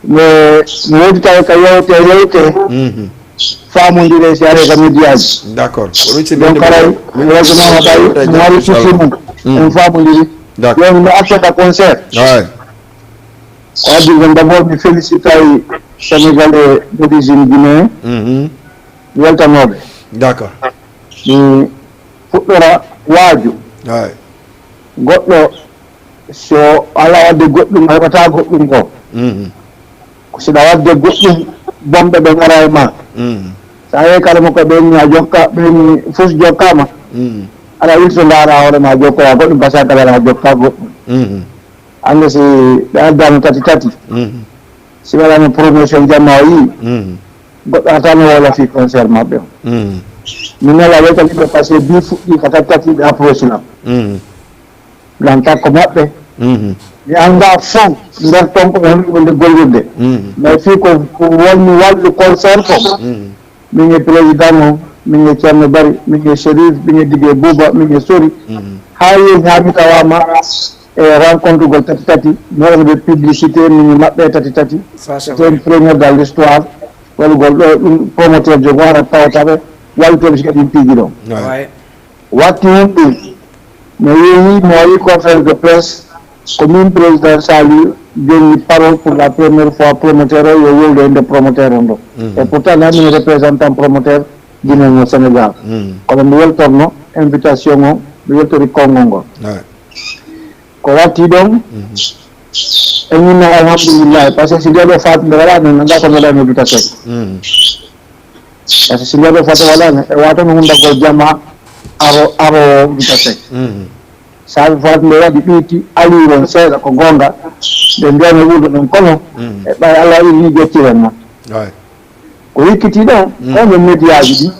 mi, mi woodi tawi ka yewte, yewte, mhm, faamondire si aree ka médiaji. D'accord. Ko ɗum si donc, haray mi weltanaama tawi mi mari susi mum. Mhm. En faamondiri. D'accord. Jooni mi accata concert. Ouais. Ko addi ɗon, d'abord mi félicitay Sénégalais d'origine guinéen. Mhm. Mi weltanooɓe. D'accord. Mi fuɗɗora waaju. Hay. Goɗɗo so alaa waɗde goɗɗum, a heɓataa goɗɗum ko. Mhm. Ko si ɗa waɗde goɗɗum, bonɓe ɓe ngara e ma. Mhm. So a yehi kala mo ko ɓen a jokka, ɓen fof jokkaama. Mhm. Aɗa wilto ndaara hoore ma jokkoya goɗɗum, parce que kala aɗa jokka goɗɗum. Mhm. Hannde si ɓe addaama tati tati, mhm, si waɗaama promotion jamma o yii, mhm, goɗɗo hata no wowla fii concert maɓɓe o. Mhm. Mi nela wetaniɓe parce que bi fuɗɗi ka tati tati ɓe approche lam. Mhm. Lan takko maɓɓe. Mhm. Mi annda fof nder ton ko honɗum wonde gollirde. Mhm. Mais fii ko, ko wonni wallu concert ko. Mhm. Min e président o, min e Ceerno Bari, min e Chérif, min e Dige Bouba, min e Sori. Mhm. Haa yehi haa mi tawaama e rencontre gol tati tati, mi waɗano ɓe publicité, min e maɓɓe tati tati. Ça, c'est vrai. C'était une première dans l'histoire. Waɗugol ɗo ɗum promoteur jogo ara tawata ɓe, wallitooɓe si kadi ɗum piiji ɗo. Ouais. Ouais. Watti heen ɗum, mi yehi, mi waɗi conférence de presse, ko min président Saliou jonni parole pour la première fois promoteur o yo wowlu e nder promoteur on ɗo. Mhm. Et pourtant, na min représentant promoteur guinéen o Sénégal. Mhm. Kono mi weltorno invitation o, mi weltori konngol ngol. Ouais. Ko watti ɗon, mhm, en inna alhamdulillahi, parce que si nde ɗo fatude wala, min annda ko mbeɗa no duta seeɗa. Mhm. Par ce que si nde ɗo fatude wala, e wata no hundagol jama aro, aro duta seeɗa. Mhm. Saabi fatude waɗi ɓeyti ali won seeɗa ko gonga, nde mbiyanmi wuurdo ɗon kono, mhm, e ɓay Allah irini jottiren ma. Ouais. Ko rikkiti ɗon, mhm, ko no médiaji ɗi.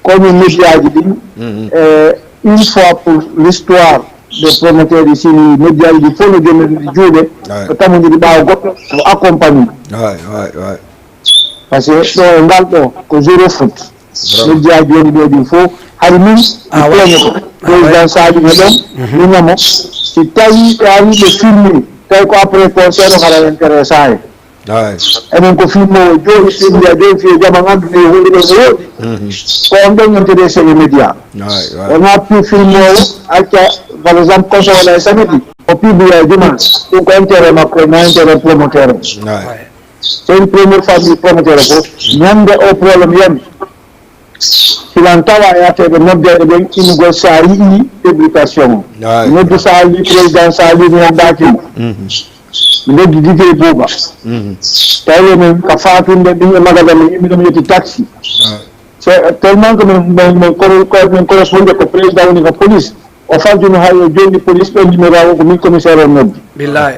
Kono médiaji ɗin, mhm, e une fois pour l'histoire des promoteurs ici, médiaji ɗi fof no jonnodiri juuɗe, ouais, ko tamodiri ɓaawo goɗɗo, ko accompagné. Ouais, ouais, ouais. Parce que ɗo e ngal ɗo ko zéro faute. Vraiment. Médiaji woni ɗo ɗin fof, hari min, ah, mi ouais, feeñoto. Ah, ouais. Président Sadio ne ɗon, mhm, mi ñamo, si tawi ɓe ari ɓe filmi, tawi ko après concert o hara intéressé en. Ay. Enen ko filmoowo jooɗi, filmbiya jooɗi, fiye jama nganndu ne hulɓe ɗo no woɗi. Mhm. Ko on ɗon intéressé e média. Ay, ay. Wona pi filmoowo, acca, par exemple, koso wala e samedi, o publia e dimanche. Ɗum ko intérêt makko, na intérêt promoteur o. Ay. C'est une première fois mi promoteur o fof. Ñande o problème yami. Hilan tawa e ateɓe noddeɓe ɓen innugol sa yi'i publication o. Ay. Noddu Sali, président Sali, mi anndaki mo. Mhm. Mi noddi Didier Bouba. Mhm. Tawi men ka fatunde min e magada min immi ɗum yetti taxi. Ay. C'est tellement que min, min, min corre-, corre-, min correspondait ko président woni ko police. O fajjuno hay o jonni police ɓe numéro o ko min commissaire o noddi. Billahi.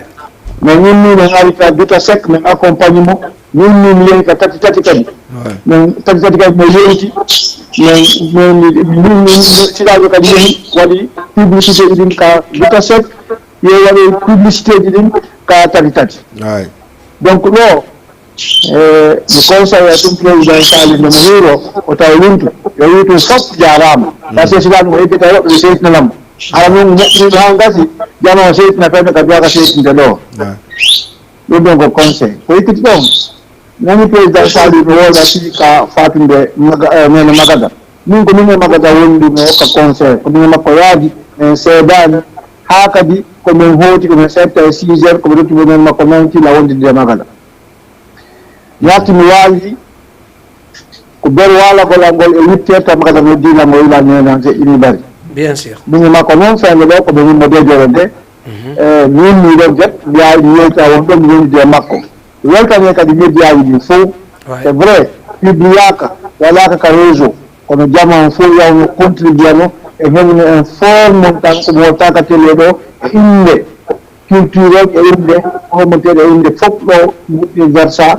Min immi min ari ka Duta Seck min accompagne mo. Min, min yehi ka tati tati kadi. Min tati tati kadi no yewti. Min, min, min, min, min, siraajo kadi yehi waɗi publicité ji ɗin ka Vita Sec, yo waɗi publicité ji ɗin ka tati tati. Donc ɗo, e, mi conseil a ɗum président Sali nde mo hiiro, o tawa wontu, yo wi ɗum fof jaaraama. Par ce que siraajo mo hebbita woɓɓe ɓe seytinanam. Hara noon moƴƴini ɗo haa gasi, jama o seytina fewde ka duwaka seytinde ɗo. Ɗum ɗon ko conseil. Ko ekkiti ɗon, nani président Sali no wolda sigi ka fatunde Maga-, eh, nene Magada. Min ko min e Magada wonduno ka conseil. Ko min e makko yaadi, en seedaani. Haa kadi ko min hooti, ko min setta e six heures, ko min ruttuɓe nene makko nanti la wondude e Magada. Mi arti mi waali ko ber waalagol am ngol e huit heures, taw Magada noddi lan o ila nene an seɗɗini bari. Bien sûr. Min e makko noon feende ɗo ko min yimmo dejere nde. Eh, mi ummi ɗon jet, mi yawi mi yewta won ɗon mi wondude e makko. Mi weltani kadi médiaji ɗin fof. C'est vrai, publiyaka, waɗaka ka réseau. Kono jama on fof yawno contribuano e heɓno en forme on tan ko mo wattaka télé ɗo e innde culture on e innde promoteur e innde fof ɗo mi huɓɓi versa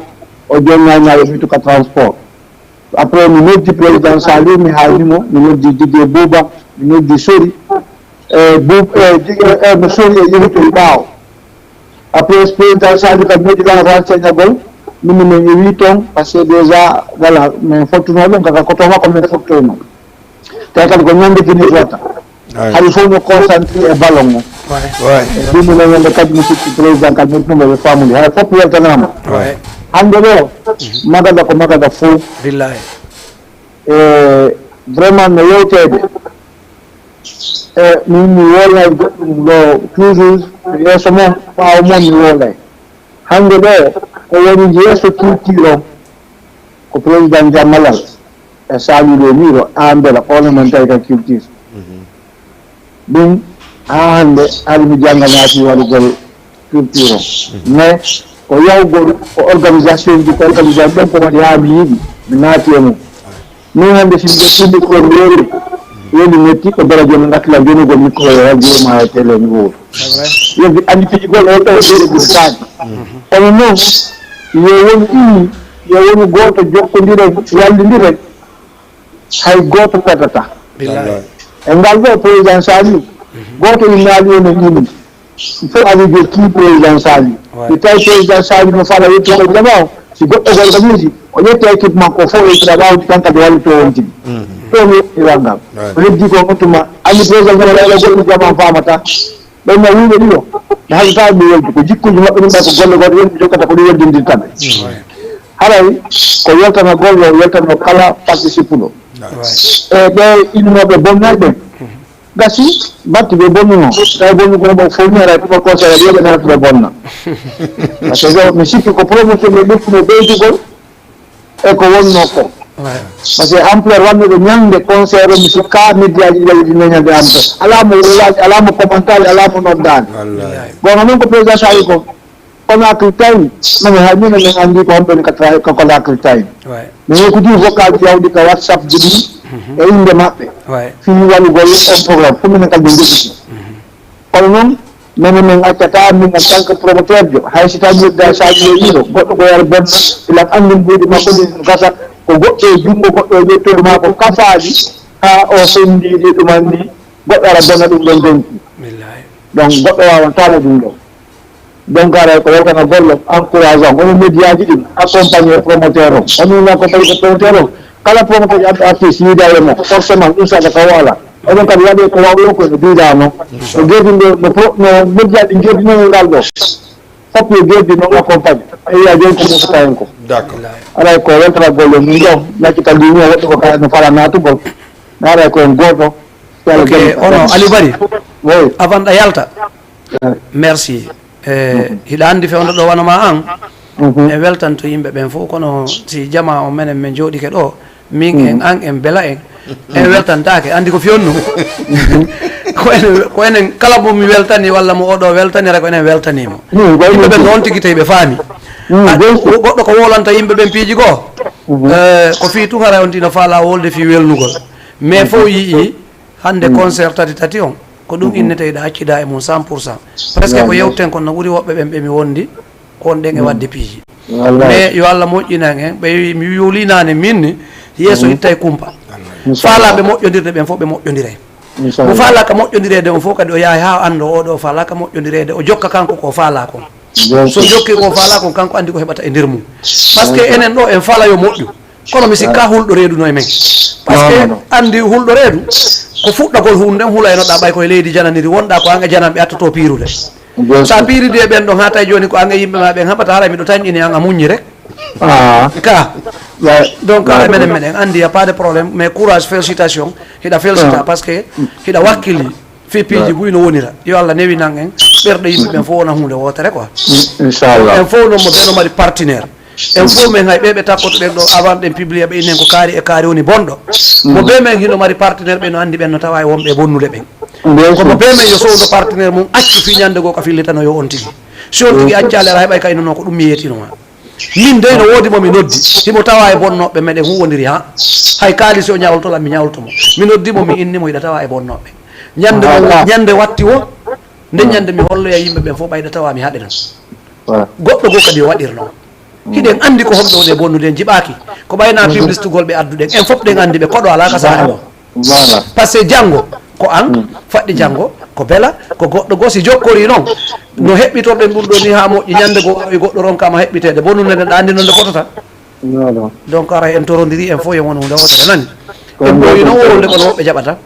o jonnaynaɓe ɓitu ka transport. Après mi noddi président Saliou, mi haalni mo, mi noddi Didier Bouba, mi noddi Sori. E Bou-, e Didier, e no Sori e yehi to e ɓaawo. Après président Saliou kam noddi lan renseignement gol, min min mi wi toon, parce que déjà, voilà, min fottuno ɗum, kaka koto makko min fottoyno. Tawi kadi ko ñande fini wata. Hari fof no concentré e ballon o. Ɗum ɗo ñande kadi mi sikki président kadi mi ɗum ɓe famuli. Hay fof weltanama. Hande ɗo, Magada ko Magada fof. Billahi. E vraiment no yewtede. E min mi wolay goɗɗum ɗo toujours yeeso mon, ɓaawo mon mi wolay. Hande ɗo, ko woni yeeso culture o, ko président Jammalal e Saliou ɗo ni ɗo, an mbela kono men tawi ka culture. Ɗum haa hannde ari mi jannga naati waɗugol culture o. Mais ko yahugol, ko organisation ji, ko organisation ɗon ko waɗi haa mi yiɗi, mi naati e mum. Min hannde si mi ƴetti micro mi yeru, woni metti ko daraja no ngakkila jonugol micro o, hol jeyma e télé mi wowto. Yeddi anndi piji gol o taw jeyɗo ɓuri taade. Kono noon, yo wonu ɗum, yo wonu gooto jokkondiren, wallindiren. Hay gooto perdata. E ngal ɗo président Saliou, gooto innaali on e ɗum. Fof aɗa jokki président Saliou. Mi tawi président Saliou no fala yettude jama o. Si goɗɗo gol kam misi, o ƴetta équipe makko fof e traba o tan kadi walli to on tigi. Ɗo mi yettirangal. O heddi ko on tuma. Anndi président Saliou goɗɗo jama famata. Ɓen no wuyɓe ɗiɗo, mi halata mi weldu. Ko jikkuuji maɓɓe ɗin ɓay ko golle goɗɗe, ɓen jokkata ko ɗum weldindirta ɓe. Haray ko weltanagol, yo weltano kala participuɗo. E ɓe innooɓe bonnay ɓen, gasi, batti ɓe bonnuno. Tawi bonnu ko ɓe fof ni, haray tuma conseil, yo ɓe nana ɓe bonna. Parce que mi sikki ko promotion ɓe ɗoftuno ɓeydugol, e ko wonno ko. Par ce que ampleur wannuɗo ñande concert o, mi sikka média ji ɗiɗaɓi ɗi neñande ampleur. Alaa mo wulaani, alaa mo commentaire, alaa mo noddaani. Gonga noon ko président Saliou ko, kono Conakry Time, mami hay minen min anndi ko homɓe woni ka tra-, ka Conakry Time. Min yewtidi vocal ji yawɗi ka WhatsApp ji ɗi e innde maɓɓe. Fii walugol on programme, fof minen kadi min njoɓiti. Kono noon, minen min accata, min en tant que promoteur jo, hay si tawi mi yedda Sadio e ɗiɗo, goɗɗo ko yara bonna, ilan anndin buuɗi makko ɗin no gasa, ko goɗɗo e junngo, goɗɗo e ƴettoor maa ko kafaaɗi, haa o senndii ɗi ɗuman ni, goɗɗo ara bonna ɗum ɗon donki. Donc, goɗɗo waawan taala ɗum ɗo. Donc, aray ko weltana golle, encourageant, hono média ji ɗin, accompagner promoteur o. Hono accompagner ko promoteur o, kala promoteur ƴamɗo artiste, yiida e makko, forcément, ɗum saɗa ka waala. Onon kadi waɗe ko wawɗon ko no mbiɗa noon. No guerɗi ɗo, no pro-, no média ɗi guerɗi noon e ngal ɗo. Fof yo guerɗi noon accompagne. E wiya jooni ko mofata hen ko. D'accord. Aray ko weltana golle mum ɗo, ñakkita ndi ni o woɗɗi ko kala no fala naatugol. Aray ko en gooto. Ok, ono Aliou Bari. Oui. Avant ɗa yalta. Merci. E hiɗa anndi fewndo ɗo wano ma an, en weltanto yimɓe ɓen fof, kono si jama o menen men jooɗike ɗo, min en, an en, bela en, en weltantaake. Anndi ko fewndo? Ko enen, ko enen kala mo mi weltani walla mo oɗo weltani, hara ko enen weltani mo. Yimɓe ɓen noon tigi tawi ɓe faami. A, goɗɗo ko wolanta yimɓe ɓen piiji goo, e, ko fii tun hara on tino faala wolde fii welnugol. Mais fof yi'i, hannde concert tati tati on, ko ɗum innete hiɗa accida e mum cent pour cent. Presque ko yewten kon no ɓuri woɓɓe ɓen ɓe mi wondi, ko on ɗen e waɗde piiji. Mais yo Allah moƴƴinan en. Ɓe wi mi yolinaani min ni yeeso ittay kumpa. Faalaaɓe moƴƴondirde ɓen fof ɓe moƴƴondiray. Mo faalaaka moƴƴondireede on fof kadi o yahay haa o annda oɗo faalaaka moƴƴondireede, o jokka kanko ko faalaa kon. So jokki ko faalaa kon, kanko anndi ko heɓata e nder mum. Parce que enen ɗo en faala yo moƴƴu, kono mi sikka hulɗo reedu no e men. Parce que anndi hulɗo reedu ko fuɗɗagol huunde nden, hula e noɗa ɓay koye leydi jananiri wonɗa, ko an e jananɓe attoto piirude. Sa piiridi e ɓen ɗon haa tawi jooni ko an e yimɓe ma ɓen haɓata, haray miɗo tanƴini an a muññi rek. Ka donc haray menen meɗen anndi y a pas de problème, mais courage, félicitation. Hiɗa félicitation parce que hiɗa wakkili. Fii piiji buy no wonira. Yo Allah newinan en ɓerɗe yimɓe ɓen fof wona huunde wootere quoi. Inchallah. En fof noon mo ɓe no mari partenaire. En fof men hay ɓe ɓe takkoto ɓen ɗo avant ɗen publier ɓe innen ko kaari e kaari woni bonɗo. Mo be men hino mari partenaire ɓe no anndi ɓen no tawa e wonɓe e bonnude ɓen. Kono be men yo sowdo partenaire mum accu fii ñande goo ka fillitano yo on tigi. Si on tigi accaali ara heɓay ka inono ko ɗum mi yeetino ma. Min dey no woodi mo mi noddi, himo tawa e bonnooɓe meɗen huwwondiri haa. Hay kaalisi o ñawloto lan, mi ñawloto mo. Mi noddi mo, mi inni mo, hiɗa tawa e bonnooɓe. Ñande mo, ñande watti wo, nde ñande mi holloya yimɓe ɓen fof ɓayɗa tawa mi haɗe non. Goɗɗo goo kadi yo waɗir non. Hiɗen anndi ko honɓe woni e bonnude, en jiɓaaki. Ko ɓayna publicité gol ɓe adduɗen, en fof ɗen anndi ɓe, koɗo alaa ka saare o. Par ce que janngo ko an faɗɗi, janngo ko bela, ko goɗɗo goo. Si jokkori noon no heɓɓitorɗen ɗum ɗo ni haa moƴƴi, ñande goo o e goɗɗo ronkaama heɓɓiteede, bonnude nde ɗa anndi noon nde fotata. Donc aray en torondiri en fof yo won huunde wootere nani. En ɓooyi noon wolde kono woɓɓe jaɓata.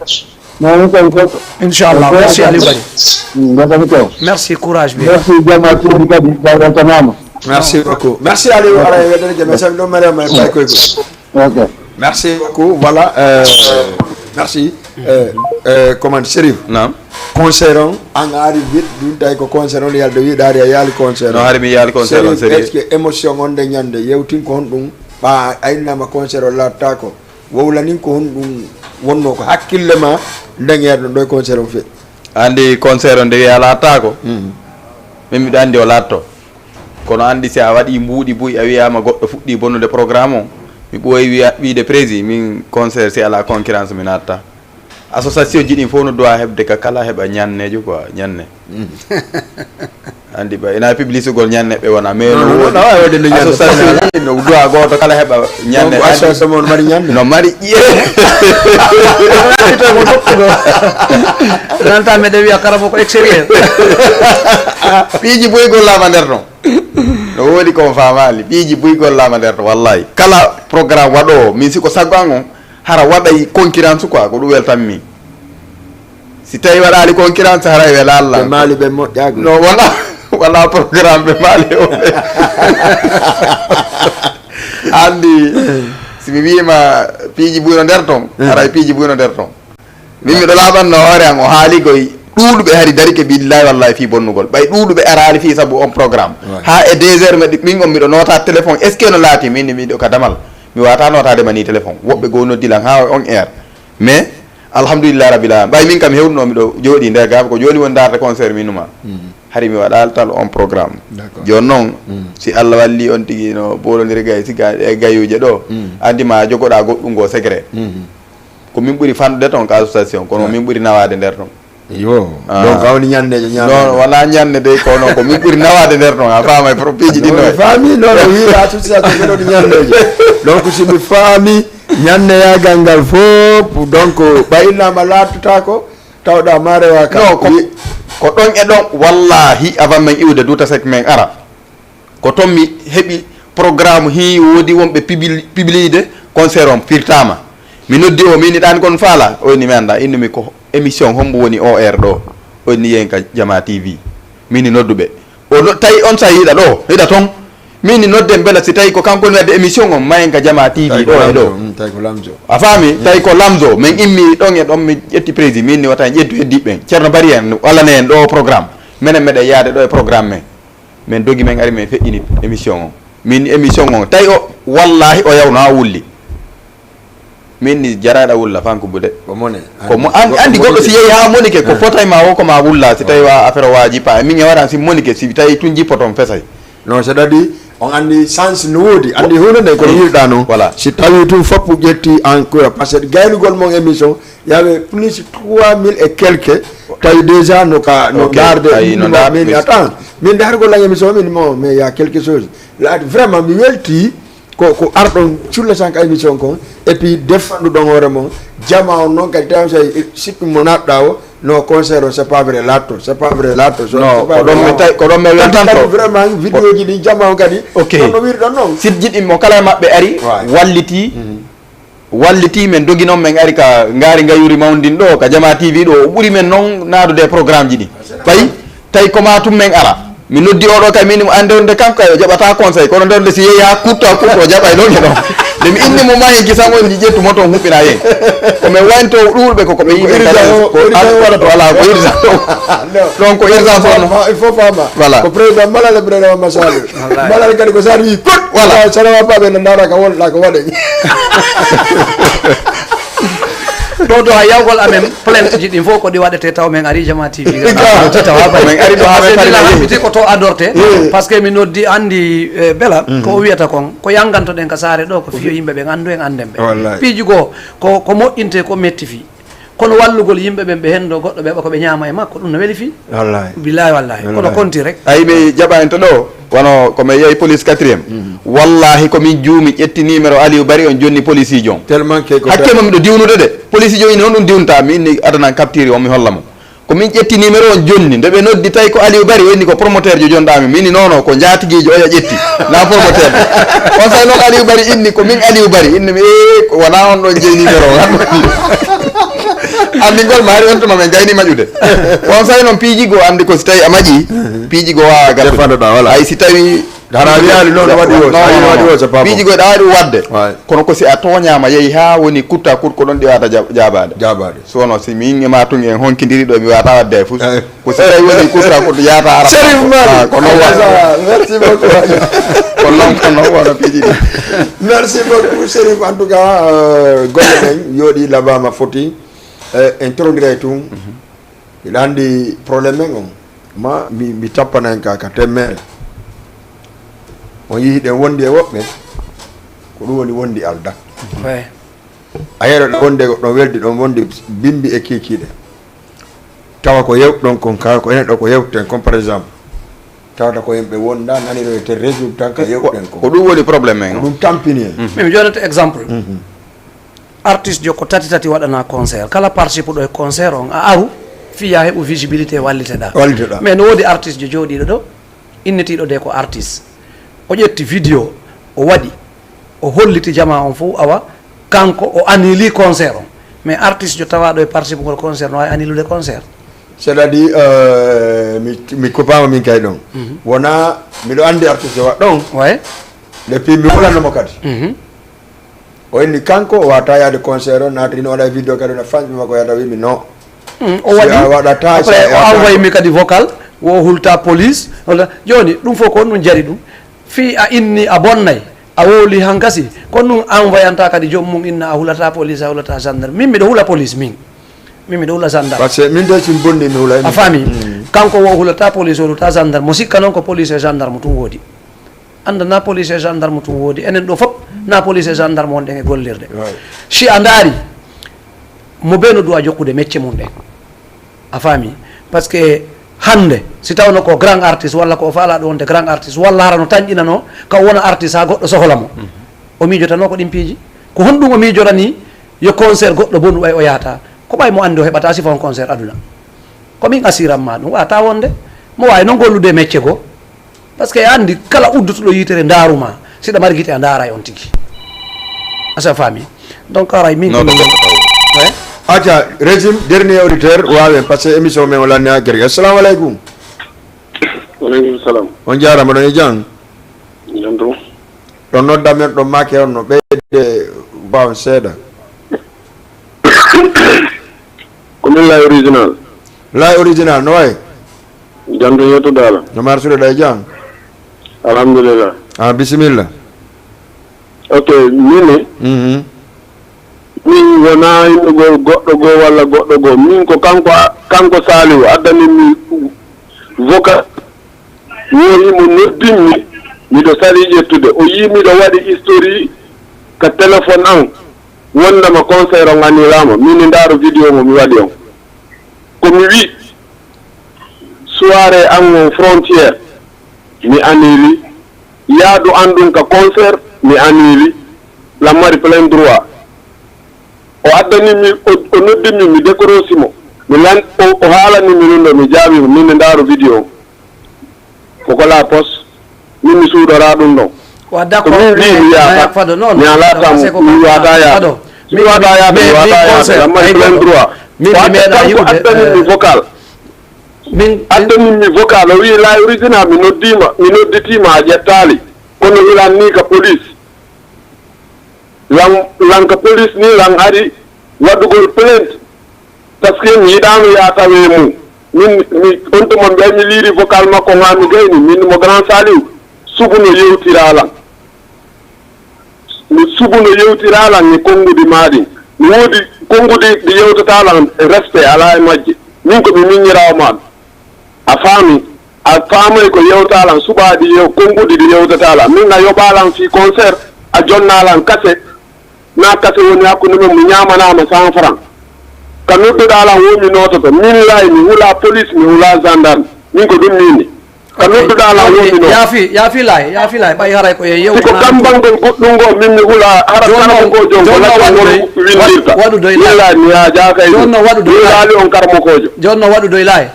Inchallah. Merci Aliou Bari. Merci, courage bien. Merci Jama T V kadi, jaɓantanama. Merci beaucoup. Merci Aliou, aray weddere jam. Sami ɗo Mariama e Baye Koyko. Ok. Merci beaucoup. Voilà. Euh, merci. Euh, euh, comment, Chérif? Naam. Concert on, an a ari vite, ɗum tawi ko concert on yalde, wiɗa ari a yaali concert on. No hari mi yaali concert on, Chérif, sérieux. Est-ce que émotion on nde ñande yewtin ko honɗum? Ɓa a innama concert on laattako. Wowlanin ko honɗum wonno ko hakkille ma ndeŋeerɗo ɗo e concert on fe? Andi concert on nde wiya laattako. Min miɗo andi o laatto. Kono anndi si a waɗii mbuuɗi buy, a wiyaama goɗɗo fuɗɗii bonnude programme o, mi ɓooyi wiya, wiide prési, min concert si alaa concurrence mi naatta. Association ji ɗin fof no duwa heɓde ka kala heɓa ñanneejo quoi, ñanne. Anndi ba, ina publicité gol ñanne ɓe wona, mais no woodi association ji no duwa gooto kala heɓa ñanne. Donc, association mon mari ñanne? No mari ƴiye. Nanta meɗen wiya karamo ko extérieur. Piiji buy gollaama nder ton. No woodi ko on faamaali, piiji buy gollaama nder ton, wallahi. Kala programme waɗoowo, min si ko sago an on, hara waɗay concurrence quoi, ko ɗum weltanmi. Si tawi waɗaali concurrence, haray wela Allah. Ɓe maali ɓe moƴƴaaka. No, wala, wala programme ɓe maali o. Anndi, si mi wiima piiji buy no nder ton, haray piiji buy no nder ton. Min miɗo laaɓanno hoore am, o haali koy ɗuuɗuɓe hari darike billahi wallahi fii bonnugol. Ɓay ɗuuɗuɓe araali fii sabu on programme. Haa e deux heures meɗi, min on miɗo noota téléphone. Est-ce que no laati? Min miɗo ka damal. Mi waata nootaade ma ni téléphone. Woɓɓe goo noddi lan haa on heure. Mais, alhamdulillah rabbil alamin. Ɓay min kam hewnuno miɗo jooɗi nder gaafa ko jooni woni ndaarde concert mi numa. Hari mi waɗaali tal on programme. Jooni noon, si Allah walli on tigi no boolondiri gay, si ga-, e gayuuje ɗo, anndi ma jogoɗaa goɗɗum goo secret. Ko min ɓuri fanɗude toon ka association, kono min ɓuri nawaade nder toon. Yo, donc a woni ñanneejo ñaame. Non, wonaa ñanne dey, kono ko min ɓuri nawaade nder toon, a faamay pro piiji ɗi no. Mi faami, non, o wiira association ko ɗon ñanneejo. Donc si mi faami, ñanneyagal ngal fof, donc ɓay innama laattotaako, tawɗa ma rewa ka. Non, ko, ko ɗon e ɗon, wallahi, avant men iwde Douta Seck men ara. Ko toon mi heɓi programme, hii woodi wonɓe pibli-, pibliyde concert on firtaama. Mi noddi o, mi inni ɗaani kon faala? O inni mi anndaa. Innumi ko émission hombo woni O R ɗo? O inni yeen ka Jama T V. Mi inni noddu ɓe. O no-, tawi on saa'i hiɗa ɗo, hiɗa toon. Mi inni nodden mbela si tawi ko kanko woni wadde émission on, ma en ka Jama T V ɗo e ɗo. A faami? Tawi ko Lamzo. Min immi ɗon e ɗon, mi ƴetti prési, mi inni wata en ƴettu heddiiɓe ɓen. Ceerno Bari en, walla ne en ɗo programme. Menen meɗen yaade ɗo e programme men. Min dogi, min ari, min feƴƴini émission on. Min émission on, tawi o, wallahi o yawno haa wulli. Min ni jarayɗa wulla fanko bude. Ko mone. Ko mo-, an-, anndi goɗɗo si yehi haa monike, ko fotay ma o ko ma wulla, si tawi wa affaire o waaji pa. Min e waran si monike, si tawi tun jippoto on fesay. Non, c'est-à-dire, on anndi chance no woodi, anndi huunde nde ko no yiɗɗa non. Voilà. Si tawi tun foppu ƴetti en courant, parce que gaynugol mon émission, Il y avait plus trois mille et quelques. Tawi déjà no ka, no darde, ayi, no darde, min, attends, min dargol lan émission, min mo, mais il y a quelque chose. Laati vraiment mi welti ko ko arɗon culla tan ka émission kon, et puis deffanduɗon hoore mon. Jama on noon kadi tawi so sikki mo naɗɗa o no concert o, c'est pas vrai latto, c'est pas vrai latto. Non, ko ɗon mi tawi, ko ɗon mi weltanto. Vraiment vidéo ji ɗi jama on kadi. Ok. No wirɗon noon. Site ji ɗi mo kala e maɓɓe ari walliti. Walliti men, dogi noon men ari ka ngaari ngayuuri mawndin ɗo ka Jama T V ɗo, o ɓuri men noon naadude e programme ji ɗi. Ɓay tawi ko ma tum men ara. Mi noddi oɗo kay, min mo annde wonde kanko kay o jaɓata conseil, kono nder nde si yeehi haa kutto a kutto o jaɓay noon e ɗon. Nde mi inni mo mahi kisan on, mi ƴettu mo toon huɓɓina heen. Ko men waynto ɗuurɓe ko, ko ɓe yimɓe urgent o, urgent o waɗata. Voilà, ko urgent. Ɗon ko urgent fof. Il faut fama. Voilà. Ko président Malal e président Mamadou Sall. Malal kadi ko sa wi kot. Voilà. Sa rewa paɓe no ndaara ka wonɗa ko waɗe. Ɗo ɗo ha yawgol amen plainte ji ɗin fof ko ɗi waɗete taw men ari Jama T V. Tawa men ari ɗo ha men pari ko to adorte. Parce que mi noddi andi, eh, Bela ko o wiyata kon ko yanganto ɗen ka saare ɗo ko fiyo yimɓe ɓen andu en anden ɓe. Wallahi. Piiji goo ko ko moƴƴinte ko metti fi. Kono wallugol yimɓe ɓen ɓe hendo goɗɗo ɓe ɓa ko ɓe ñaama e makko ɗum no weli fi. Wallahi. Billahi wallahi. Kono konti rek. Ayi ɓe jaɓa en to ɗo. Wano ko mi yehi police quatrième. Wallahi ko min juumi ƴetti numéro Aliou Bari on jonni police ijo on. Tellement que ko hakke mo miɗo diwnude de. Police ijo on inni honɗum diwnta mi, inni adanan capture on mi holla mo. Ko min ƴetti numéro on jonni nde ɓe noddi tawi ko Aliou Bari o inni ko promoteur jo jonɗami mi, inni non non ko jaatigiijo oya ƴetti na promoteur. On say noon Aliou Bari inni ko min Aliou Bari inni mi e wona on ɗon jeyi numéro o. Anndi ngol maari on tuma men gayni maƴude. On say noon piiji goo anndi ko si tawi a maƴi piiji goo wawa gaddude. Defanoɗa, voilà. Ay si tawi hara wiyaali noon waɗi o, non, non, waɗi o, c'est pas bon. Piiji goo ɗa waɗi waɗde. Ouais. Kono ko si a tooñaama yehi haa woni kutta kut ko ɗon ɗi wata ja- jaabaade. Jaabaade. So wonoo si min e ma tun en honkindiri ɗo mi wata waɗde e fus. Eh. Ko si tawi woni kutta kut yaata hara. Sherif Mali. Ah, ko noon wona. Merci beaucoup. Ko noon, ko noon wona piiji ɗi. Merci beaucoup Sherif, en tout cas, euh, golle men yooɗi labama foti. Eh, en torondira e tun. Hiɗa anndi problème men on ma mi, mi tappana en ka ka temmeere. On yihi ɗen wondi e woɓɓe ko ɗum woni wondi alda. Ouais. A yeɗo ɗo wonde ɗon weldi ɗon wondi bimbi e kiikiiɗe. Tawa ko yewɗon kon ka ko enen ɗo ko yewten kon par exemple. Tawata ko yimɓe wonda naniroyte résultat ka yewɗen ko. Ko ɗum woni problème men. Ko ɗum tampini en. Min mi jonnata exemple. Artiste jo ko tati tati waɗana concert kala partie puɗo e concert on a aru fiya heɓu visibilité walliteɗa. Walliteɗa. Mais no woodi artiste jo jooɗiɗo ɗo innitiɗo de ko artiste o ƴetti vidéo o waɗi o holliti jama on fof awa kanko o anili concert on. Mais artiste jo tawaɗo e partie pugol concert no wawi anilude concert. C'est à dire euh, mi, mi coupama min kay ɗon. Wona miɗo andi artiste wa ɗon. Ouais. Nde pi mi hulannomo kadi. O inni kanko o wata yaade concert o natri no waɗa vidéo kadi no fanɓe makko yata wimi non. O waɗi waɗata après o envoyé mi kadi vocal wo hulta police. Wala joni ɗum fof ko ɗum jari ɗum fi a inni a bonnay a wowli hankasi ko ɗum envoyanta kadi joom mum inna a hulata police a hulata gendarme min miɗo hula police min. Min miɗo hula gendarme. Parce que min de sin bonni mi hula. A faami. Kanko wo hulata police o hulata gendarme mo sikka noon ko police e gendarme tun woodi. Annda na police e gendarme tun woodi enen ɗo fof na police e gendarme wonɗen e gollirde. Si a ndaari mo beno duwa jokkude mecce mum ɗen a faami. Parce que hannde si tawno ko grand artiste walla ko o faalaɗo wonde grand artiste walla hara no tanƴinano ka o wona artiste ha goɗɗo sohola mo o miijotano ko ɗin piiji. Ko honɗum o miijorani yo concert goɗɗo bonu ɓay o yahata ko ɓay mo anndi o heɓata sifa on concert aduna. Ko min asiran ma ɗum wata wonde mo wawi noon gollude e mecce goo. Parce que a anndi kala uddutuɗo yitere ndaaruma siɗa mari gite a ndaaray on tigi. Asa faami. Donc aray min ko acca régime dernier auditeur wawen parce que émission men o lanni ha gerge. Assalamu aleykum. Waleykum salam. On jarama ɗon e jang. Jam ɗum. Ɗon nodda men ɗon make on no ɓeyde baw seeɗa. Ko min lay original. Lay original no wayi? Jam to yettude Allah. No marsude ɗa e jam? Alhamdulillah. Ah, bisimilla. Ok, mini. Mhm. Min wona innugol goɗɗo goo walla goɗɗo goo. Min ko kanko kanko Saliou addani mi vocal. Woo himo noddimmi, miɗo salii ƴettude. O yii miɗo waɗi historie ka téléphone an, wondema concert on annulaama. Min mi ndaaro vidéo mo mi waɗi on. Ko mi wi, soirée an on frontière, mi annuli. Yaadu an ɗum ka concert, mi anniili. Lan mari plein droit. O addani mi, o, o noddi mi, mi décrochi mo. Mi lan, o, o haalani mi ɗum ɗo, mi jaabi mo, min mi ndaaru vidéo on. Ko ko la poste, min mi suuɗora ɗum ɗon. Wa, ko d'accord, min wi mi yaata, mi alaata mo, mi waata yaade. Mi waata yaade, mi waata yaade, lan mari plein droit. O adda kanko addani mi vocal. Min addani mi vocal, o wi la original, mi noddima, mi nodditiima, a ƴettaali. Kono hilan ni ka police. Lan, lan ka police ni, lan ari waɗugol plainte. Parce que mi yiɗaano yaatawe mum. Min, mi, on tuma mbiyay mi liiri vocal makko haa mi gayni, min mo Grand Saliou. Subu no yewtira lan. Mi subu no yewtira lan e konngudi maa ɗin. Mi woodi konngudi ɗi yewtata lan e respect alaa e majje. Min ko mi miññiraawo maa ɗum. A faami? A faamay ko yewta lan suɓaa ɗi yew-, konngudi ɗi yewtata lan. Min a yoɓaa lan fii concert, a jonnaa lan kase. Naa kase woni hakkunde men, mi ñaamanaama cent francs. Ka nodduɗaa lan woo mi noototo. Min lay mi hulaa police, mi hulaa gendarme. Min ko ɗum miini. Ka nodduɗaa lan woo mi noototo. Yaafi, yaafi lay, yaafi lay. Ɓay haray ko e yew. Siko kambangol goɗɗum ngoo, min mi hulaa hara kala ko jon ko lacce ngol windirta. Waɗu doy lay. Min lay mi yaajaaka e ɗum. Min laali on karamokoojo. Jooni no waɗu doy lay.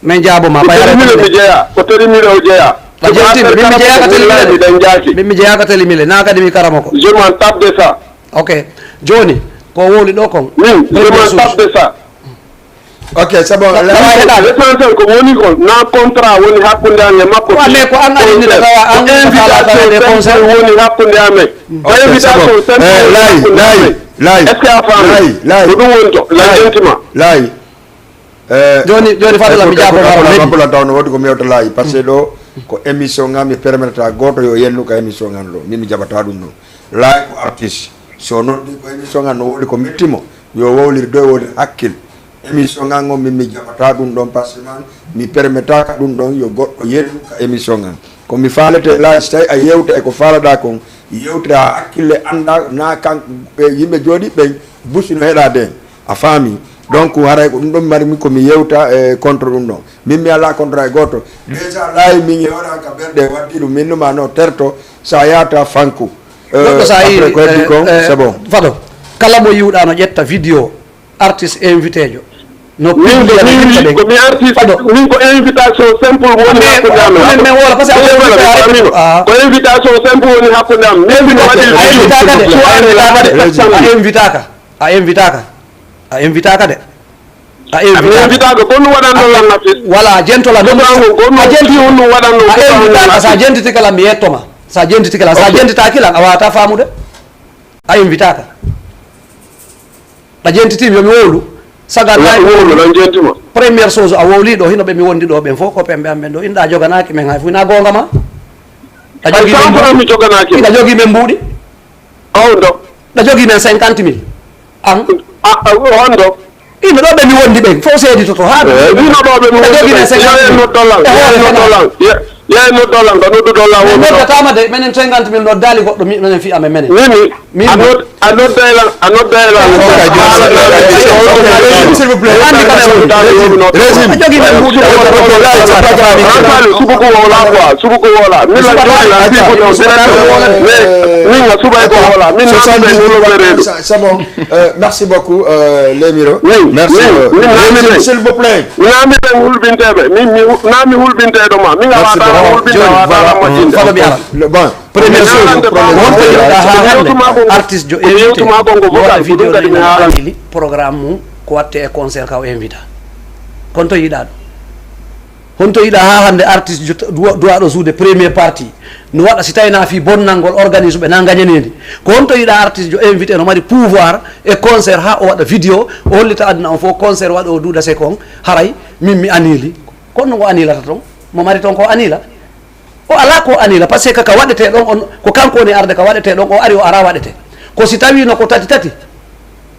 Min jaabo ma, ko ɓay haray terimile mi jeyaa, ko terimile o jeyaa. A jenti, min mi jeyaa ka terimile. Min mi jeyaa ka terimile, naa kadi mi karamoko. Je m'en tape de ça. Ok. Jooni, ko wowli ɗo kon. Min, je m'en tape de ça. Ok, c'est bon. L'essentiel ko woni kon, na contrat woni hakkunde an e makko. Ko an ari ni tawa an invitation simple woni hakkunde amen. Ok, c'est bon. Invitation simple woni hakkunde amen. Lay, lay. Est-ce que a faami? Lay, lay. Ko ɗum woni to, la jenti ma. Lay. Eh, jooni, jooni, Fadla, mi jaabo ma, Fadla, Fadla, taw no waɗi ko mi yewta laayi, par ce que ɗo ko émission ngal, mi permettre gooto yo yennu ka émission ngal ɗo, min mi jaɓata ɗum ɗon. Laayi ko artiste, so noddi ko émission ngal no woodi ko metti mo, yo wowlir doy, woodi hakkil. Émission ngal ngon min mi jaɓata ɗum ɗon, par ce que man mi permettaka ɗum ɗon, yo goɗɗo yennu ka émission ngal. Ko mi faalete laayi, so tawi a yewta e ko faalaɗa kon, yewtira hakkille annda, na kan, ɓe yimɓe jooɗi ɓen, busi no heɗade en. A faami? Donc, haray ko ɗum ɗon mi mari, ko mi yewta e contre ɗum ɗon. Min mi alaa contre e gooto. Déjà, laayi min e waɗa ka ɓerɗe waddi ɗum, min numa no terto, sa yaata fanku. Euh, goɗɗo sa yi, après ko heddi kon, eh, c'est bon. Fado, kala mo yiwɗa no ƴetta vidéo artiste invité jo. No min ko publia no min ƴetta wi, ɓen. Ko mi artiste, fado. Min ko invitation simple woni hakkunde amen. Min, min wala, parce que a wala, wala, wala, ko invitation simple woni hakkunde am. Min mi waɗi a invitaka de, a invitaka de. Soirée la. A invitaka. A invitaka. A invitaaka de. A invitaaka. A invitaaka. Ko ɗum waɗanno lan artiste? Wala, a jentola ɗum. Ɗum ko ɗum a jenti waɗanno a invitaaka, sa jentiti kala mi yettoma. Sa jentiti kala, sa jentitaaki lan, a waata faamude. A invitaaka. A jentiti mi, yo mi wowlu. Saga na wowlu lan jentima. Première chose, a wowli ɗo, hino ɓe mi wondi ɗo, ɓen fof ko pembe am ɓen ɗo. Inɗa joganaaki men hay fuu, na goonga ma? A jogi men mbuuɗi. Ɓe jogii men mbuuɗi. Aw, ndo. Ɓe jogii men cinquante mille. An? A, a, on ndo. Ino ɗo ɓe mi wondi ɓen, fof seedi toto, haa. Eh, ino ɗo ɓe mi wondi ɓen. Ɓe jogii men cinquante mille. Yaye noddolan, yaye noddolan. Yaye noddolan, ka nodduɗolan woni ɗo. Noddataama de, menen cinquante mille noddaali goɗɗo, mi, menen fi amen, menen. Mini, a nod-, a nodday lan, a nodday lan. Ok, ok, ok, ok, ok, s'il vous plaît. Régime. Régime. Régime. Subuku wola quoi, subuku wola. Min la jooɗi la, fii ko ɗon direct. Mais, min nga suba ko wola, min na suba e numéro reedu. C'est bon. Euh, merci beaucoup, euh, Lemiro. Oui, merci, oui, euh, oui, merci, s'il vous plaît. Naa mi ɓen hulɓinteeɓe. Min, mi hu-, naa mi hulɓinteeɗo ma. Min a waata hulɓinde, a waata majjinde. Falo mi ala. Bon. Première chose, honto yiɗa haa hannde artiste jo invité waɗa vidéo nayi no anili programme mum ko watte e concert ka o invita? Honto yiɗa ɗum? Honto yiɗa haa hannde artiste jo duwa-, duwaɗo suude première partie no waɗa si tawi na fii bonnangol organise ɓe na gañanendi? Ko honto yiɗa artiste jo invité no mari pouvoir e concert haa o waɗa vidéo o hollita aduna on fof concert waɗo o duuda se kon haray min mi anili? Kono no o anilata ton? Mo mari ton ko anila? O alaa ko anila, parce que ka waɗetee ɗon on, ko kanko woni arde ka waɗetee ɗon, o ari o ara waɗetee. Ko si tawiino ko tati tati,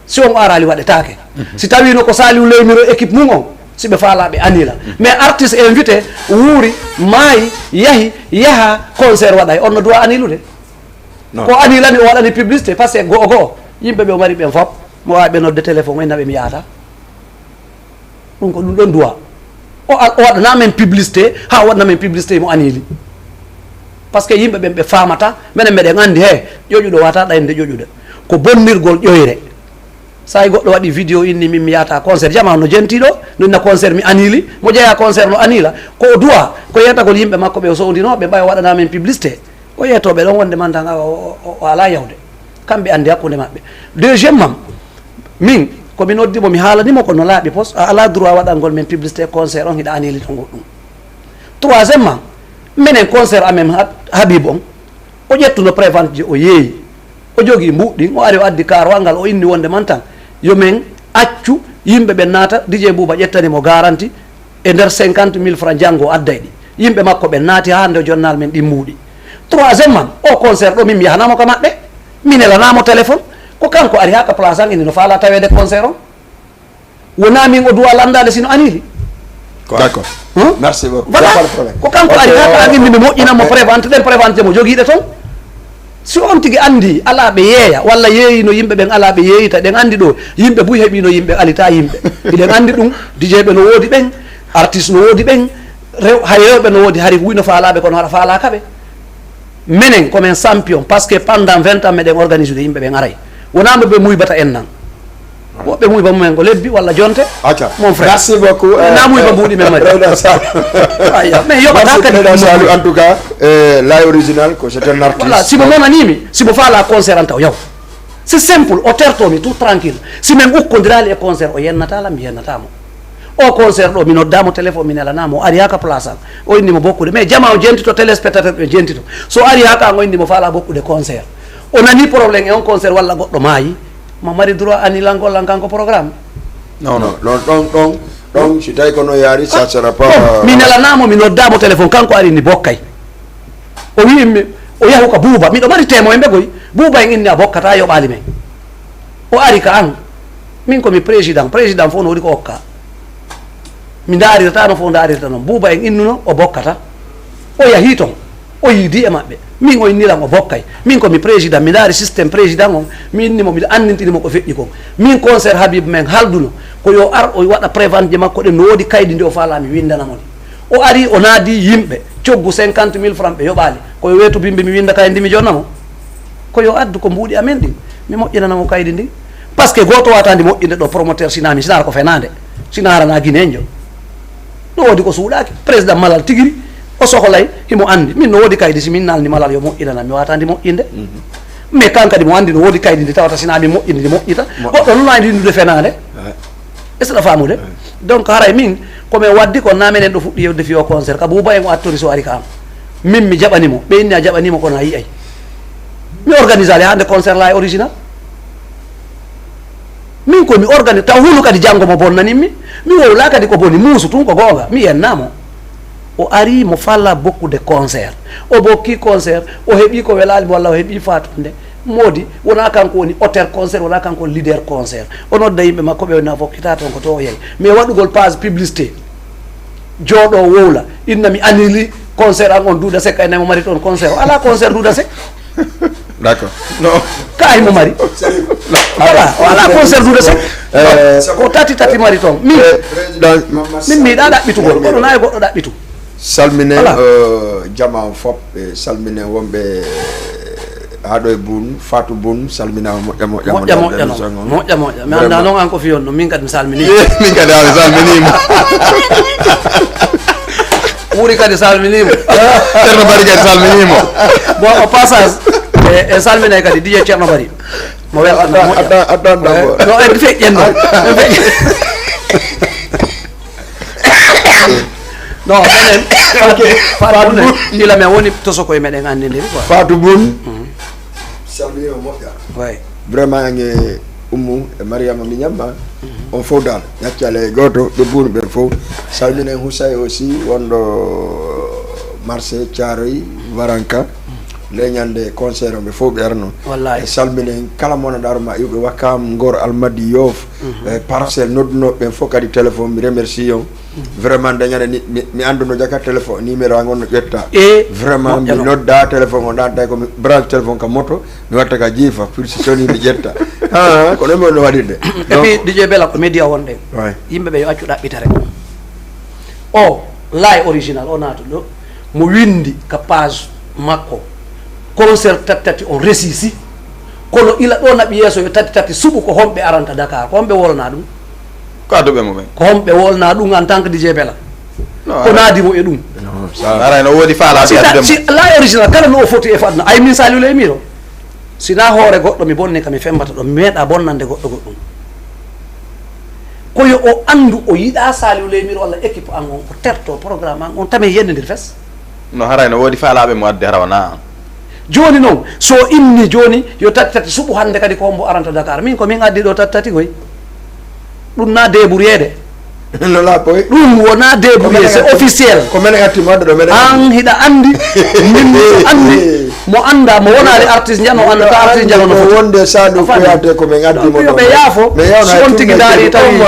si on araali waɗetaake. Si tawiino ko Saliou Leymiro équipe mum on, si ɓe faalaa ɓe anila. Mais artiste invité wuuri, maayi, yahi, yaha, concert waɗay, on no duwa anilude. Non. Ko anilani o waɗani publicité, parce que go'o go'o, yimɓe ɓe o mari ɓen fop, mo waawi ɓe nodde téléphone, o inna ɓe mi yaata. Ɗum ko ɗum ɗon duwa. O a-, o waɗana men publicité, haa o waɗana men publicité mo anili. Parce que yimɓe ɓen ɓe faamata, minen meɗen anndi, he, ƴoƴuɗo wata ɗaynude ƴoƴuɗo. Ko bonnirgol ƴoyre. Sa yi goɗɗo waɗi vidéo inni min mi yahata concert, jama no jenti ɗo, no inna concert mi anili, mo jeeya concert no anila, ko o duwa, ko yeetagol yimɓe makko ɓe o sowndino, ɓe ɓay o waɗana min publicité. Ko yeetooɓe ɗon wonde man tan awa o, o, o alaa yawde. Kamɓe anndi hakkunde maɓɓe. Deuxièmement, min, ko mi noddi mo, mi haalani mo ko no laaɓi pos, a alaa droit waɗangol min publicité concert on, hiɗa anili to goɗɗum. Troisièmement, minen concert amen Hab-, Habib on, o ƴettuno prévente ji, o yeeyi. O jogii mbuuɗi ɗin, o ari o addi kaarowal ngal, o inni wonde man tan, yo men accu yimɓe ɓen naata, D J Bouba ƴettani mo garanti e nder cinquante mille francs, janngo o adday ɗi. Yimɓe makko ɓen naati haa hannde o jonnal men ɗin mbuuɗi. Troisièmement, o concert ɗo min mi yahanamo ka maɓɓe, mi nelanamo téléphone, ko kanko ari haa ka place an, inni no faala taweede concert on. Wonaa min o duwa lanndaade sino anili. D'accord. Hein? Merci beaucoup. Voilà. Y a pas de problème. Ko kanko ari haa ka an, inni mi moƴƴinan mo prévente, ɗen prévente mo jogiiɗe ton. Si on tigi anndi alaa ɓe yeeya, walla yeeyino yimɓe ɓen alaa ɓe yeeyita, ɗen anndi ɗo yimɓe buy heɓino yimɓe alita yimɓe. Hiɗen anndi ɗum, D J ɓe no woodi ɓen, artiste no woodi ɓen, rew-, hay rewɓe no woodi, hari wuyno faalaaɓe kono hara faalaaka ɓe. Menen ko men champion, parce que pendant vingt ans meɗen organisude yimɓe ɓen aray. Wonaa mo ɓe muybata en nan. Woɓɓe muyba mumen ko lebbi walla jonte. Acca. Mon frère. Merci beaucoup. Na muyba mbuuɗi men mari. Président Sall. Ayya, mais yoɓata Merci, kadi Président Sall. En tout cas, euh, Laye Original, ko c'est un artiste. Voilà, si mo monanimi, si mo faala concert an taw yaw. C'est simple, o terto mi tout tranquille. Si men ukkondirali e concert, o yennata lam, mi yennata mo. O concert ɗo, mi nodda mo téléphone, mi nelana mo, o ari haa ka place an. O inni mo bokkude. Mais jama o jentito, téléspectateur ɓe jentito. So ari haa ka an, o inni mo faala bokkude concert. O nani problème e on concert walla goɗɗo maayi. Mo mari droit anilangol lan kanko programme. Non, non, non, ɗon, ɗon, ɗon, si tawi ko no yaari, ça sera pas. Bon, mi nelanamo, mi noddamo téléphone, kanko ari ni bokkay. O wi mi, o yahu ka Buuba, miɗo mari témoin ɓe koy. Buuba en inni a bokkata, yoɓali men. O ari ka an. Min ko mi président, président fof no woni ko okka. Mi ndarirata no fof ndarirta noon. Buuba en innuno, o bokkata. O yahi toon. O yiidi e maɓɓe. Min o inniran o bokkay. Min ko mi président, mi ndaari système président on. Mi inni mo, miɗo anndintini mo ko feƴƴi kon. Min concert Habib men halduno. Ko yo ar o waɗa prévente je makko ɗen. No woodi kaydi ndi o faalaa mi winndana mo ndi. O ari, o naadi yimɓe. Coggu cinquante mille francs ɓe yoɓaali. Ko yo weetu bimbi mi winnda kaydi ndi mi jonna mo. Ko yo addu ko mbuuɗi amen ɗin. Mi moƴƴinana mo kaydi ndi. Parce que gooto waata ndi moƴƴinde ɗo promoteur sina mi, sina ara ko fenaande. Sina arana Guinéen jo. No woodi ko suuɗaaki. Président Malal tigiri, o sohlay, himo anndi. Min no woodi kaydi, si min nalni Malal yo moƴƴinana, mi waata ndi moƴƴinde. Mais kan kadi mo anndi no woodi kaydi ndi tawata sina min moƴƴinde ndi moƴƴita. Goɗɗo noon no anndi windude fenaande. Est-ce que a faamude? Donc haray min, ko men waddi kon, na menen ɗo fuɗɗi yewde fiyo concert. Ka Buuba en o attori so ari ka am. Min mi jaɓani mo. Ɓe inni a jaɓani mo kono a yi'ay. Mi organise ale hannde concert la e original. Min ko mi organise, taw hulu kadi janngo mo bonnanin mi. Mi wowla kadi ko boni, muusu tun ko goonga. Mi yenna mo. O ari mo falla bokkude concert. O bokki concert, o heɓi ko welali mo walla o heɓi fatunde. Modi, wona kanko woni auteur concert, wona kanko woni leader concert. O nodda yimɓe makko ɓe wona fokkita toon ko to o yehi. Mais waɗugol page publicité, jooɗo wowla, inna mi anili concert an on Duuda Sek, ay namo mari toon concert. O ala concert Duuda Sek. D'accord. Non. Ka ay mo mari. Voilà, o ala concert Duuda Sek. Euh, Ko tati tati mari toon. Min, euh, dans- min mi ɗa ɗaɓɓitugol, kono nayi goɗɗo ɗaɓɓitu. Salminen Voilà. euh, jama on fop, e salminen wonɓe haa ɗo e Bun, Fatou Bun, salminama moƴƴa moƴƴa. Moƴƴa moƴƴa non. Moƴƴa moƴƴa. Mi annda noon an ko fiyon no min kadi mi salmini. Min kadi a mi salminima. Wuri kadi salminima. Ceerno Bari kadi salminima. Bon, au passage, e, e salminay kadi D J Ceerno Bari. Mo weltana moƴƴa. Attends, attends, attends, d'abord. No en feƴƴen noon. En feƴƴen. Non, menen, Fatou Bun, gila men woni toso koye meɗen anndindiri quoi. Fatou Bun. Salminima moƴƴa. Way. Vraiment ange Ummu e Mariama mi ñamma. On fof dal, ñaccale e gooto, ɓe buuni ɓen fof. Salminen Houssaye aussi, wonɗo marché Thiaroye, Waranka. Nde ñande concert o ɓe fof ɓe arno. Wallahi. E salminen kala mona ɗaro ma iwɓe Wakam, Ngor, Almadi, Yoff, e Parcelles, noddunoɓe ɓen fof kadi téléphone, mi remercie on. Vraiment dañande ni mi, mi annduno jaka téléphone numéro an on no ƴetta. E Vraiment mi moƴƴano. Nodda téléphone on ɗan tawi ko mi branche téléphone ka moto, mi watta ka jiifa pour si soni mi ƴetta. Ah, ko ɗon mi wonno waɗirde. Et puis D J Bela ko média wonɗen. Ouais. Yimɓe ɓe yo accu ɗaɓɓitere. O laay original o naatu ɗo, mo windi ka page Makko, concert tati tati on resisi. Kono ila ɗo naɓi yeeso yo tati tati suɓu, ko homɓe aranta Dakar, ko homɓe wolna ɗum? Ko adduɓe mo ɓen? Ko homɓe wolna ɗum en tant que DJ Bella? Ko naadi mo e ɗum? Aray no woodi faala si la original kala no o foti e fadna ay min saliw ley miro. Sina hoore goɗɗo mi bonni ka mi fembata ɗo, mi meeɗa bonnande goɗɗo goɗɗum. Ko yo o anndu o yiɗa saliw ley miro walla équipe an on, o terto programme an on tame yendedir fes. No haray no woodi faalaaɓe mo addi hara wona an. Jooni noon, so inni jooni yo tati tati suɓu hannde kadi ko hombo aranta Dakar. Min ko min addi ɗo tati tati koy. Ɗum na débrouillé de. No la koy. Ɗum wona débrouillé, c'est officiel. Ko men atti mo adda ɗo men. An hiɗa anndi, min miɗo anndi. Mo annda, mo wonaali artiste njano, annda ka artiste njano no foti. Wonde Saliou Kouyaté ko men addi mo ɗo. Ɓe yaafo, si on tigi ndaari tawi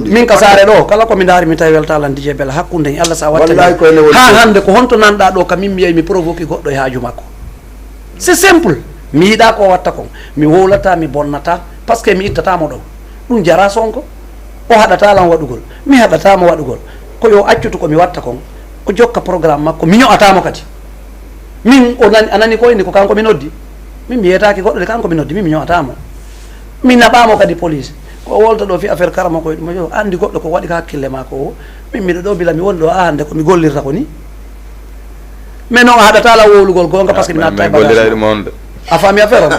min ka saare ɗo, kala ko mi ndaari mi tawi weltalan D J Bella hakkunde en Allah sa wattani. Wallahi ko ene woni. Ha hannde ko honto nanɗa ɗo ka min mi yehi mi provoque goɗɗo e haaju makko. C'est simple. Mi yiɗa ko watta kon. Mi wowlata, mi bonnata, parce que mi ittata mo ɗo. Ɗum jara sonko. O haɗata lan waɗugol. Mi haɗata mo waɗugol. Ko yo accutu ko mi watta kon. O jokka programme makko. Mi ño'ata mo kadi. Min o nani, a nani ko inni ko kanko mi noddi. Min mi yetaaki goɗɗo de kanko mi noddi. Min mi ño'ata mo. Mi naɓa mo kadi police. Ko o wolta ɗo fi affaire karama koye ɗum. Yo andi goɗɗo ko waɗi ka hakkille ma ko o. Min miɗo ɗo bila mi woni ɗo a hannde ko mi gollirta ko ni. Mais non a haɗata la wowlugol goonga parce que mi natta e bagage. A faami affaire on.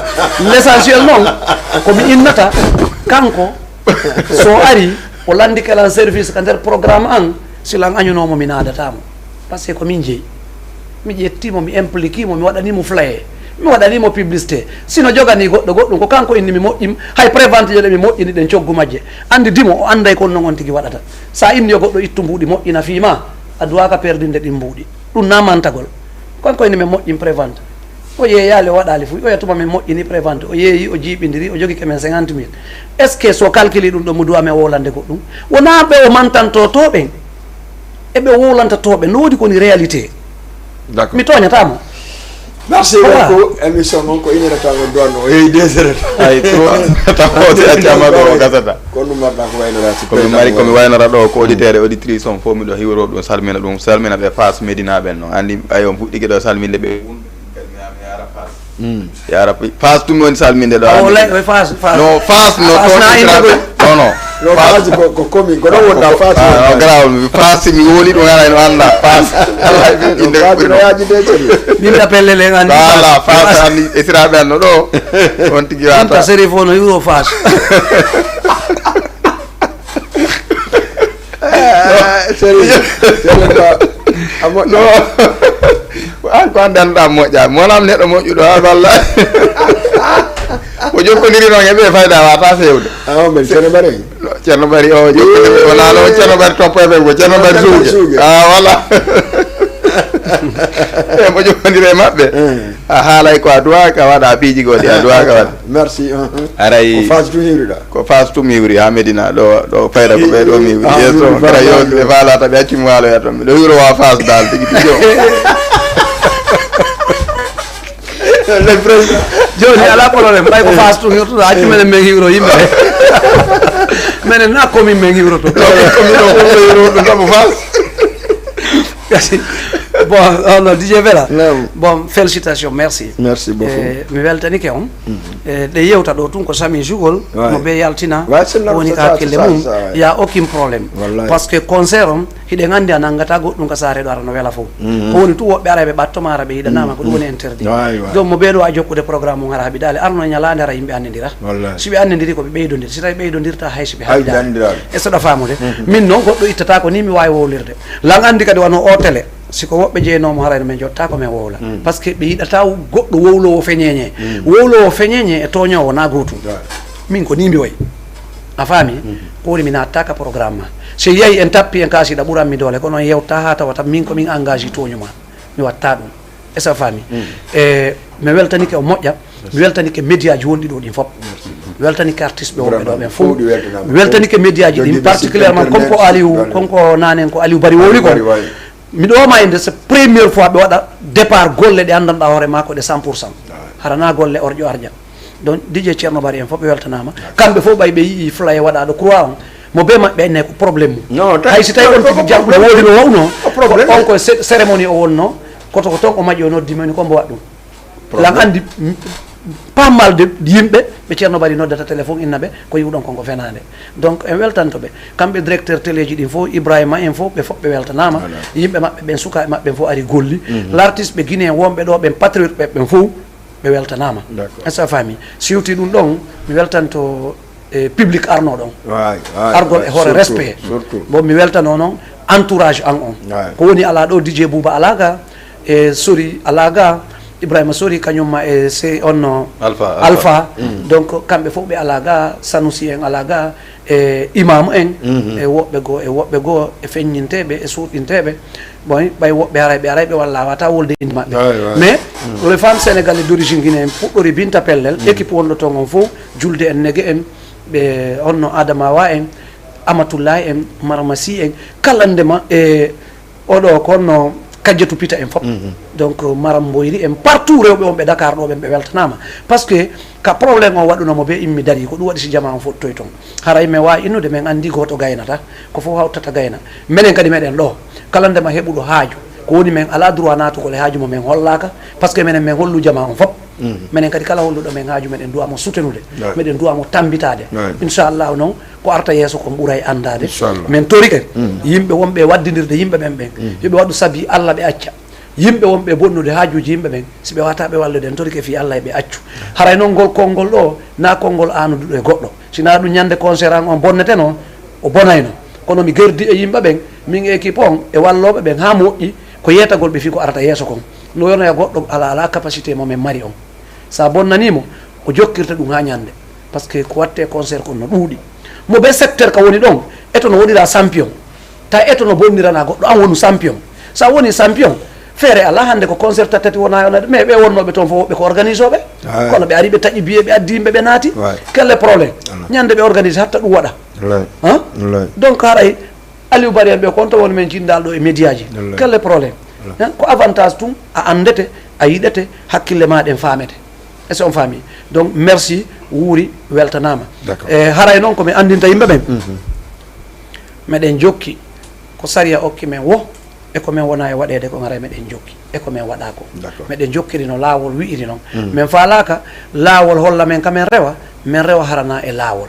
L'essentiel noon ko mi innata kanko so ari o landike lan service ka nder programme an, si lan añunomo mi naadata mo. Parce que ko min jeyi. Mi ƴetti mo, mi implique mo, mi waɗani mo flaye, mi waɗani mo publicité. Sino jogani goɗɗo goɗɗum ko kanko inni mi moƴƴim. Hay prévente je ɗe mi moƴƴini ɗen coggu majje. Andi dimo o anday kon non on tigi waɗata. Sa inni yo goɗɗo ittu mbuuɗi moƴƴina fii ma, a duwaka perdinde ɗin mbuuɗi. Ɗum na mantagol. Kanko ene men moƴƴin prévente. O yeeyaali, o waɗaali fuy. Oya tuma men moƴƴini prévente. O yeeyi, o jiiɓindiri, o jogike men cinquante mille. Est-ce que so calculi ɗum ɗo mo duwa men wowlande goɗɗum? Wonaa ɓe o mantanto to ɓen. E ɓe wowlanta to ɓen. No woodi ko woni réalité. D'accord. Mi tooñataa mo. Merci beaucoup. Émission noon ko une heure de temps on duwanno. O heewi deux heures de temps. Ay, trois heures de temps. O si accama ɗo o gasata. Ko ɗum mbaɗɗa ko waynora si ko mi mari ko mi waynora ɗo ko auditeur e auditrice on fof miɗo hiwro ɗum salmina ɗum salmina ɓe Fass Médina ɓen noon. Anndi ay on fuɗɗike ɗo salminde ɓe wonɓe mi ara Fass. Mi ara Fass tumi woni salminde ɗo. O lay o Fass Fass. No Fass no Fass na inde koy. Non non. No Fass ko ko komi ko ɗon wonda Fass. Ah, no graw mi Fass mi woni ɗum ara no annda Fass. Inde ko no yaji de. Min appelle le ngani. Voilà Fass anndi esiraɓe anno ɗo. On tigi wata. Sérif o no hiwro Fass. Sérieux. Sérieux quoi. A moƴƴa. No. An ko anndanɗa moƴƴa. Mi wonam neɗɗo moƴƴuɗo ha walla. Ko jokkodiri noon e ɓe fayda wata fewde. Awa men Ceerno Bari. Ceerno Bari o jokkodiri wona noon Ceerno Bari Top F M ko Ceerno Bari Suuge. Ah voilà. E mo jokkodiri e maɓɓe. A haalay ko a duwaaka waɗa a piiji goɗɗi a duwaaka waɗa. Merci. Aray ko Fass tun hiwriɗa? Ko Fass tun mi hiwri ha Medina ɗo ɗo fayda ko ɓe ɗo mi hiwri yeeso kala yewtude faalata ɓe accumi waaloya toon miɗo hiwro wa Fass dal tigi tigi o. Jooni ala problème ɓay ko Fass tun hiwtoto accu menen men hiwro yimɓe ɓe. Menen na komin men hiwroto komin o fof ɓe hiwroto ɗum ɗo mo Fass. Kasi bon ono D J Vela. Bon, félicitations, merci. Merci beaucoup. Eh, mi weltanike on. Eh, ɗe yewta ɗo tun ko sami jugol mo ɓe yaltina woni ka hakkille mum. Ya aucun problème. Parce que concert on hiɗen anndi a nanngata goɗɗum ka saare ɗo ara no wela fof. Ko woni tu woɓɓe ara ɓe ɓatto mara ɓe yiɗanama ko ɗum woni interdit. Joom mo ɓeeɗo a jokkude programme on ara haɓidaali arno e ñalaande ara yimɓe anndindira. Si ɓe anndindiri ko ɓe ɓeydondir si tawi ɓeydondirta hay si ɓe haɓidaali. E soɗa faamude min noon goɗɗo ittata ko ni mi waawi wowlirde. Lan anndi kadi wano o télé si ko woɓɓe jeynoomo harayno min jotta ko min wowla. Parce que ɓe yiɗata goɗɗo wowlowo feñeñe. Wowlowo feñeñe e tooñoowo na gootum. Min ko ni mi wayi. A faami? Ko woni mi naatta ka programme ma. Si yehi en tappi en kaasi ɗa ɓuran mi doole kono on yewta ha tawata min ko min engage tooñu ma. Mi watta ɗum. Est-ce que a faami? E mi weltanike o moƴƴa. Mi weltanike médiaji wonɗi ɗo ɗin fof. Mi weltanike artiste ɓe wonɓe ɗo ɓen fof. Mi weltanike médiaji ɗin particulièrement comme ko Aliou comme ko nanen ko Aliou Bari wowli kon. Miɗo woma e nde c'est première fois ɓe waɗa départ golle ɗe anndanɗa hoore ma ko ɗe cent pour cent. Harana golle orƴo arƴa. Donc D J Ceerno Bari en fof ɓe weltanama. Kamɓe fof ɓay ɓe yii flaye waɗaɗo croix on mo be maɓɓe enne ko problème mum. Hay si tawi on tigi jagguɗo woodi no wawno. On ko cérémonie o wonno. Koto ko toon o maƴi, o noddi moni ko mbo waɗ ɗum. Lan anndi, mm, pas mal de yimɓe ɓe Ceerno Bari noddata téléphone inna ɓe ko yiwɗon kon ko fenaande. Donc en weltanto ɓe, kamɓe directeur téléji ɗin fof, Ibrahima en fof, ɓe fof ɓe weltanaama. Yimɓe maɓɓe ɓen, sukaaɓe maɓɓe ɓen fof ari golli. L'artiste ɓe Guinée wonɓe ɗo ɓen, patriote ɓe ɓen fof ɓe weltanaama. Est-ce que a faami? Si yewti ɗum ɗon, mi weltanto e public arno ɗon. Argol e hoore respect. Bon, mi weltano noon entourage an on. Ko woni alaa ɗo, D J Bouba alaa ga, e Sori alaa ga, Ibrahima Sori kañum ma e se onno Alpha. Donc kamɓe fof ɓe alaa ga, Sanusi en alaa ga, e imam en, e woɓɓe goo, e woɓɓe goo, e feññinteeɓe, e suuɗinteeɓe. Bon, ɓay woɓɓe haray ɓe aray ɓe walla wata wolde inde maɓɓe. Mais les femmes sénégalais d'origine guinéen puɗɗori binta pellel, équipe wonɗo toon on fof, Julde en, Nege en, ɓe onno Adama Wa en, Amatullahi en, Marmasi en, kala ndema e oɗo ko onno Kajjatu Pita en fof. Donc Maram Mboyri en, partout rewɓe on ɓe Dakar ɗo ɓen ɓe weltanaama. Parce que ka problème o waɗuno mo be immi dari, ko ɗum waɗi si jamaa on foɗtoy toon. Haray men waawi innude, men anndi gooto gaynata, ko fof hawtata gayna. Menen kadi meɗen ɗo, kala ndema heɓuɗo haaju, ko woni men alaa droit naatugol e haaju mo men hollaaka, parce que menen men hollu jamaa on fof. Menen kadi kala holluɗo men haaju, meɗen duwa mo soutenude, meɗen duwa mo tambitaade. Inchallahu noon, ko arta yeeso kon ɓuray anndaade. Men torike yimɓe wonɓe e waddindirde yimɓe ɓen ɓen, yo ɓe waɗu sabi Alla ɓe acca. Yimɓe wonɓe e bonnude haajuuji yimɓe ɓen, si ɓe wata ɓe wallude, en torike fii Alla e ɓe accu. Haray noon ngol konngol ɗo, na konngol aanuduɗo e goɗɗo. Si na ɗum ñande concert an on bonneteno, o bonayno. Kono mi gerdi e yimɓe ɓen, min e équipe on, e wallooɓe ɓen, haa moƴƴi, ko yeetagol ɓe fii ko arata yeeso kon. No yonoya goɗɗo ala, ala capacité mo men mari on. Sa bonnanii mo, o jokkirta ɗum haa ñande. Parce que ko watte concert kon no ɗuuɗi. Mo be secteur ka woni ɗon, eto no wonira champion. Ta eto no bonnirana goɗɗo, an wonu champion. Sa woni champion, feere ala hannde ko concert tattati wona yonade, mais ɓe wonnooɓe toon fof woɓɓe ko organisooɓe. Kono ɓe ari ɓe taƴi biye, ɓe addi yimɓe ɓe naati. Quel est problème? Ñande ɓe organise hatta ɗum waɗa. Hein? Donc haray Aliou Bari en ɓe, ko on to woni men jindaal ɗo e média ji. Quel est problème? Hein? Ko avantage tun, a anndete, a yiɗete, hakkille ma ɗen faamete. Est-ce que on faami? Donc merci, wuuri, weltanaama. E haray noon ko mi anndinta yimɓe ɓen. Meɗen jokki ko sariya okki men wo, e ko men wona e waɗeede kon, haray meɗen jokki e ko men waɗa ko. Meɗen jokkiri no laawol wi'iri noon. Men faalaaka laawol holla men ka men rewa, men rewa harana e laawol.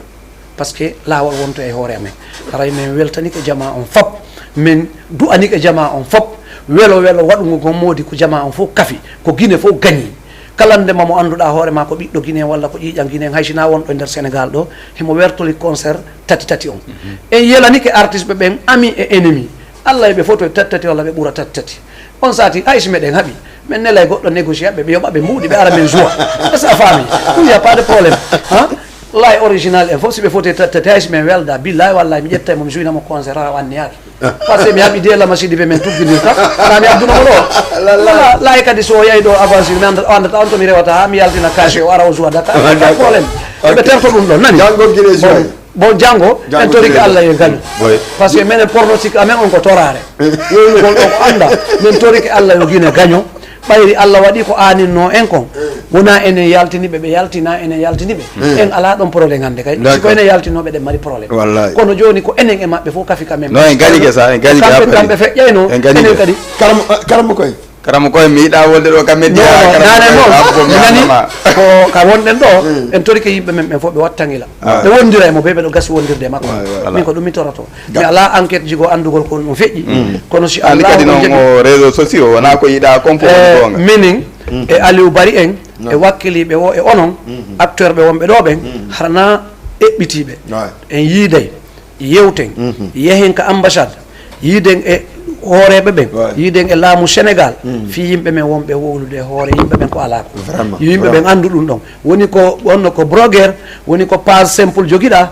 Parce que laawol wonto e hoore amen. Haray men weltanike jamaa on fop, men du'anike jamaa on fop. Welo welo waɗugo gommoodi ko jamaa on fof kafi, ko Gine fof gañi. Kala ndema mo annduɗaa hoore ma ko ɓiɗɗo Gine walla ko ƴiiƴan Gine, hay si na wonɗo e nder Sénégal ɗo, himo wertoli concert tati tati on. En yelanike artiste ɓe ɓen, ami e ennemi. Alla e ɓe foto e tati tati walla ɓe ɓura tati tati. On sati hay si meɗen haɓi, men nelay goɗɗo négocier ɓe, ɓe yoɓa ɓe mbuuɗi, ɓe ara men joua. Est-ce que a faami? Il y a pas de problème. Hein? Lay original en fof si ɓe foti tati tati, hay si men welda, billahi wallahi mi ƴetta mo, mi jouina mo concert ha o anniyaaki. Parce que mi haɓi de lama sidi ɓe men tuggindirta, na mi adduno mo ɗo. Wala, lay kadi so o yahi ɗo avancé, mi anda, o andata on to mi rewata, ha mi yaltina cachet o ara o joua Dakar. Pas de problème. Eɓe terto ɗum ɗon, nani? Bon, janngo, en torike Allah yo gaño. Par ce que menen pronostic amen on ko toraare. Yoynugol ɗo ko annda, men torike Allah yo Gine gaño. Ɓayri Allah waɗi ko aaninno en kon. Wona enen yaltini ɓe, ɓe yaltina enen yaltini ɓe. En alaa ɗon problème hannde kay. Si ko enen yaltinooɓe ɗen mari problème. Kono jooni ko enen e maɓɓe fof kafi ka men. Non, en gañike sa, en gañike. Kamɓe, kamɓe feƴƴayno, enen kadi. Karamo, karamo koye. Karamo koye mi yiɗa wolde ɗo ka média. Non, non, nane noon. Mi nani ko ka wonɗen ɗo, en torike yimɓe men ɓen fof ɓe wattangila. Ɓe wondira e mo, ɓe ɓe ɗo gasi wondirde e makko. Min ko ɗum mi toroto. Mi alaa enquête ji goo anndugol ko ɗum feƴƴi. Kono si anndi Allah kadi ko noon jaggi o réseau sociaux wonaa ko yiɗaa kon fof woni goonga. Minin e Aliou Bari en, e wakkiliiɓe o e onon, acteur ɓe wonɓe ɗo ɓen, harana eɓɓitiiɓe. En yiiday, yewten, yehen ka ambassade, yiiden e hooreeɓe ɓen, yiiden e laamu Sénégal, fii yimɓe men wonɓe wowlude e hoore yimɓe ɓen ko alaa ko. Yo yimɓe ɓen anndu ɗum ɗon. Woni ko wonno ko blogger, woni ko page simple jogiɗaa.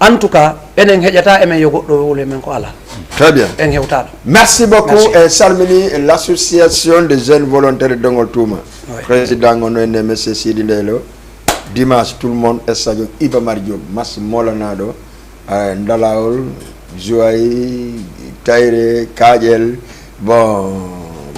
En tout cas, enen heƴata e men yo goɗɗo wowle men ko alaa. Très bien. En hewtaɗo. Merci beaucoup. Merci. En salmini l'association des jeunes volontaires de Dongol Touma. Oui. Président on no ene monsieur Sidi Ndeylo. Dimanche tout le monde e sadio Iba Mar Diop, Mas Molanaɗo, eh, Ndalawol, Joy, Tayre, Kaƴel, bon,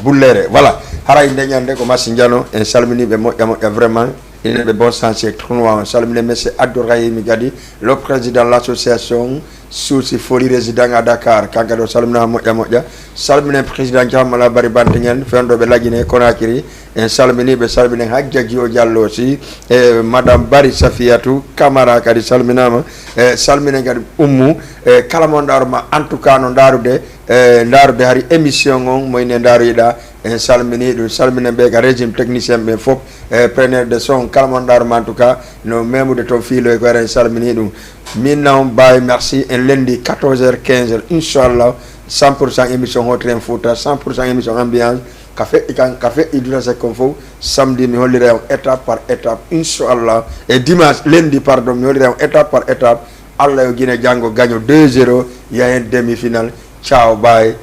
Bullere. Voilà. Haray nde ñande ko Mas Ndiano, en salmini ɓe moƴƴa moƴƴa vraiment. Ine ɓe bon sens e tournoi on. Salmine monsieur Abdourahim Gadi, le président de l'association Suusi Foli, résident à Dakar, kanko kadi o salminaama moƴƴa moƴƴa. Salminen président Thiam Alaa Bari Bantingel, fewndo ɓe Lagine Conakry. En salminii ɓe, salminen Hajja Jiyo Diallo aussi, e madame Bari Safiatou Camara kadi salminaama. E salminen kadi Ummu, e kala mo ndaaruma, en tout cas no ndaarude, e ndaarude hari émission on, mo ine ndaaroyiɗaa. En salminii ɗum, salminen ɓe ka régime technicien ɓe fof, e preneur de son, kala mo ndaaruma, en tout cas no memude toon fiilo e ko en salminii ɗum. Min noon, bye, merci. En lundi quatorze heures quinze heures, inchallah, cent pour cent émission Hotren Fouta, cent pour cent émission ambiance. Ka feƴƴi kan, ka feƴƴi Duta Seck kon fof, samedi mi hollira on étape par étape, inchallah. E dimanche, lundi, pardon, mi hollira on étape par étape. Allah yo Guinée janngo gaño deux zéro, yahen demi-finale. Ciao, bye.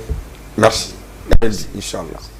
Merci. E lundi, inchallah.